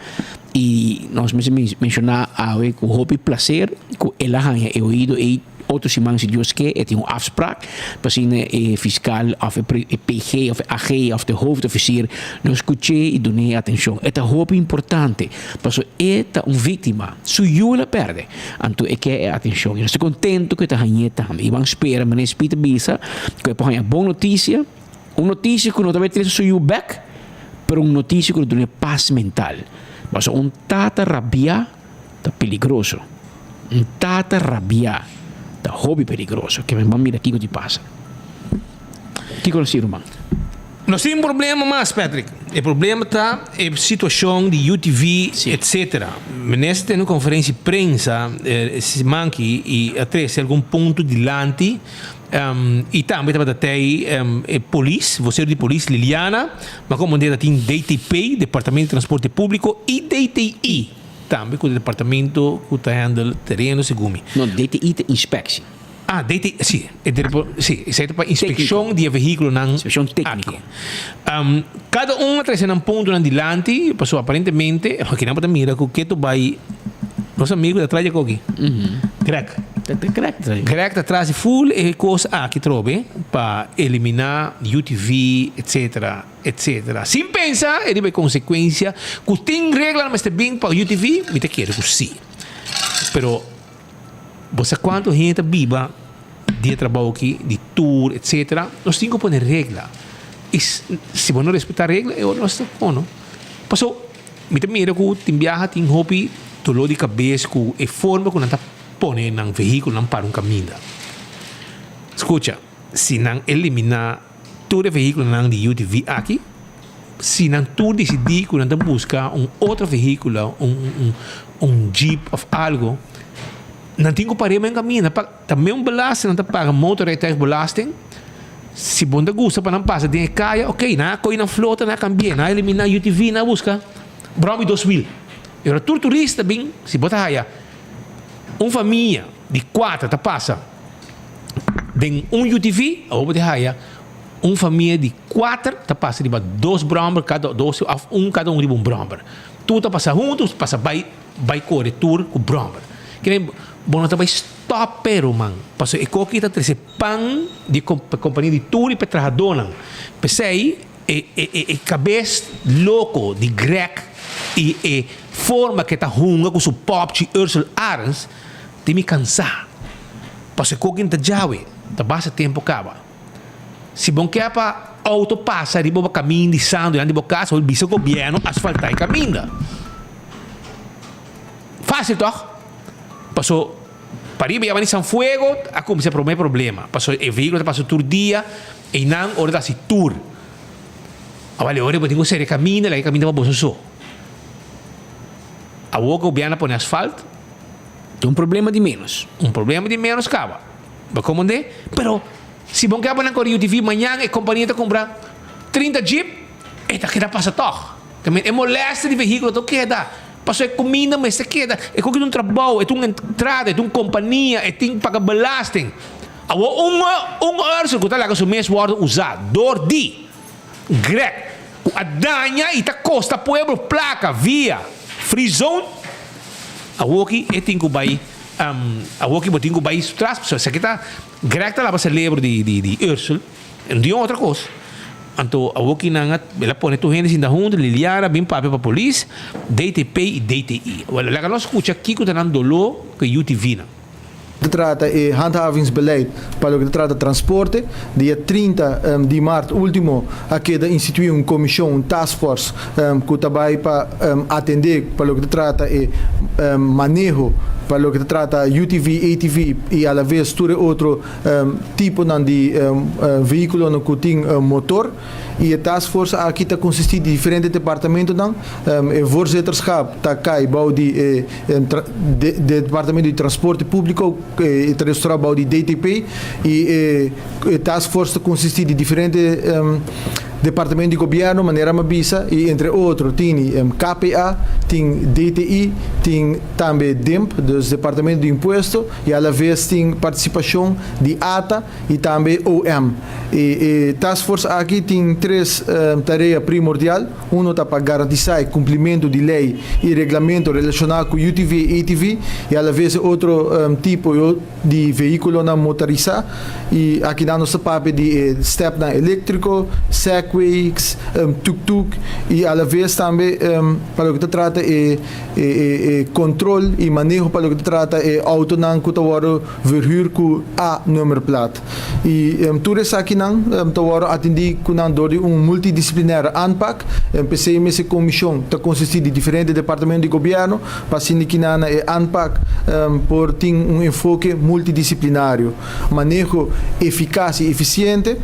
Y nos mester menciona awe cu hopi placer cu el a haña e oido ey otro siman si Dios ke e tin un afspraak pa asina e fiscal of e PG of e AG of de hoofdofficier lo scuch'é y dun'é atencion. E ta hopi importante pasobra e ta un victima, su yu el a perde, anto e ke e atencion y nos ta contento cu e ta hañ'é tambe y ban spera manera Speed a bisa cu e por haña bon noticia, un noticia cu no ta bay trece su yu bek, pero un noticia cu lo dun'é pas mental. Pasobra un tata rabia ta peligroso. Un tata rabia ta hopi peligroso. Ke men ban mira kiko ti pasa. Kiko lo si ruman? Nos tin un problema mas, Patrick. E problema ta e situacion di UTV, etcetera. Minister tene un conferencia di prensa e siman aki y a trece algun punto dilanti. Y tambe tabata tey e polis, vocero di polis Liliana, ma como ta tin DTP, Departamento di Transporte Publico, y DTI tambe cu ta departamento cu ta handle tereno segun mi. No, DTI ta inspectie. Ah, DT, si, e depo, si, esei ta pa inspekshon di e vehíkulonan. Inspekshon tékniko. Aki. Kada un a trese nan puntonan dilanti, pasobra aparentemente, aki nan por ta mira ku ketu bai nos amigu ta tras di e koki. Greg. Greg ta tras. Greg ta tras di ful e kos aki trobe pa eliminá UTV, etcetera, etcetera. Sin pensa e riba e konsekuensia ku tin reglanan mester bin pa UTV, mi ta kere ku si. Pero. Bo sa cuanto hende ta biba di e trabou aki, di tour, etcetera. Nos tin cu pone regla. Y si bo no respeta regla, e ora nos ta cono. Paso, mi ta mira cu tin biaha tin hopi dolor di cabes cu e forma cu nan ta pone nan vehiculonan para un caminda. Scucha, si nan elimina tur e vehiculonan di UTV aki, si nan tur disidí ku nan ta buska un otro vehíkulo, un un un jeep òf algu, nan tin ku par'é men kaminda pa ta men belasting nan ta paga motorrijtuigbelasting. Si bo no ta gusta pa nan pasa den e kaya, oké, nan a kohe nan flota, nan a kambi'é, nan a eliminá UTV, nan a buska bròmi 2000. E ora tur turista bin, si bo ta haya un famia di kuater ta pasa den un UTV, awor bo ta haya Un famia di kuater ta pasa riba dos bròmber kada dos òf un kada un riba un bròmber. Tur ta pasa huntu, pasa bai bai kore tur ku bròmber. Kende bo no ta bai stòp e ruman, pasobra e koki ta trese pan di e kompania di tur i pa e trahadónan. P'esei e e e kabes loko di Greg i e forma ku e ta hunga ku su pòpchi Ursel Arends tin mi kansá. Pasobra e koki no ta djawe, ta basta tempu kaba. Si bon ke pa auto pasa riba bo kaminda di sandu dilanti bo kas, bo bisa gobièrnu asfaltá e kaminda. Fásil tòg? Paso pariba yama di San Fuego a kuminsá e promé problema. Paso e vehíkulo ta pasa tur dia, einan ora ta hasi tur. Awor ora bo tin ku sera e kaminda, laga e kaminda pa boso so. Awor ku gobièrnu a pone asfalt. Un problema di ménos. Un problema di ménos kaba. Bo komprendé? Pero si bo ke abo nan kore UTV, mañan e kompania ta kumpra 30 jeep, e ta keda pasa tòg. Ta men e molèster di vehíkulo ta keda. Pasobra e kuminda mester keda. E koki ta un trabou, e ta un entrada, e ta un kompania, e tin paga belasting. Awor un un Ursel ku ta laga su mes wòrdu usá dor di Greg ku a daña i ta kosta pueblo plaka via free zone, awoki e tin ku bai awoki bo tin ku bai su tras pasobra esaki ta Greg ta laba selebro di di di Ursel e no tin otro kos. Anto awoki nan a el a pone tur hende sinta huntu Liliana bin papia pa polis, DTP i DTI. Wèl laga nos skucha kiko ta nan doló ku e UTV nan. Ta trata e handhavingsbeleid pa loke ta trata transporte. Dia 30 di mart ultimo a keda institui un comision, un taskforce, cu ta bay pa atende pa loke ta trata e maneho pa loke ta trata UTV, ATV y alavez tur e otro tiponan di vehiculonan cu tin motor. Y e taskforce aki ta consisti di diferente departamentonan. E voorzitterschap ta cay bou di e Departamento di Transporte Públiko ta restorá bou di DTP i e task force ta konsistí di diferente departamento di gobièrnu manera mi a bisa i entre otro tin KPA, tin DTI, tin tambe DIMP, dus Departamento di Impuesto i alaves tin partisipashon di ata i tambe OM. E task force aki tin tres tarea primordial. Uno ta pa garantisá e kumplimentu di lei i reglamento relashoná ku UTV i ATV i alaves e otro tipo di vehíkulonan motorisá. I akinan nos ta papia di e stèpnan eléktriko, segways, tuk-tuk i alaves tambe pa loke ta trata e e kontrol i maneho pa loke ta trata e outonan ku ta wòrdu verhùr ku A nummerplaat. I tur esakinan ta wòrdu atendí ku nan dor di un multidisciplinaire aanpak. P'esei mes e komishon ta konsistí di diferente departamento di gobièrnu pa asina kinan na e aanpak por tin un enfoke multidisciplinario. Maneho efikas i efisiente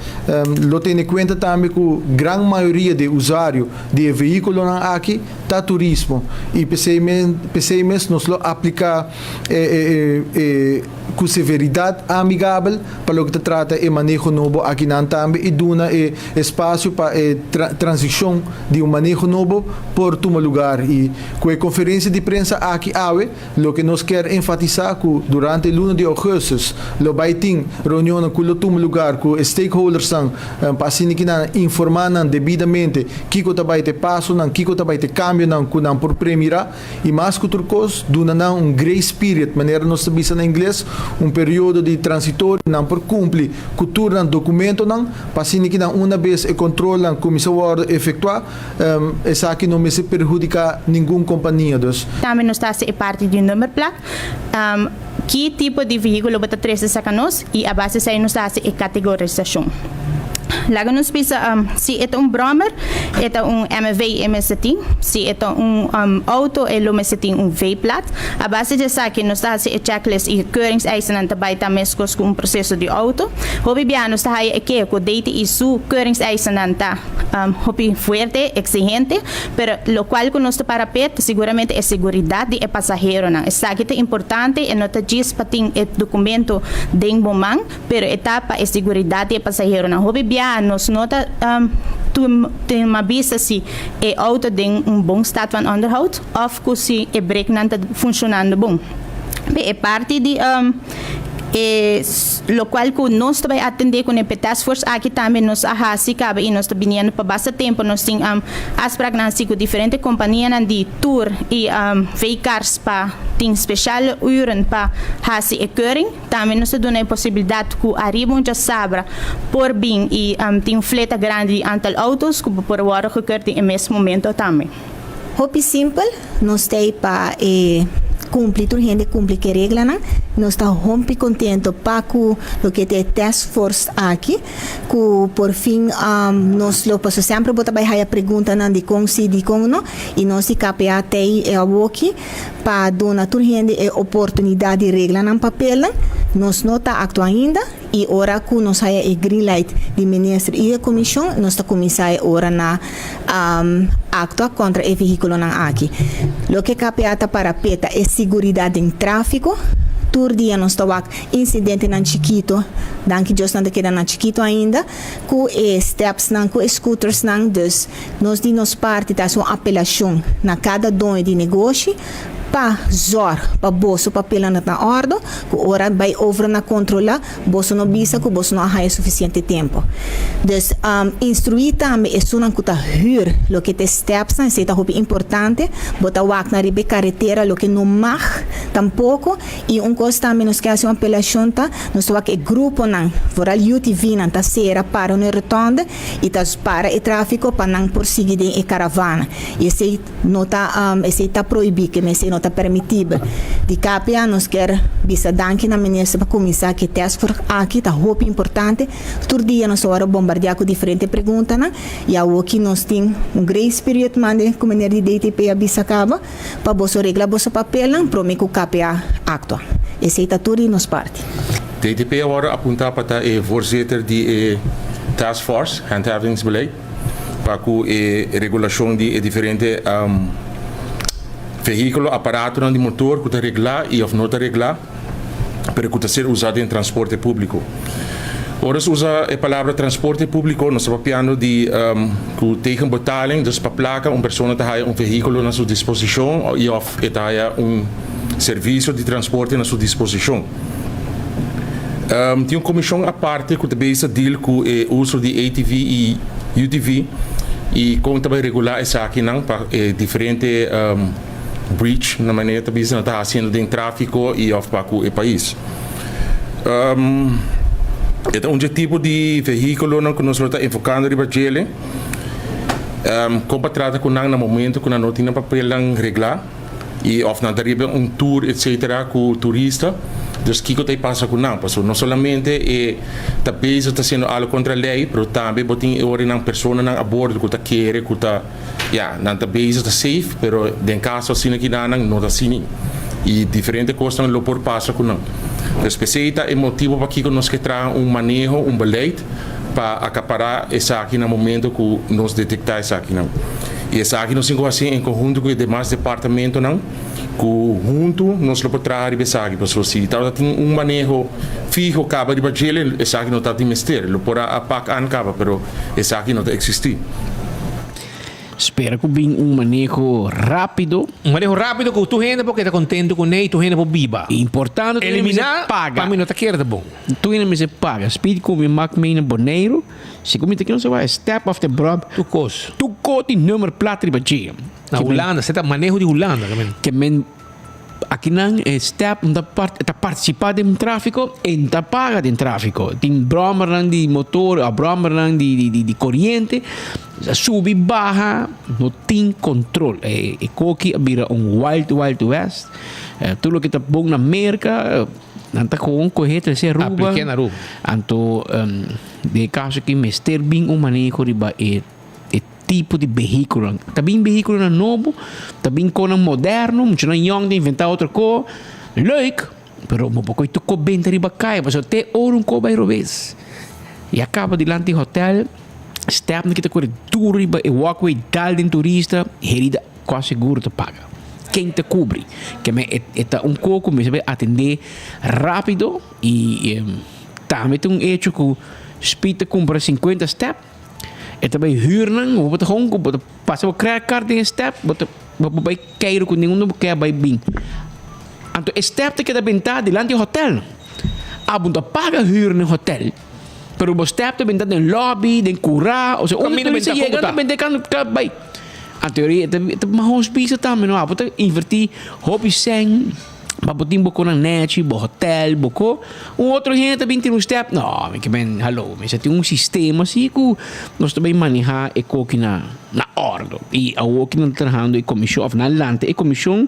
lo tene kuenta tambe ku gran mayoria di e usuario di e vehíkulonan aki ta turismo i p'esei mes nos lo apliká e ku severidat amigabel pa loke ta trata e maneho nobo akinan tambe i duna e espasio pa e transishon di un maneho nobo por tuma lugar. I ku e konferensia di prensa aki awe loke nos kier enfatisá ku durante luna di ougùstùs lo bai tin reunionnan ku lo tuma lugar ku e stakeholdersnan pa asina ki nan informá nan debidamente kiko ta bai ta e pasonan, kiko ta bai ta e kambionan ku nan por premirá. I mas ku tur kos, duna nan un grace period, manera nos ta bisa na ingles, un periodo di transitorio, nan por kumpli ku tur nan dokumentonan, pa asina ki nan una bes e kontrolnan kuminsá wòrdu efektuá, esaki no mester perhudiká ningun kompania. Dus. Tambe nos ta hasi e parti di nummerplak, ki tipo di vehíkulo bo ta trese saka nos i a base esei nos ta hasi e kategorisashon. Laga nos bisa si e ta un brommer e ta un MV e mester tin, si e ta un auto e lo mester tin un V-plaat. A base di esaki nos ta hasi e checklist i e keuringseisen ta bai ta meskos ku un proseso di auto. Hopi bia nos ta haya e ke ku DTI su keuringseisen ta hopi fuerte, exigente, pero lokual ku nos ta para p'e ta siguramente e seguridat di e pasaheronan. Esaki ta importante, e no ta djis pa tin e dokumento den bo man, Pero e ta pa e siguridat di e pasaheronan. Hopi biaha nos no ta tuma bista si e auto den un bon staat van onderhoud of ku si e breknan ta funshonando bon. Pe e parti di e lokual ku nos ta bai atendé kuné p'e taskforce aki tambe nos a hasi kaba i nos ta biniendo pa basta tempu nos tin afspraknan hasi ku diferente kompanianan di tour i V-cars pa tin speshal uren pa hasi e keuring. Tambe nos ta duna e posibilidat ku ariba un djasabra por bin i tin un fleta grandi di antal outos ku por wòrdu gekeurd den e mes momento tambe. Hopi simpel, nos ta ei pa e kumpli, tur hende kumpli ku e reglanan. Nos ta hompi kontento pa ku loke ta e task force aki, ku por fin nos lo, pasobra semper bo ta bai haya preguntanan dikon si, dikon no, i nos di KPA ta ei e awoki. Pa duna tur hende e oportunidat di regla nan papelnan, nos no ta aktua ainda. y ora cu nos haya e green light di minister y e comision nos ta cuminsa e ora na actua contra e vehiculonan aki. Loke KPA ta para p'e ta e siguridad den trafico. Tur dia nos ta wak incidentenan chikito, danki Dios nan ta keda na chikito ainda, cu e stepsnan, cu e scootersnan, dus nos di nos parti ta haci un apelacion na cada doño di negoshi pa zorg pa boso papelnan ta na ordo, cu ora bay over na controla boso no bisa cu boso no a haya suficiente tempo. Dus instrui tambe esunnan cu ta huur loke ta e stepsnan, esey ta hopi importante, bo ta wak nan riba e caretera loke no mag tampoco. Y un cos tambe nos ke haci un apelacion ta, nos ta wak e gruponan, vooral UTVnan ta cera para un rotonde y ta para e trafico pa nan por sigui den e caravana. Y esey no ta, esey ta prohibi, ke esey no ta permitibel. Di KPA nos kier bisa danki na minister pa cuminsa cu e taskforce aki, ta hopi importante. Tur dia nos ta worde bombardea cu diferente preguntanan y awoki nos tin un grace period mande cu meneer di DTP a bisa caba. Pa boso regla boso papelnan prome ku KPA aktua. Esei ta tur di nos parti. DTP a wòrdu apuntá pa ta e voorzitter di e Task Force Handhavingsbeleid pa ku e regulashon di e diferente vehíkulo, aparatonan di motor ku ta reglá i òf no ta reglá. pero ku ta ser usá den transporte públiko. Ora nos usa e palabra transporte públiko nos ta papiando di ku tegen betaling, dus pa plaka un persona ta haya un vehíkulo na su disposishon i òf e ta haya un servisio di transporte na su disposishon. Tin un komishon aparte ku ta bezig deal ku e uso di ATV i UTV i kon ta bai regulá esakinan pa e diferente. Breach na manera ta bisa nan ta haciendo den trafico y of pa cu e pais. E ta un dje tipo di vehiculonan cu nos lo ta enfocando riba djele. Con pa trata cu nan na momento cu nan no tin nan papelnan regla y of nan ta riba un tour etcetera cu turista. Dus kico ta e pasa cu nan? Pasobra no solamente e ta bezig ta haciendo algo contra ley pero tambe bo tin e ora nan personanan a bordo cu ta kere cu ta. Ya, nan ta bezig ta safe, pero den kaso asina ki nan no ta asini. I diferente kosnan lo por pasa ku nan. Dus p'esei ta e motibu pakiko nos ke traha un maneho, un beleid, pa akapará esaki na momento ku nos detektá esakinan. I esaki nos tin ku hasi en konhunto ku e demas departamentonan ku huntu nos lo por traha riba esaki. Pasobra si tabata tin un maneho fiho kaba riba djele, esaki no tabatin mester. Lo por a pak an kaba, pero esaki no ta eksistí. Spera ku bin un maneho rápido. Un maneho rápido ku tur hende por keda kontentu kuné i tur hende por biba. Importante tur hende mester paga. Pa mi no ta kere ta bon. Tur hende mester paga. Speed ku mi mak mee na Boneiru. Si ku mi ta kere no sa wak step of the bròb. Tur kos. Tur kos tin nummer plat riba dje. Na Hulanda, se ta maneho di Hulanda. Ke men akinan e step ta ta participa den trafico e ta paga den trafico. Tin brommernan di motor of brommernan di di di coriente a subi baha no tin control. E e koki a bira un wild wild west. Tur loke ta bon na Merca nan ta gewoon coge trece Aruba. Aplique na Aruba. Anto den e caso aki mester bin un maneho riba e. E tipo di vehículonan. Ta bin vehículonan nobo, ta bin konan moderno, muchanan yòn ta inventá otro ko. Leuk, pero bo por kohe tur ko benta riba kaya pasobra te ora un ko bai robes. I a kaba dilanti hotel, stèpnan ki ta kore duru riba e walkway dal den turista, herida kua seguro ta paga. Ken ta kubri? Ke men e ta un ko ku mester bai atendé rápido i tambe ta un echo ku Speed ta kumpra sinkuenta stèp. E ta bai huur nan, bo ta gewoon bo ta pasa bo credit card den e step, bo ta bo por bai keiru ku ningun bo ke bai bin. Anto e step ta keda bentá dilanti e hotel. Abo no ta paga huur den hotel, pero bo step ta bentá den lobby, den kurá, osea unda turista yega nan ta benta e kan ka bai. Anto e ta e ta mahos bisa tambe no, abo ta invertí hopi sèn. Pa bo tin bo konan nechi, bo hotel, bo ko. Un otro hende ta bin tira un step. No, mi ke men, hallo, mester tin un sistema si ku nos ta bay maneha e koki na na ordo. I awor ki nan ta trahando e komishon, of nan lanta e komishon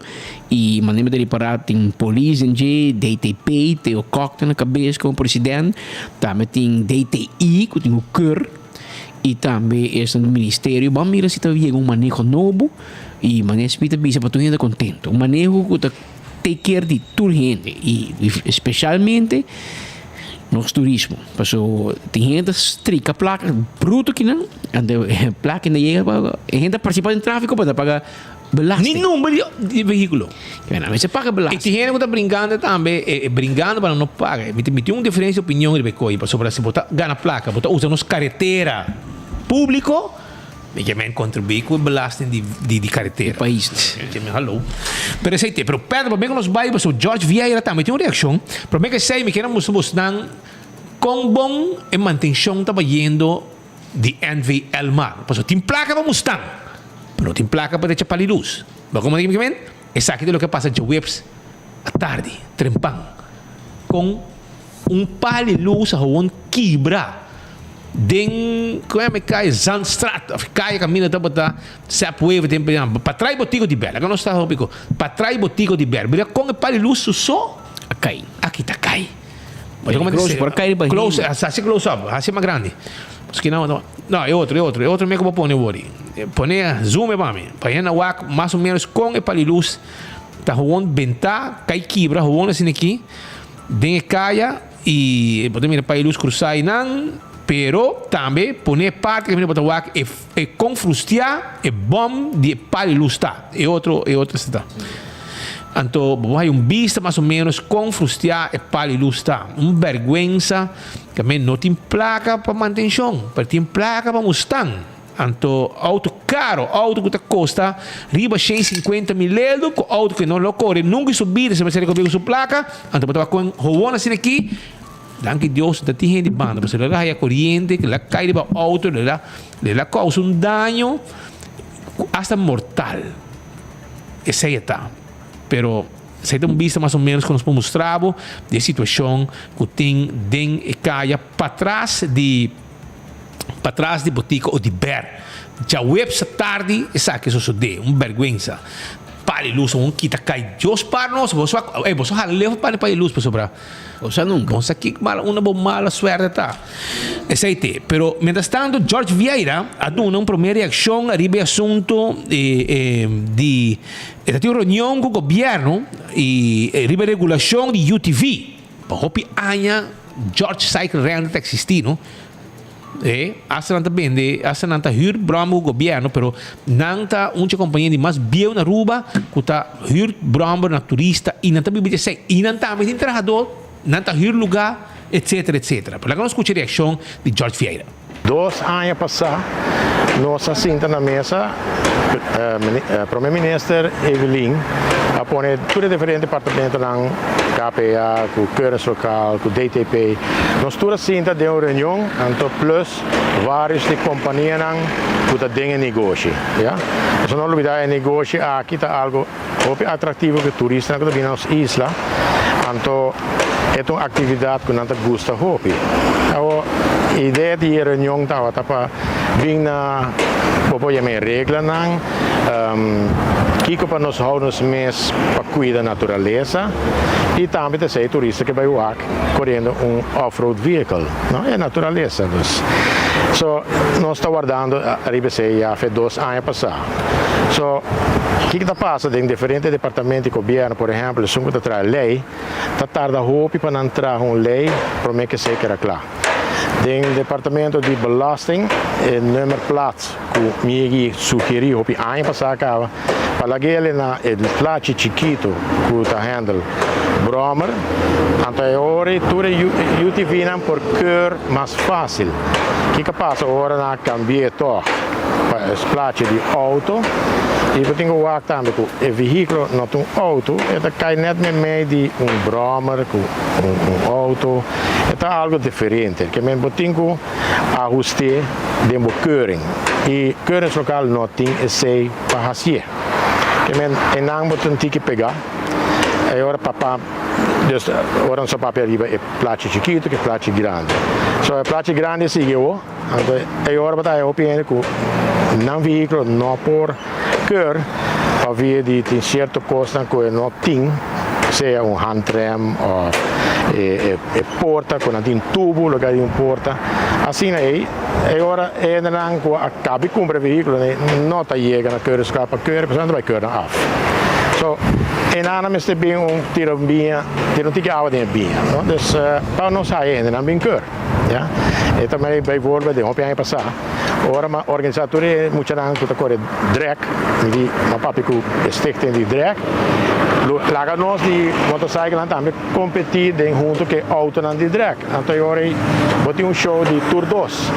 i manera mi ta ripará tin polis den dje, DTP, Theo Kok ta na kabes komo president, tambe tin DTI ku tin ku keur i tambe esnan di ministerio. Ban mira si ta yega un maneho nobo. Y manera Smith a bisa pa tur hende ta contento. Un maneho cu ta take care di tur hende y specialmente Nos turismo. Paso tin hende ta strika plaka bruto kinan, anto e plaka no yega pa e hende ta participa den trafiko pa ta paga belasting. Ni number di vehíkulo. Bueno, a mester paga belasting. I tin hende ku ta bringando tambe, e bringando pa nan no paga. Mi tin un diferensia di opinion riba e koe, pasobra si bo ta gana plaka, bo ta usa nos karetera públiko, Mi ke men kontribuí ku e belasting di di di karetera. Di pais. Mi ke men haló. Pero esei te. Pero Pedro, promé ku nos bai pasobra George Vieira tambe tin un reakshon. Promé ku esei mi kier a mustra bosnan kon bon e mantenshon ta bayendo di NV Elmar. Pasobra tin plaka pa Mustang, pero no tin plaka pa drecha Palilus. Bo komo mi ke men? Esaki ta loke a pasa djaweps atardi, trempan. Kon Un pal di lus a gewoon kibra den ku e kaya Zandstraat of kaya kaminda tabata Sep Wever tempo ya patras botico di Ber laga nos ta hopi ku patras botico di Ber mira kon e pal di lus su so a kai a kita kai Peligroso por kai riba close hasi close up hasi mas grandi paske no no e otro e otro e otro mi ku bo pone wori pone zoom e pa mi pa hende wak mas o menos kon e pal di lus ta gewoon benta kai kibra gewoon asina aki. Den e kaya i bo ta mira pa e lus krusá einan, pero tambe pone e parti kaminda bo ta wak e e kon frustiá e bòm di e pal di lus ta. E otro e otro esta ta. Anto bo por haña un bista mas o ménos kon frustiá e pal di lus ta. Un bèrgwensa kaminda no tin plaka pa mantenshon, pero tin plaka pa Mustang. Anto auto caro, auto cu ta costa riba 150 mil euro, cu auto cu no lo core nunca in su bida, si mester recoge cu su placa, anto bo ta wak con howon asina aki, danki Dios no ta tin hende banda, pasobra lo a haya coriente, lo a cay riba auto, lo a lo a causa un daño cu hasta mortal. Esey a ta. Pero esey ta un bista mas o menos cu nos por mustra bo di e situacion cu tin den e caya patras di. Patras di botica o di ber. Djaweps tardi esaki sosodé. Un bèrgwensa. Pali lus un kita kai. Dios par nos. Boso a, ey, boso hala leu pa pali lus pasobra. Bo sa nunca. Bo sa ki mala unda bo mala suerte ta. Esei te. Pero mientras tanto George Vieira a duna un prome reaccion ariba e asunto di e ta tin un reunion cu gobierno y riba e regulacion di UTV. Pa hopi aña George Cycle Rental ta existi no. E, hasta nan ta bende, hasta nan ta huur brommer ku gobierno, pero nan ta un dje kompania di mas bieu na Aruba ku ta huur brommer na turista i nan ta biba di esei. I nan tambe tin trahadó, nan ta huur lugá, etcetera, etcetera. Pero laga nos skucha e reakshon di George Vieira. Dos aña pasá nos a sinta na mesa, Prome Minister Evelyn a pone tur e diferente departamentonan, KPA, ku Keuringslokaal, ku DTP, nos tur a sinta den un reunion, anto plus varios di kompanianan ku ta den e negoshi, ya. Pasobra no lubida e negoshi aki ta algo hopi atraktivo ku turistanan ku ta bini na nos isla, anto e ta un aktividat ku nan ta gusta hopi. Awor, idea di e reunion tabata pa bin na, bo por yama e reglanan, kiko pa nos hou nos mes pa kuida naturalesa i tambe ta esei turista ke bai wak koriendo un off-road vehicle, no? E naturalesa dus. So, nos ta wardando ariba esei ya fe dos aña pasá. So, kiko ta pasa den diferente departamento di gobierno, por ehempel esun ku ta traha lei, ta tarda hopi pa nan traha un lei prome ku esei keda kla. Den departamento di belasting e nummerplaat ku mi yegi sugerí hopi aña pasá kaba pa lag'el na e plachi chikitu ku ta handle bròmer, anto e ora ei tur e UTVnan por keur mas fásil. Kiko a pasa ora nan a kambi'é tòg pa e plachi di outo? I bo tin ku wak tambe ku e vehíkulo no ta un outo, e ta kai nèt meimei di un bròmer ku un outo, e ta algu diferente. Ke men bo tin ku ahust'é den bo keuring i keuringslokaal no tin esei pa hasié. Ke men einan bo ta un tiki pegá e ora papa dus ora nos a papia riba e plachi chikitu ku e plachi grandi. So e plachi grandi a sigui awo, anto e ora bo ta haya hopi hende ku nan vehíkulo no por keur pa via di tin sierto kosnan ku e no tin, sea un handrem òf e e porta ku nan tin tubu loke a di un porta asina ei e ora e hendenan ku a kabi kumpra e vehíkulo no ta yega na keuringslokaal pa keur pasobra nan ta bai keur nan af. So, einan mester bin un tira un biña, tira un tiki awa den e biña, no? Dus, pa nos haya hendenan bin keur, ya. E ta manera bijvoorbeeld den hopi aña pasá, ora mi a organisá tur e muchanan ku ta kore drag, mi di, mi a papia ku e stichting di drag, lo laga nos di motorcyclenan tambe kompetí den hunto ku e outonan di drag. Anto e ora ei bo tin un show di tur dos.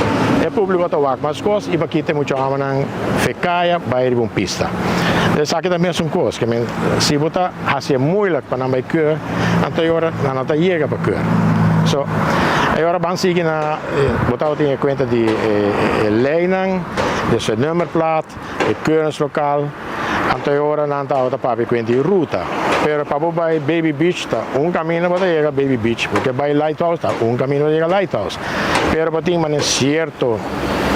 E públiko ta wak mas kos i pa kita e mucha hòmbernan fe kaya bai riba un pista. Esaki ta mesun kos, ke men si bo ta hasi e moeilijk pa nan bai keur, anto e ora nan no ta yega pa keur. So, e ora ban sigui na bo tabatin e kuenta di e leinan, dus e nummerplaat, e keuringslokaal, anto e ora nan tabata papia kuenta di ruta. Pero pa bo bai Baby Beach ta un kaminda bo ta yega Baby Beach, bo ke bai Lighthouse ta un kaminda bo ta yega Lighthouse. Pero bo tin manera sierto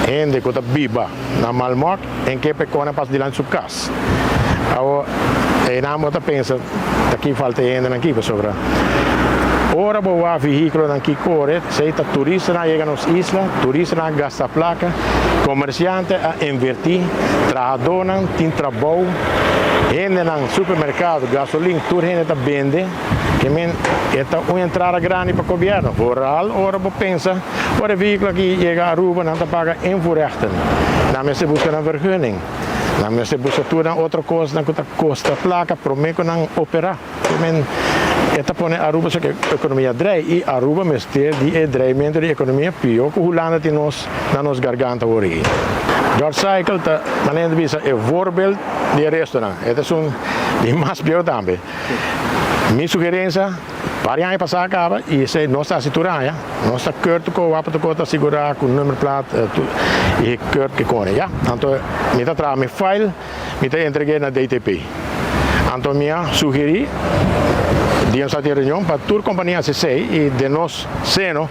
hende ku ta biba na Malmok en ke pa e kone pasa dilanti su kas. Awor einan bo ta pensa ta ki falta e hendenan aki pasobra ora bo wak vehíkulonan ki kore esei ta turistanan a yega nos isla, turistanan a gasta plaka, komersiante a invertí, trahadónan tin trabou, hendenan supermerkado, gasolin tur hende ta bende. Ke men e ta un entrada grandi pa gobièrnu, vooral ora bo pensa ora e vehíkulo aki yega Aruba nan ta paga invoerrechten, nan mester buska nan vergunning, nan mester buska tur nan otro kosnan ku ta kosta plaka promé ku nan operá. Ke men e ta pone Aruba su ekonomia drei i Aruba mester di e dreimentu di ekonomia pió ku Hulanda tin nos na nos garganta awor aki. George Cycle ta manera di bisa e voorbeeld di e restonan, e ta esun di mas bieu tambe. Mi sugerensia, varios aña pasá kaba i esei nos ta hasi tur aña, nos ta keurt ku wapa tur kos ta sigurá ku nummerplaat i keurt ke kone ya. Anto mi ta traha mi file, mi ta entreg'é na DTP. Anto mi a sugerí dia nos a tin reunion pa tur kompania hasi esei i den nos seno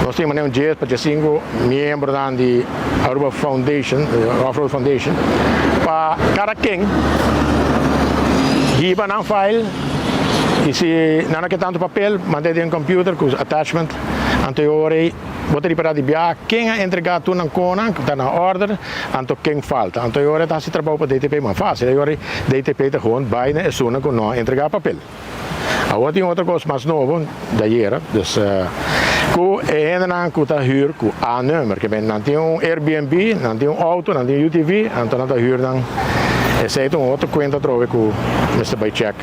nos tin manera un dies pa diesinku miembronan di Aruba Foundation, Off Road Foundation, pa kada ken hiba nan file y si nan no ke tanto papel manda e den computer cu attachment anto e ora ey bo ta ripara di bia ken a entrega tur nan conan cu ta na order anto ken falta anto e ora ey ta haci trabao pa DTP mas facil e ora ey DTP ta gewoon bay na esunnan cu no a entrega papel. Awor tin otro kos mas nobo di ayera, dus ku e hendenan ku ta hür ku A-nummer, ke men nan tin un Airbnb, nan tin un outo, nan tin un UTV, anto nan ta hür nan. Esei ta un otro kuenta atrobe ku mester bai chèk.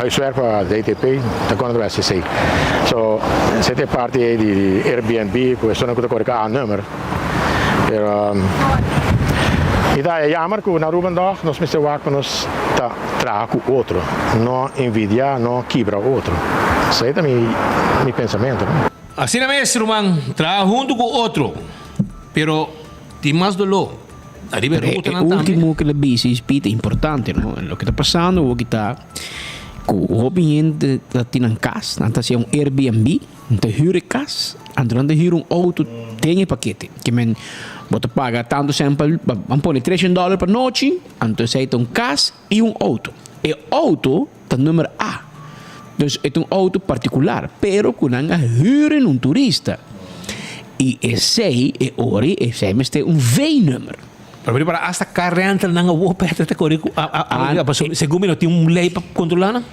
Huiswerk pa DTP ta kònde ta bai hasi esei. So, esei ta e parti ei di Airbnb ku esunnan ku ta kore ku A-nummer. Pero mi ta haya jammer ku na Aruba ndòg nos mester wak pa nos ta traha ku otro, no envidia, no kibra otro. Esei ta mi mi pensamentu. Asina mes ruman, traha huntu ku otro, pero tin mas doló ariba e Pero e rutanan tambe. ultimo ku el a bisa is pita importante no, loke ta pasando awo ta ku hopi hende ta tin nan kas, nan ta hasi un Airbnb. Nan ta hür e kas, anto nan ta hür un outo den e pakete. Ke men bo ta paga tantu sèn pa, ban pone treshen dòler pa nochi, anto esei ta un kas i un outo. E outo ta number A. Dus e ta un outo partikular, pero ku nan a hür en un turista. I esei, e ora esei mester un V-nummer. Pero prepara hasta car rental nan awor Peter ta kore ku a a a pasobra segun mi no tin un ley pa kontrola nan.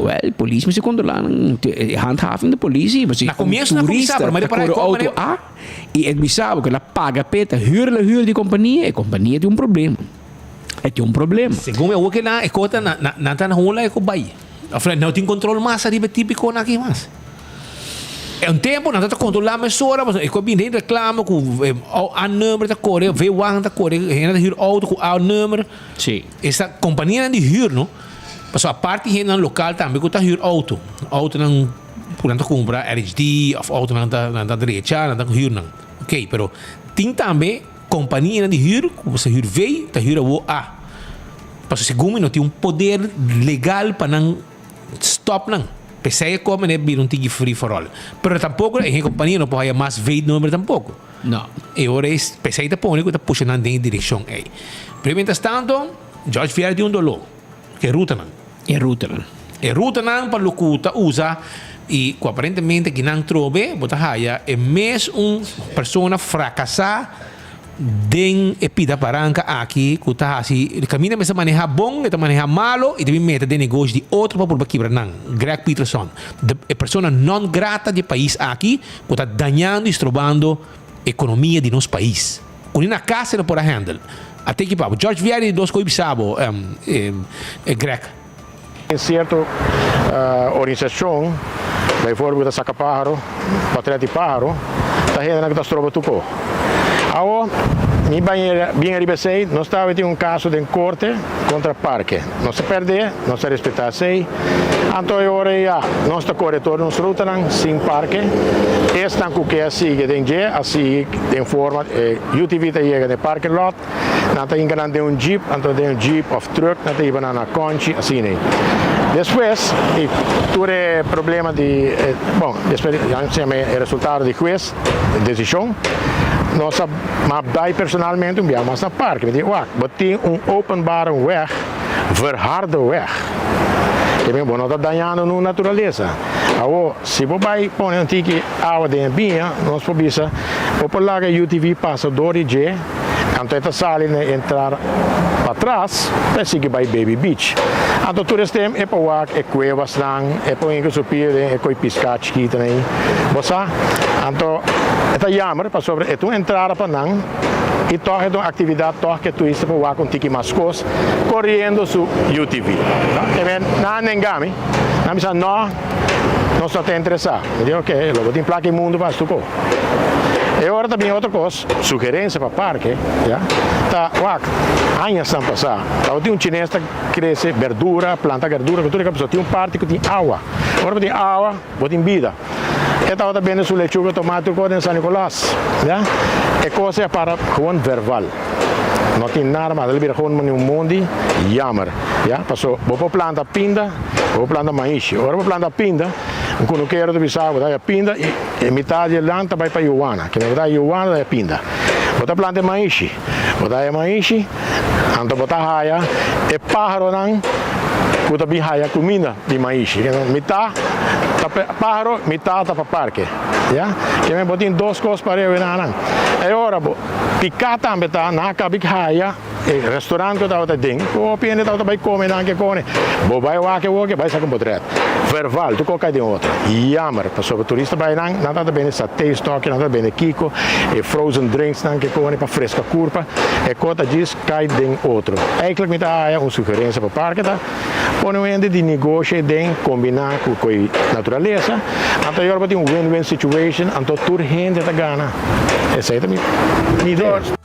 Wel polis mester kontrola nan handhaving di polis si Na comienso nan turista cuminsa pero ta prepara kore auto A y e bisa bo ku el a paga p'e ta hür el a hür di kompania e kompania tin un problema e tin un problema. Segun mi awor ke nan e kos ta nan nan ta na hula e ku bai of no tin kontrol mas ariba e tipikonan aki mas. E un tempo nan ta controla mesora pasobra e ku a bini den reclamo ku A number ta kore V-wagen ta kore hende ta huur auto ku A number. Sí. Esta companianan di huur no pasobra aparte hendenan local tambe ku ta huur auto autonan ku nan ta cumpra RHD of autonan ta nan ta drecha nan ta huur nan ok pero tin tambe companianan di huur ku ta huur V ta huur awo A pasobra segun mi no tin un poder legal pa nan Stop nan. P'esei e kome ne bira un tiki free for all. Pero tampoco e compania no por haya mas V-nummer tampoco. No. E ora ei p'esei ta pone cu ta pusha nan den e direccion ei. Pero mientras tanto, George Viera tin un doló. E rutanan. E rutanan. E rutanan pa lo cu ta usa y cu aparentemente kinan trobe bo ta haya e mes un persona fracasa. den e pida baranka aki ku ta hasi kaminda mester maneha bon e ta maneha malo i ta bin mete den negoshi di otro pa purba kibra nan. Greg Peterson, de e persona non grata di e pais aki ku ta dañando i strobando ekonomia di nos pais. Ku ni na kas e no por a handle. A teki pa bo. George Vieri di dos koe bisa bo, Greg. Tin cierto organisacion, bijvoorbeeld ta saca paharo, patret di paharo, ta hendenan cu ta stroba tuco. Awo, mi bañera bien ariba esey, nos tawe tin un caso den corte contra parke. Nos ta perde, nos ta respeta esey. Anto e ora ey ya, nos ta core tur nos rutanan sin parke. Esnan cu ke a sigui den dje, a sigui den forma, e UTV ta yega den parking lot, Nan ta hinka nan den un jeep, anto den un jeep of truck nan ta hiba nan na Conchi, asina ei. Despues di tur e problema di, bon, despues di, nan yama e resultado di hues, e desishon, nos a m'a bai personalmente un bia mas na parke. Mi di, wak, bo tin un openbare weg, verharde weg. Ke men bo no ta dañando nu naturalesa. Awor, si bo bai pone un tiki awa den e biña, nos por bisa, bo por laga e UTV pasa dor di dje, Anto e ta sali na e entrar patras pa e sigui bai Baby Beach. Anto tur es tem e pa wak e cuevasnan, e por hinca su pia den e coi pisca chikitonan ei. Bo sa? Anto e ta jammer pasobra e ta un entrada pa nan y tog e ta un actividad tog cu e turista por wak un tiki mas cos coriendo su UTV. E men nan a nenga mi, nan a bisa no, nos no ta interesa. Mi di ok, lo bo tin placa e mundo pa haci tu co. E ora ta bin otro cos. Sugerencia pa parke, ya, ta wak, añasnan pasá tabatin un chines ta crece berdura, planta gerdura cu tur e cosa, tin un parti cu tin awa. Ora bo tin awa, bo tin bida. E tabata bende su lechuga, tomate cu den San Nicolas, ya. E cosa a para gewoon verval. No tin nada mas, el a bira gewoon mane un mondi jammer, ya, paso bo por planta pinda, bo por planta maishi. Ora bo planta pinda, un cunukero ta bisa bo ta haya pinda y. E mitad di e lan ta bai pa Yuwana. Kende bo ta haya Yuwana ta haya pinda. Bo ta planta e maishi. Bo ta haya maishi, anto bo ta haya e paharonan ku ta bin haya kuminda di maishi. Mitad ta pa paharo, mitad ta pa parke. Ya? Kende bo tin dos kos pareu e nan. E ora bo piká tambe ta nan a kabi haya. E restaurant ku tabata den, hopi hende tabata bai kome nan ke kone. Bo bai wak e woke, bai saka un potret. Verval, tur kos kai den otro. Jammer, pasobra turista bai nan, nan tabata bende satay stokje, nan tabata bende kiko, e frozen drinks nan ke kone pa freska kurpa. E kos ta djis kai den otro. Eigenlijk mi ta haya un sugerencia pa parke ta, pone un hende di negoshi den kombina ku koi naturalesa, anto e ora bo tin un win-win situation, anto tur hende ta gana. Esei ta mi idea.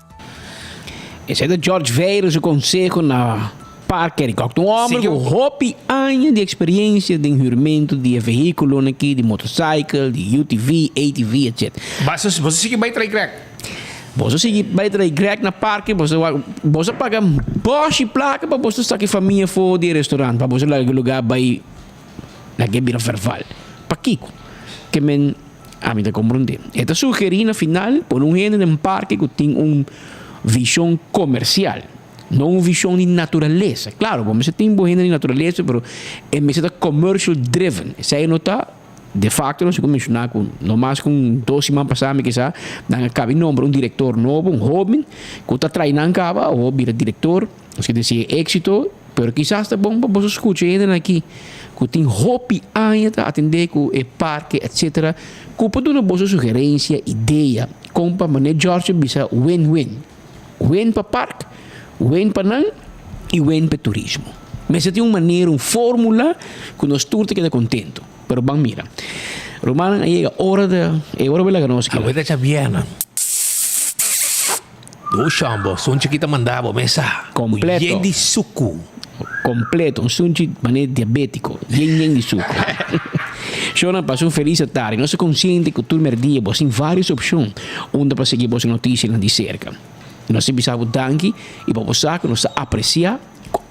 Esei ta George Veiro su conseho na Parker y Cock. Ta un homber cu hopi aña di experiencia den huurmento di e vehiculonan aki, di motorcycle, di UTV, ATV, etc. Boso boso sigui bai trae Greg? Boso sigui bai trae Greg na parke, boso boso a paga boshi placa pa boso saki famia for di e restaurant, pa boso laga e lugar bai laga e bira verval. Pakico? Ke men. Ami ta komprondé. E ta sugerí na final pone un hende den parke ku tin un vishon komersial, no un vishon di naturalesa. Klaro, bo mester tin bo hende di naturalesa, pero e mester ta commercial driven. Esei no ta, de facto nos a menshoná ku no mas ku un dos siman pasá mi kisa nan a kabi nombra un direktor nobo, un hóben ku ta trae nan kaba awor bira direktor. Nos ke desea éksito, pero kisas ta bon pa boso skucha e hendenan aki ku tin hopi aña ta atendé ku e parke etsetera, ku por duna boso sugerensia, idea kon pa manera George a bisa win-win. Win pa park, win pa nan i win pa e turismo. Mester tin un manera, un fórmula ku nos tur ta keda kontentu. Pero ban mira. Rumannan a yega ora de e ora bo laga nos keda. Awor ta djabièrnè. Do shombo, sunchi ki ta manda bo mesa. Completo. Yen di suku. Completo, un sunchi manera diabetico, yen yen di suku. Shownan pasa un feliz atardi. Nos ta consciente cu tur merdia bo tin varios opcion unda pa sigui boso noticianan di cerca. Nos ta bisa bo danki y pa bo sa cu nos ta aprecia.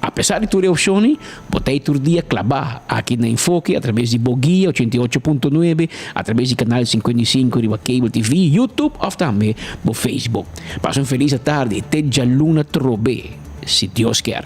Apesar di tur e opshonnan, bo ta ei tur dia klabá aki na Enfoke atrabes di bo guia 88.9, atrabes di kanal 55 riba Cable TV, YouTube òf tambe bo Facebook. Pasa un felis atardi te djaluna trobe, si Dios kier.